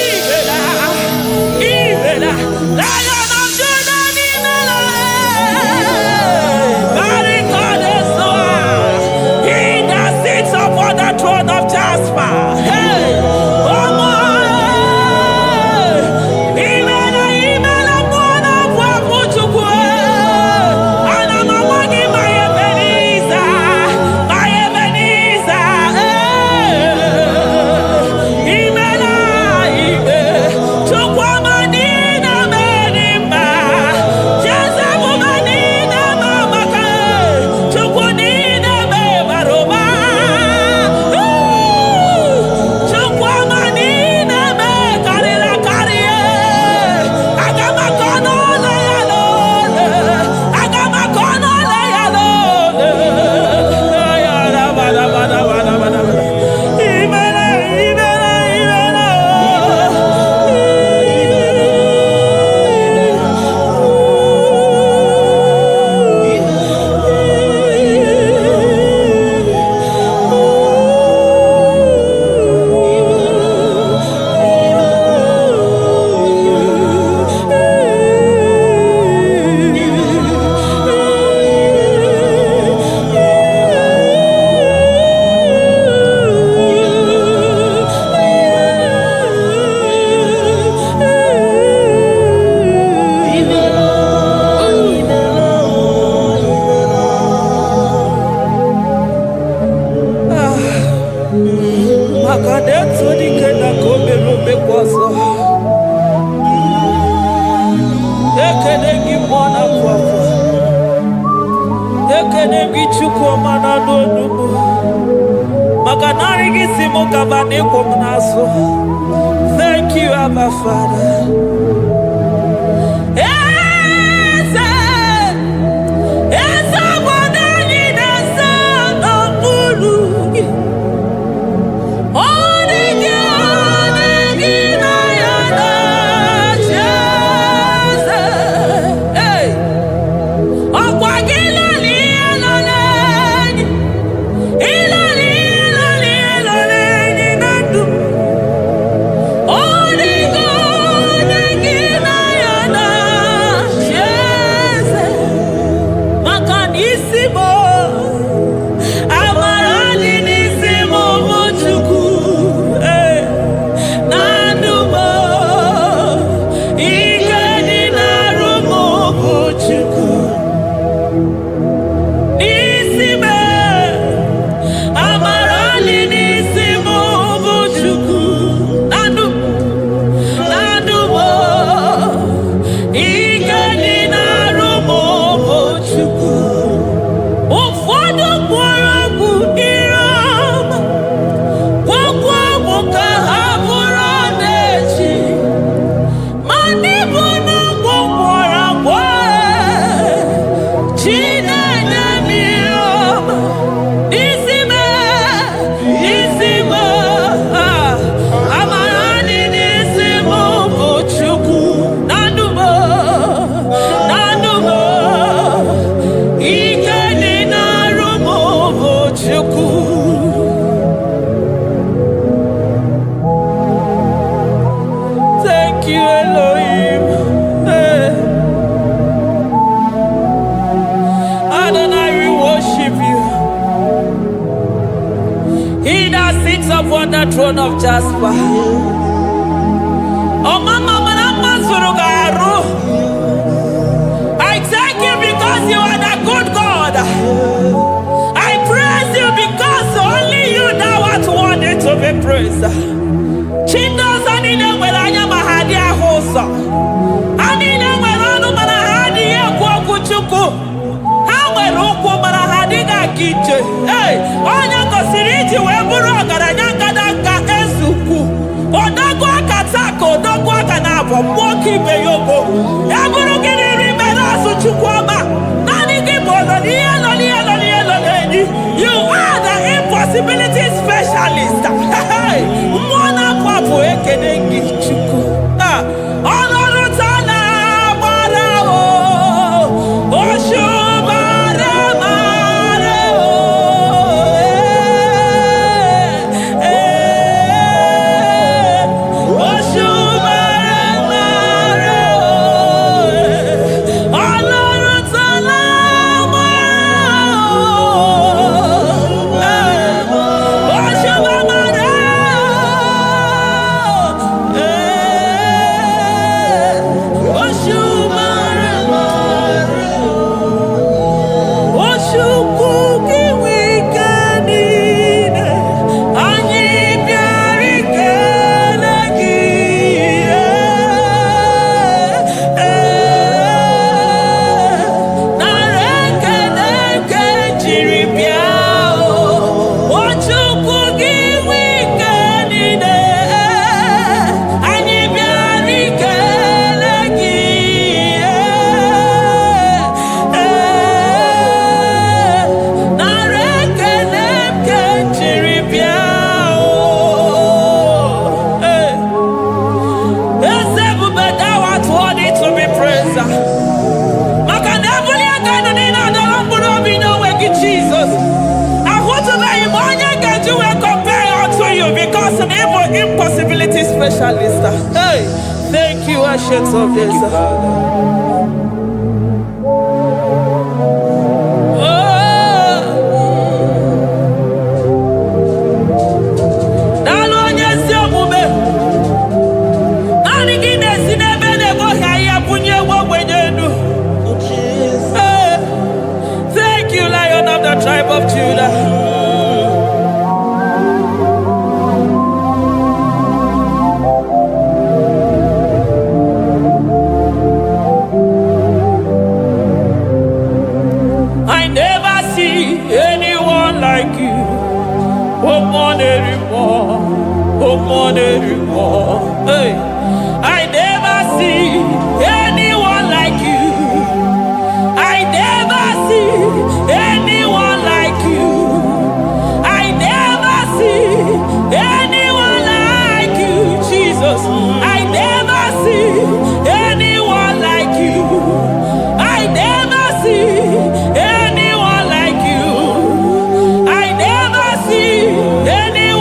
imela, imela. Lion of Judah n'imela. Barikade-soa. He that sits upon the throne of Jasper. Hey, Omo, imela, imela, mmụọ na-abụ abụ Chukwu. Ana m ama gị ma Ebenezer, ma Ebenezer. Imela, ime, Chukwu ọma niile mere mma. Jeze ebube niile ma maka, Chukwu niile bara ụba. Chukwu ọma niile karịrị akarị. Aga m akọ n'ụlọ ya n'ole. Aga m akọ n'ụlọ ya n'ole. Imela, imela, imela. Maka na etu dike na ka o mere omekwa ọzọ. Ekene gị, mmụọ na-apụ apụ. Ekene gị, Chukwu ọma na-anụ onugbu, maka narị gị si m gaba na ịkwụ m n'azụ. Thank you, Abba Father. Eze, eze. throne of Jasper. Ọmama mara mma zụrụ gị arụ. I thank you because you are the good God. I praise you because only you thou art worthy to be praised. Chi ndị ọzọ niile nwere anya ma ha adịghị ahụ ụzọ. Ha niile nwere ọnụ mana ha adịghị ekwu okwu Chukwu. Ha nwere ụkwụ mana ha adịghị aga ije. Ee, onye gosiri iji wee bụrụ ọgaranya ngadanga eze ukwu. Odogwu aka taa ka odogwu aka na-abụ mmụọ ka ibe ya ogo. Ya bụrụ gị n'iri mere azụ, Chukwu ọma. Naanị gị bụ ọnọ n'ihe nọ n'ihe nọ n'ihe nọ n'enyi. You are the impossibility specialist. Hey, mmụọ na-apụ apụ, ekene gị, Chukwu. Ah, ọlọ́run tá lágbára o, òṣùbàrẹ̀ màrẹ̀ o. Eh, òṣùbàrẹ̀ màrẹ̀ o. Ọlọ́run tá lágbára o. Òṣùbàrẹ̀ o. Òṣùbàrẹ̀ màrẹ̀ o. Chukwu gị nwe ike niile, anyị bịara ikele gị. Ee, nara ekele nke jiri bịa o. O Chukwu gị nwe ike niile, anyị bịara ikele gị. Ee, nara ekele nke jiri bịa o. Ee. Eze ebube, thou art worthy to be praised. Maka na ebuli aka elu niile adọrọ mkpụrụ obi n'onwe gị, Jizọs. Ahụtụbeghị m onye ga-eji wee compare unto you because na ịbụ impossibility specialist. Hey, thank you, Ancient of Thank Days. you, Father. Oh, daalụ onye ezi omume. Naanị gị na-esi n'ebe na-egboghị ahịhịa bunye ewu ogbenye elu. Hey, thank you, Lion of the tribe of Judah. I never see anyone like you. Oh, more anymore. Oh, more anymore. Hey, I never see anyone like you. I never see anyone like you. I never see anyone like you, Jesus. I never see anyone like you. I never see anyone like you. I never see anyone.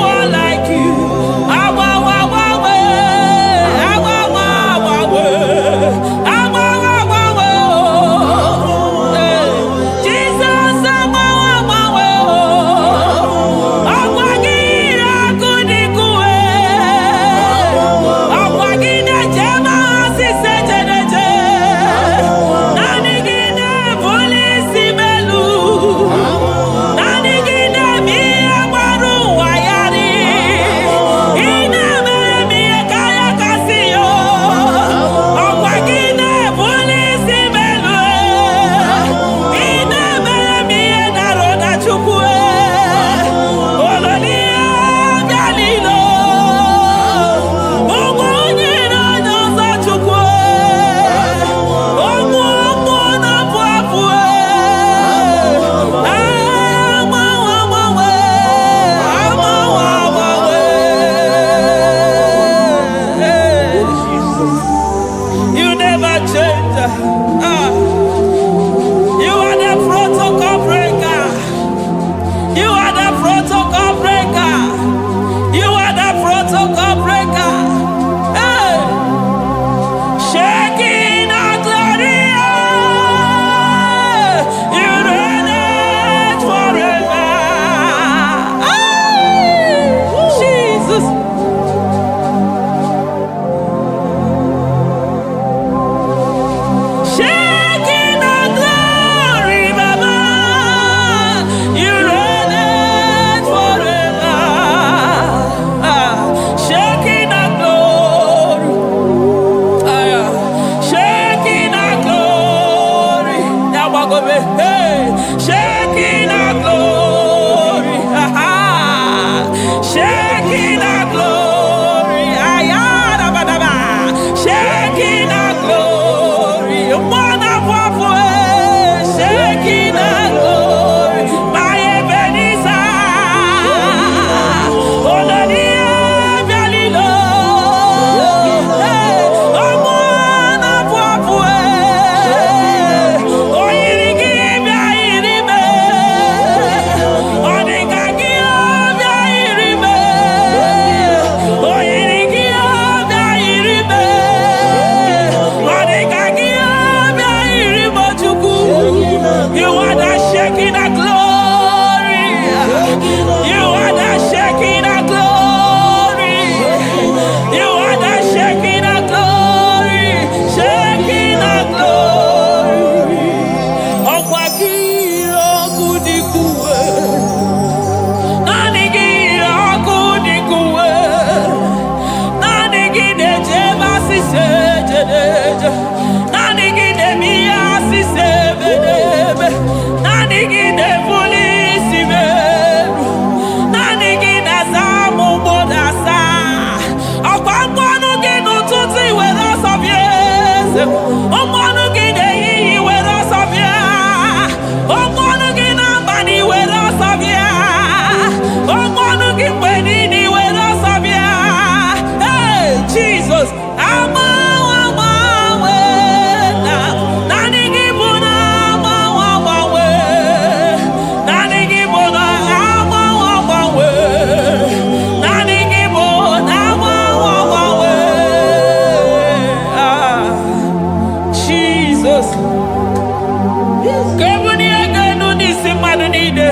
Ka ebulie ego elu n'isi mmadụ niile.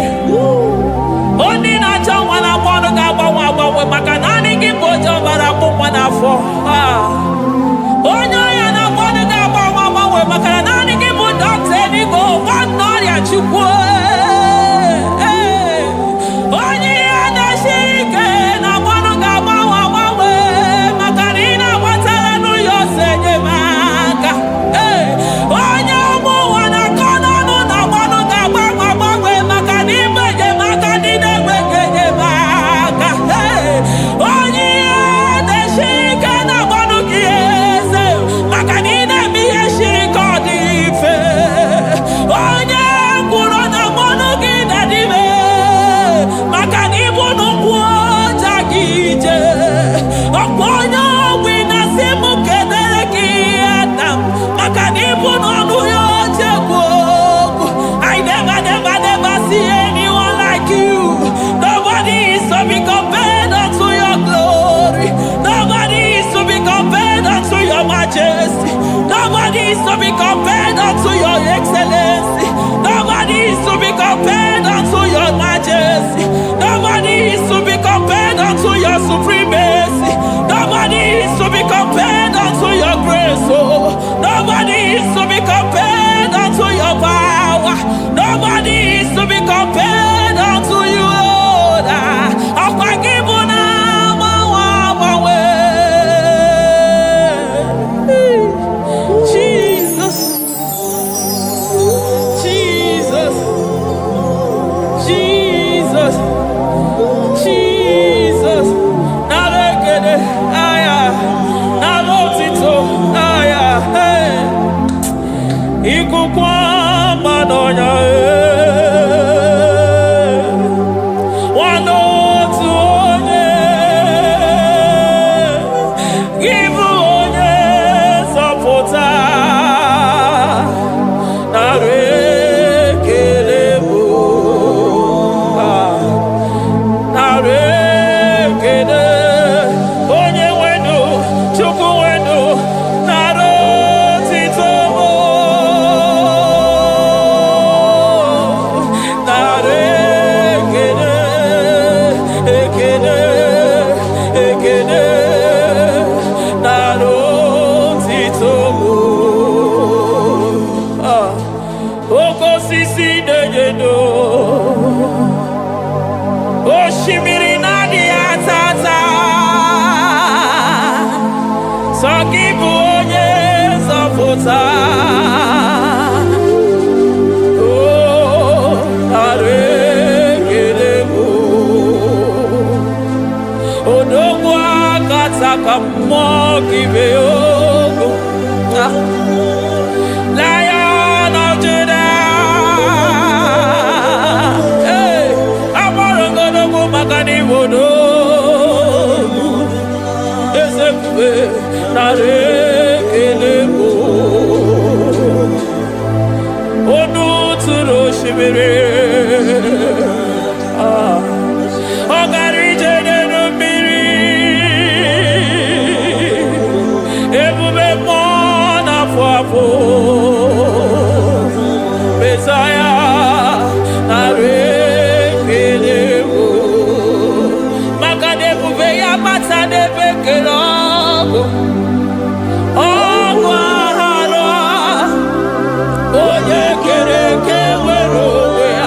Onye na-achọ nwa na-agba ọnụ ga-agbanwe agbanwe, maka naanị gị bụ oche ọbara akpụ nwa n'afọ. Ah. Onye ọrịa na-agba ọnụ ga-agbanwe agbanwe, maka na naanị gị bụ dọkịta eluigwe, nwanne ọrịa Chukwu. Ee. Onye ihe na-esiri ike na-agba ọnụ ga-agbanwe agbanwe, maka na ị na-agbatara n'ụlọ ọsọ enyemaka. Ee. Onye ụmụ ụwa na-akọ n'ọnụ na-agba ọnụ ga-agbanwe agbanwe, maka na ịbụ enyemaka ndị na-enweghị enyemaka. Ee. Onye ihe na-esiri ike na-agba ọnụ gị eze, maka na ị na-eme ihe siri ka ọ dị mfe. Onye ngwụrọ na-agba ọnụ gị na-adịbe, maka na ịbụ n'ụkwụ ọja gị ije. Ọkwa onye ogbi na-asị m kedere gị nna m, maka na ịbụ n'ọnụ ya oche kwu okwu. I never, never, never see anyone like you. Nobody is to be compared unto your glory. Nobody is to be compared unto your majesty. Nobody is to be compared unto your excellency. Nobody is to be compared unto your majesty. Nobody is to be compared unto your supremacy. Nobody is to be compared unto your grace. Oh, nobody is to be compared unto your power. Nobody is to be compared unto you, Lord. Ah, ọkwa gị bụ na agbanwe agbanwe. Jesus, Jesus, Jesus, Jesus. Nara ekele, aya, nara otito, aya, hey. Ikuku ọma n'ọnya, eh. Nwanne otu onye, gị bụ onye nzọpụta. Nara ekele bụ, ah. Nara ekele, onye nwenu, Chukwu nwenu, nara otito bụ. Nara ekele, ekele, ekele, nara otito bụ. Ah. Oke osisi na-enye ndụ, osimiri na-adịghị ata ata, sọ gị bụ onye nzọpụta. O, nara ekele bụ. Odogwu akataka mmụọ gị be ogo. Ah. Lion of Judah. Hey, agbọrọ ngodogwu maka na Igbo n'ogwu. Eze ebube, nara ekele bụ. Onu tụrụ osimiri. Ah. Ọ gara ije n'elu mmiri. Ebube mmụọ na-afụ afụ. Mesaya, nara ekele bụ. Maka na ebube ya bata n'ebe kere ọgụ. Ọgụ aharụ onye kere eke nwere onwe ya.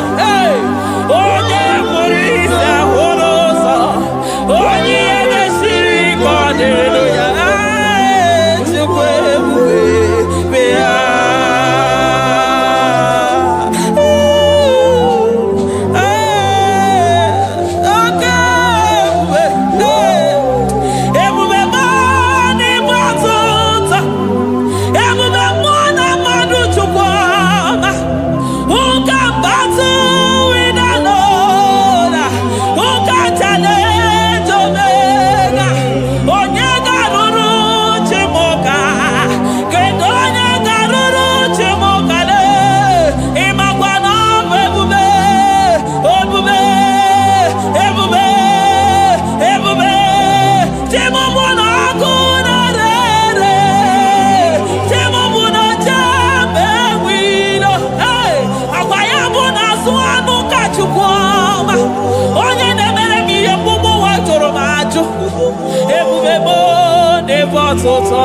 ọtụtụ,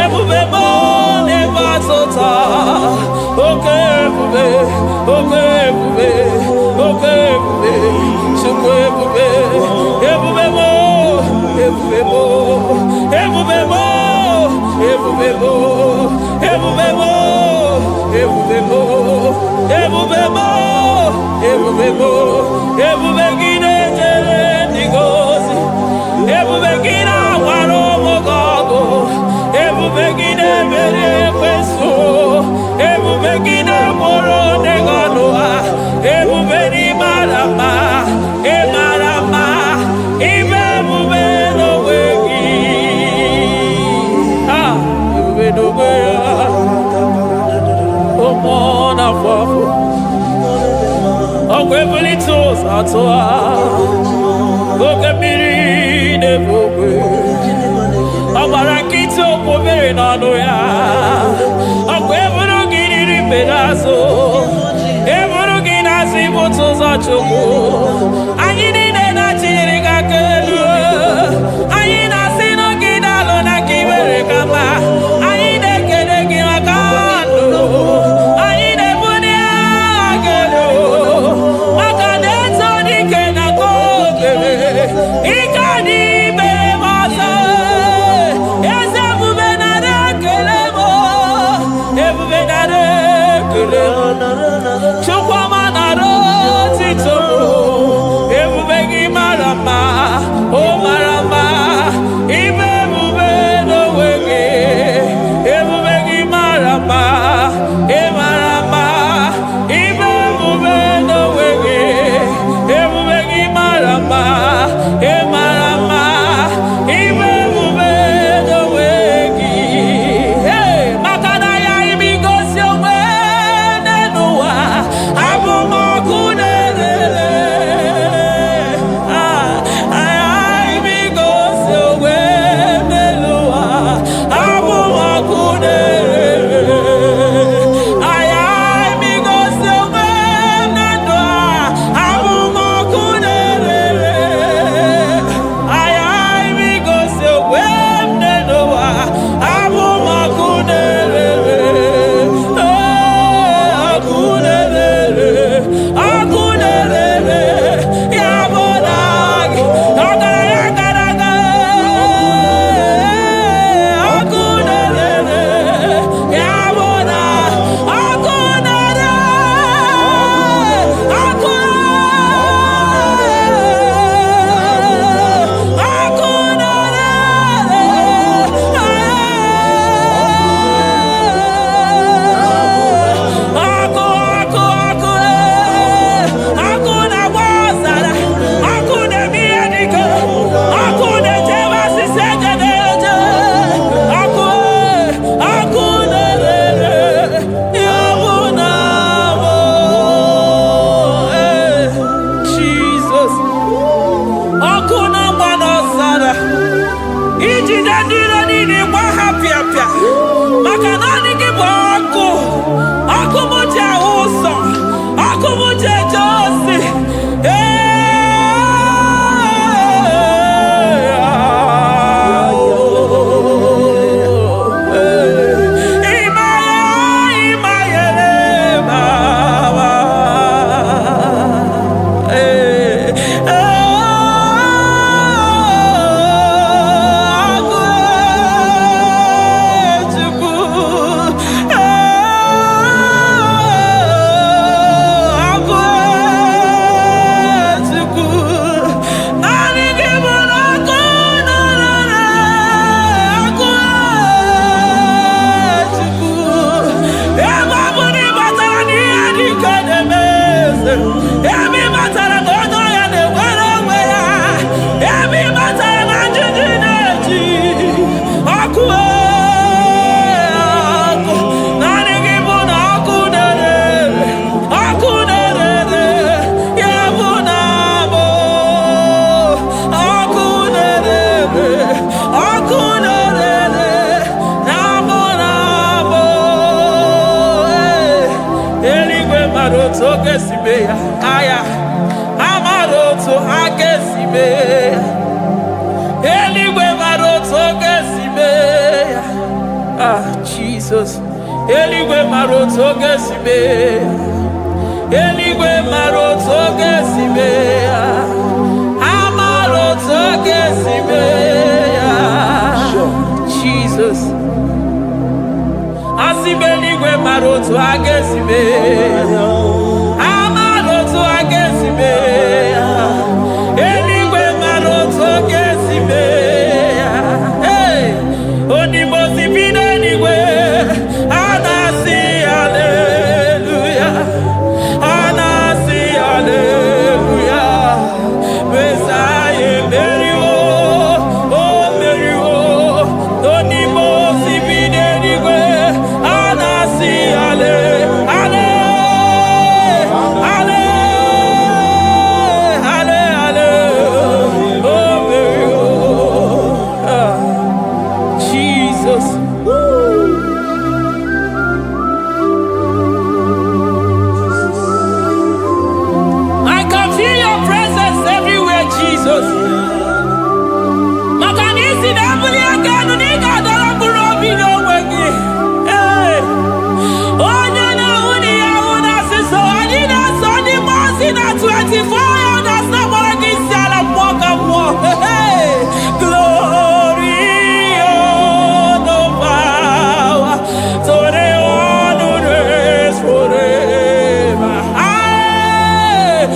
ebube m na-ebe ọtụtụ, oke ebube, oke ebube, oke ebube, Chukwu ebube, ebube m, ebube m, ebube m, ebube m, ebube m, ebube m, ebube m, ebube m, ebube gị na-ejere ndị gị ozi, ebube gị na-agbara ụmụ gị ọgụ, ebube gị na-emeri ekwensu, ebube gị na-agbụrụ ndị gị ọnụ ha, ebube n'ịmara mma, ịmara mma, ibe ebube n'onwe gị. Ah, ebube n'onwe ya, ụmụ na-afọ afọ, ọkwa ebulite ụzọ atụ ha, oke mmiri na-ebu ogwe, ọ gbara nkịtị okwu mmiri n'ọnụ ya, ọkwa eburu gị riri mgbe n'azụ, eburu gị n'azụ ibute ụzọ Chukwu. Anyị niile na-achịnyere gị aka elu, anyị na-asị na gị daalụ na ka i mere ka mma, anyị na-ekele gị maka ndụ, anyị na-ebuli aha gị elu maka na eto dike na nke obere ike dị mere m ọzọ. Eze ebube, nara ekele m, ebube nara ekele m, Chukwuma nara otito m. Ebube gị mara mma, o mara mma, ibe ebube n'onwe gị, ebube gị mara mma, ị mara mma, ibe ebube n'onwe gị, ebube gị mara mma, ị mara mma, ibe ebube n'onwe gị. Hey, maka na ya imi gosi onwe n'ụwa, abụ m ọkụ na-erere. Ah, imi gosi onwe n'ụwa, abụ m ọkụ na-erere. Aya imi gosi onwe na ndụ a, abụ m ọkụ na-erere. Aya imi gosi onwe m n'ụwa, abụ m ọkụ na-erere. Ee, ọkụ na-erere, ọkụ na-erere, ya bụ na gị ọgaranya gara aga. Ọkụ na-erere, ya bụ na ọkụ na-ere, ọkụ, ọkụ na-ere. Ọkụ, ọkụ, ọkụ, ọkụ na-agba ọzara, ọkụ na-eme ihe dike, ọkụ na-echebe asịsị eje na-eje, ọkụ, ọkụ na-erere, ya bụ na mụ. Jizọs, ọkụ na-agba n'ọzara, ijide ndị iro niile gba ha pịapịa, maka naanị gị bụ ọkụ, ọkụ m ji ahụ ụzọ, ọkụ m ji eje ozi. Ee, ịmaya, ịmayere mama. Ee, ọkụ Chukwu, ọkụ Chukwu, naanị gị bụ ọkụ na-ere, ọkụ Chukwu. Ebe ọ bụ na ị batara n'ihe dị ike na-eme eze, ebe ị batara na onye ọya na-enwere onwe ya, ebe ị batara na njiji na-eji ọkụ, ọkụ, naanị gị bụ na ọkụ na-ere, ọkụ na-ere, ya bụ na bụ ọkụ na-ere, ọkụ na-ere, na bụ na bụ. Eluigwe mara otu oge si mee ya, aya amara otu ha ga-esi mee ya. Eluigwe mara otu oge si Jizọs, eluigwe mara otu oge si mee ya. Eluigwe mara otu oge si mee ya. Ha mara otu oge si mee ya. Jizọs, asị m eluigwe mara otu a ga-esi mee ya. Ha mara otu a ga-esi mee ya. Eluigwe mara otu ọ ga-esi mee ya. Hey! Onimosi bi n'eluigwe, a na-asị haleluya, a na-asị haleluya. Mesaya emeriwo, o meriwo. Onimosi bi n'eluigwe, a na-asị hale, hale, hale, hale, hale, o meriwo. Ah, Jesus. I can feel your presence everywhere, Jesus. Maka na isi na-ebuli aka elu na ị ga-adọrọ mkpụrụ obi n'onwe gị. Ee. Onye na-ahụ na ihe ahụ na-asịsọ, anyị na-asọ ndị mmụọ ozi na 24 elders na-agbara gị isi ala mmụọ ka mmụọ. Hey! Glory, honor, power to the one who reigns forever. Amen.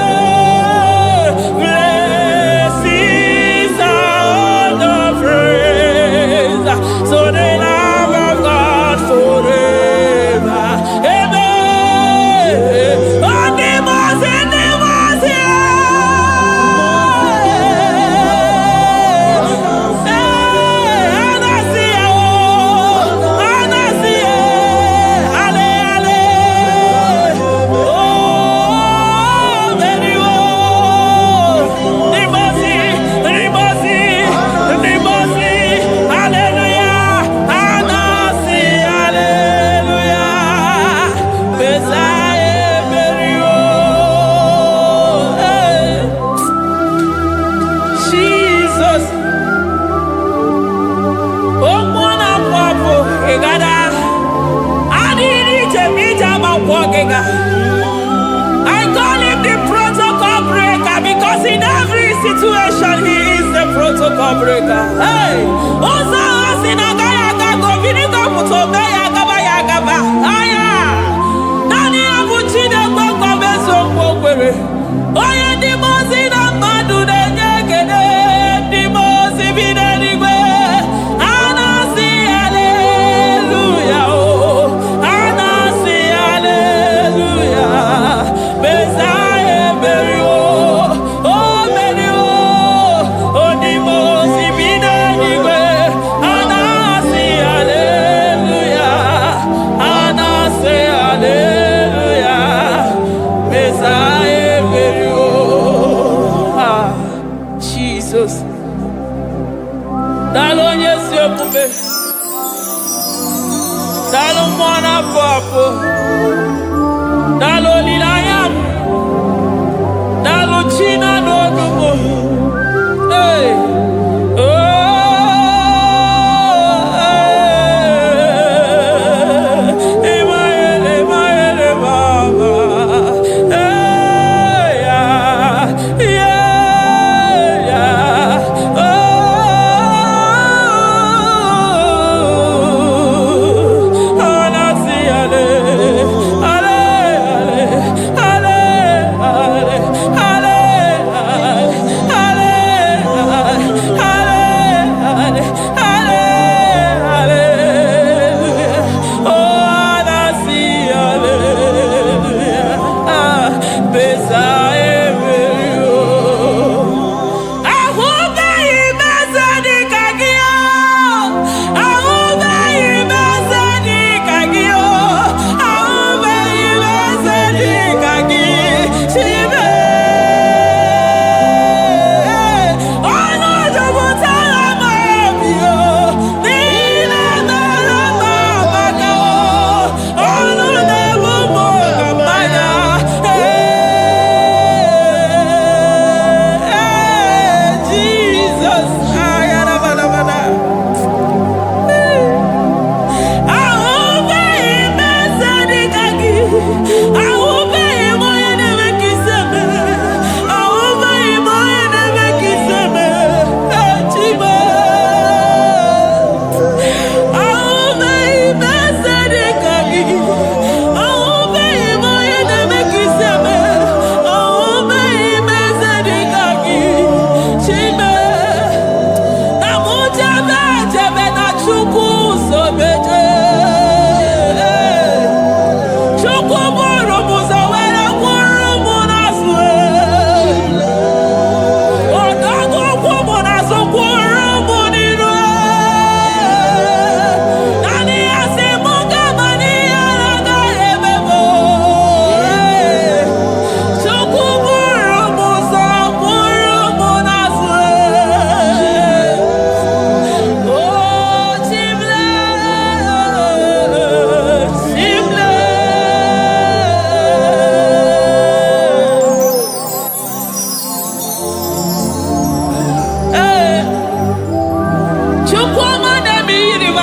Amen. Blessings and praise to the Lamb of God forever. Amen. Ndị mmụọ ozi, ndị mmụọ ozi, ee, a na-asị ya o, a na-asị ya, ale, ale, o meriwo. Ndị mmụọ ozi, ndị mmụọ ozi, ndị mmụọ ozi, haleluya, a na-asị haleluya, Mesaya emeriwo. Ee, Jesus. Okwu na-apụ apụ ịgada adịghị ije ma ije ama nkwọ gịga. I call him the protocol breaker because in every situation he is the protocol breaker. Hey! Ụzọ ahụ si na agaghị aga ka obirigo pụta ome ya agaba ya agaba. Aya! Naanị ya bụ Chineke nkwa eziokwu o kwere. Onye ndị mmụọ ozi na mmadụ na-enye ekele, ndị mmụọ ozi bi n'eluigwe. A na-asị haleluya o. A na-asị haleluya. Mesaya emeriwo. O meriwo. Ndị mmụọ ozi bi n'eluigwe. A na-asị haleluya. A na-asị haleluya. Mesaya emeriwo. Ah, Jesus. Daalụ onye ezi omume. Daalụ mmụọ na-apụ apụ. Daalụ olileanya m. Daalụ chi na-anụ olu m. Hey. Oh, hey. Emmanuel, Emmanuel, Mama. Hey, yeah. Oh, anasi, ale, ale, ale.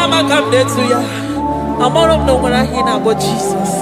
Onye ọma ka m na-etu ya. Amarọ m na o nwere aha ị na-akpọ Jizọs.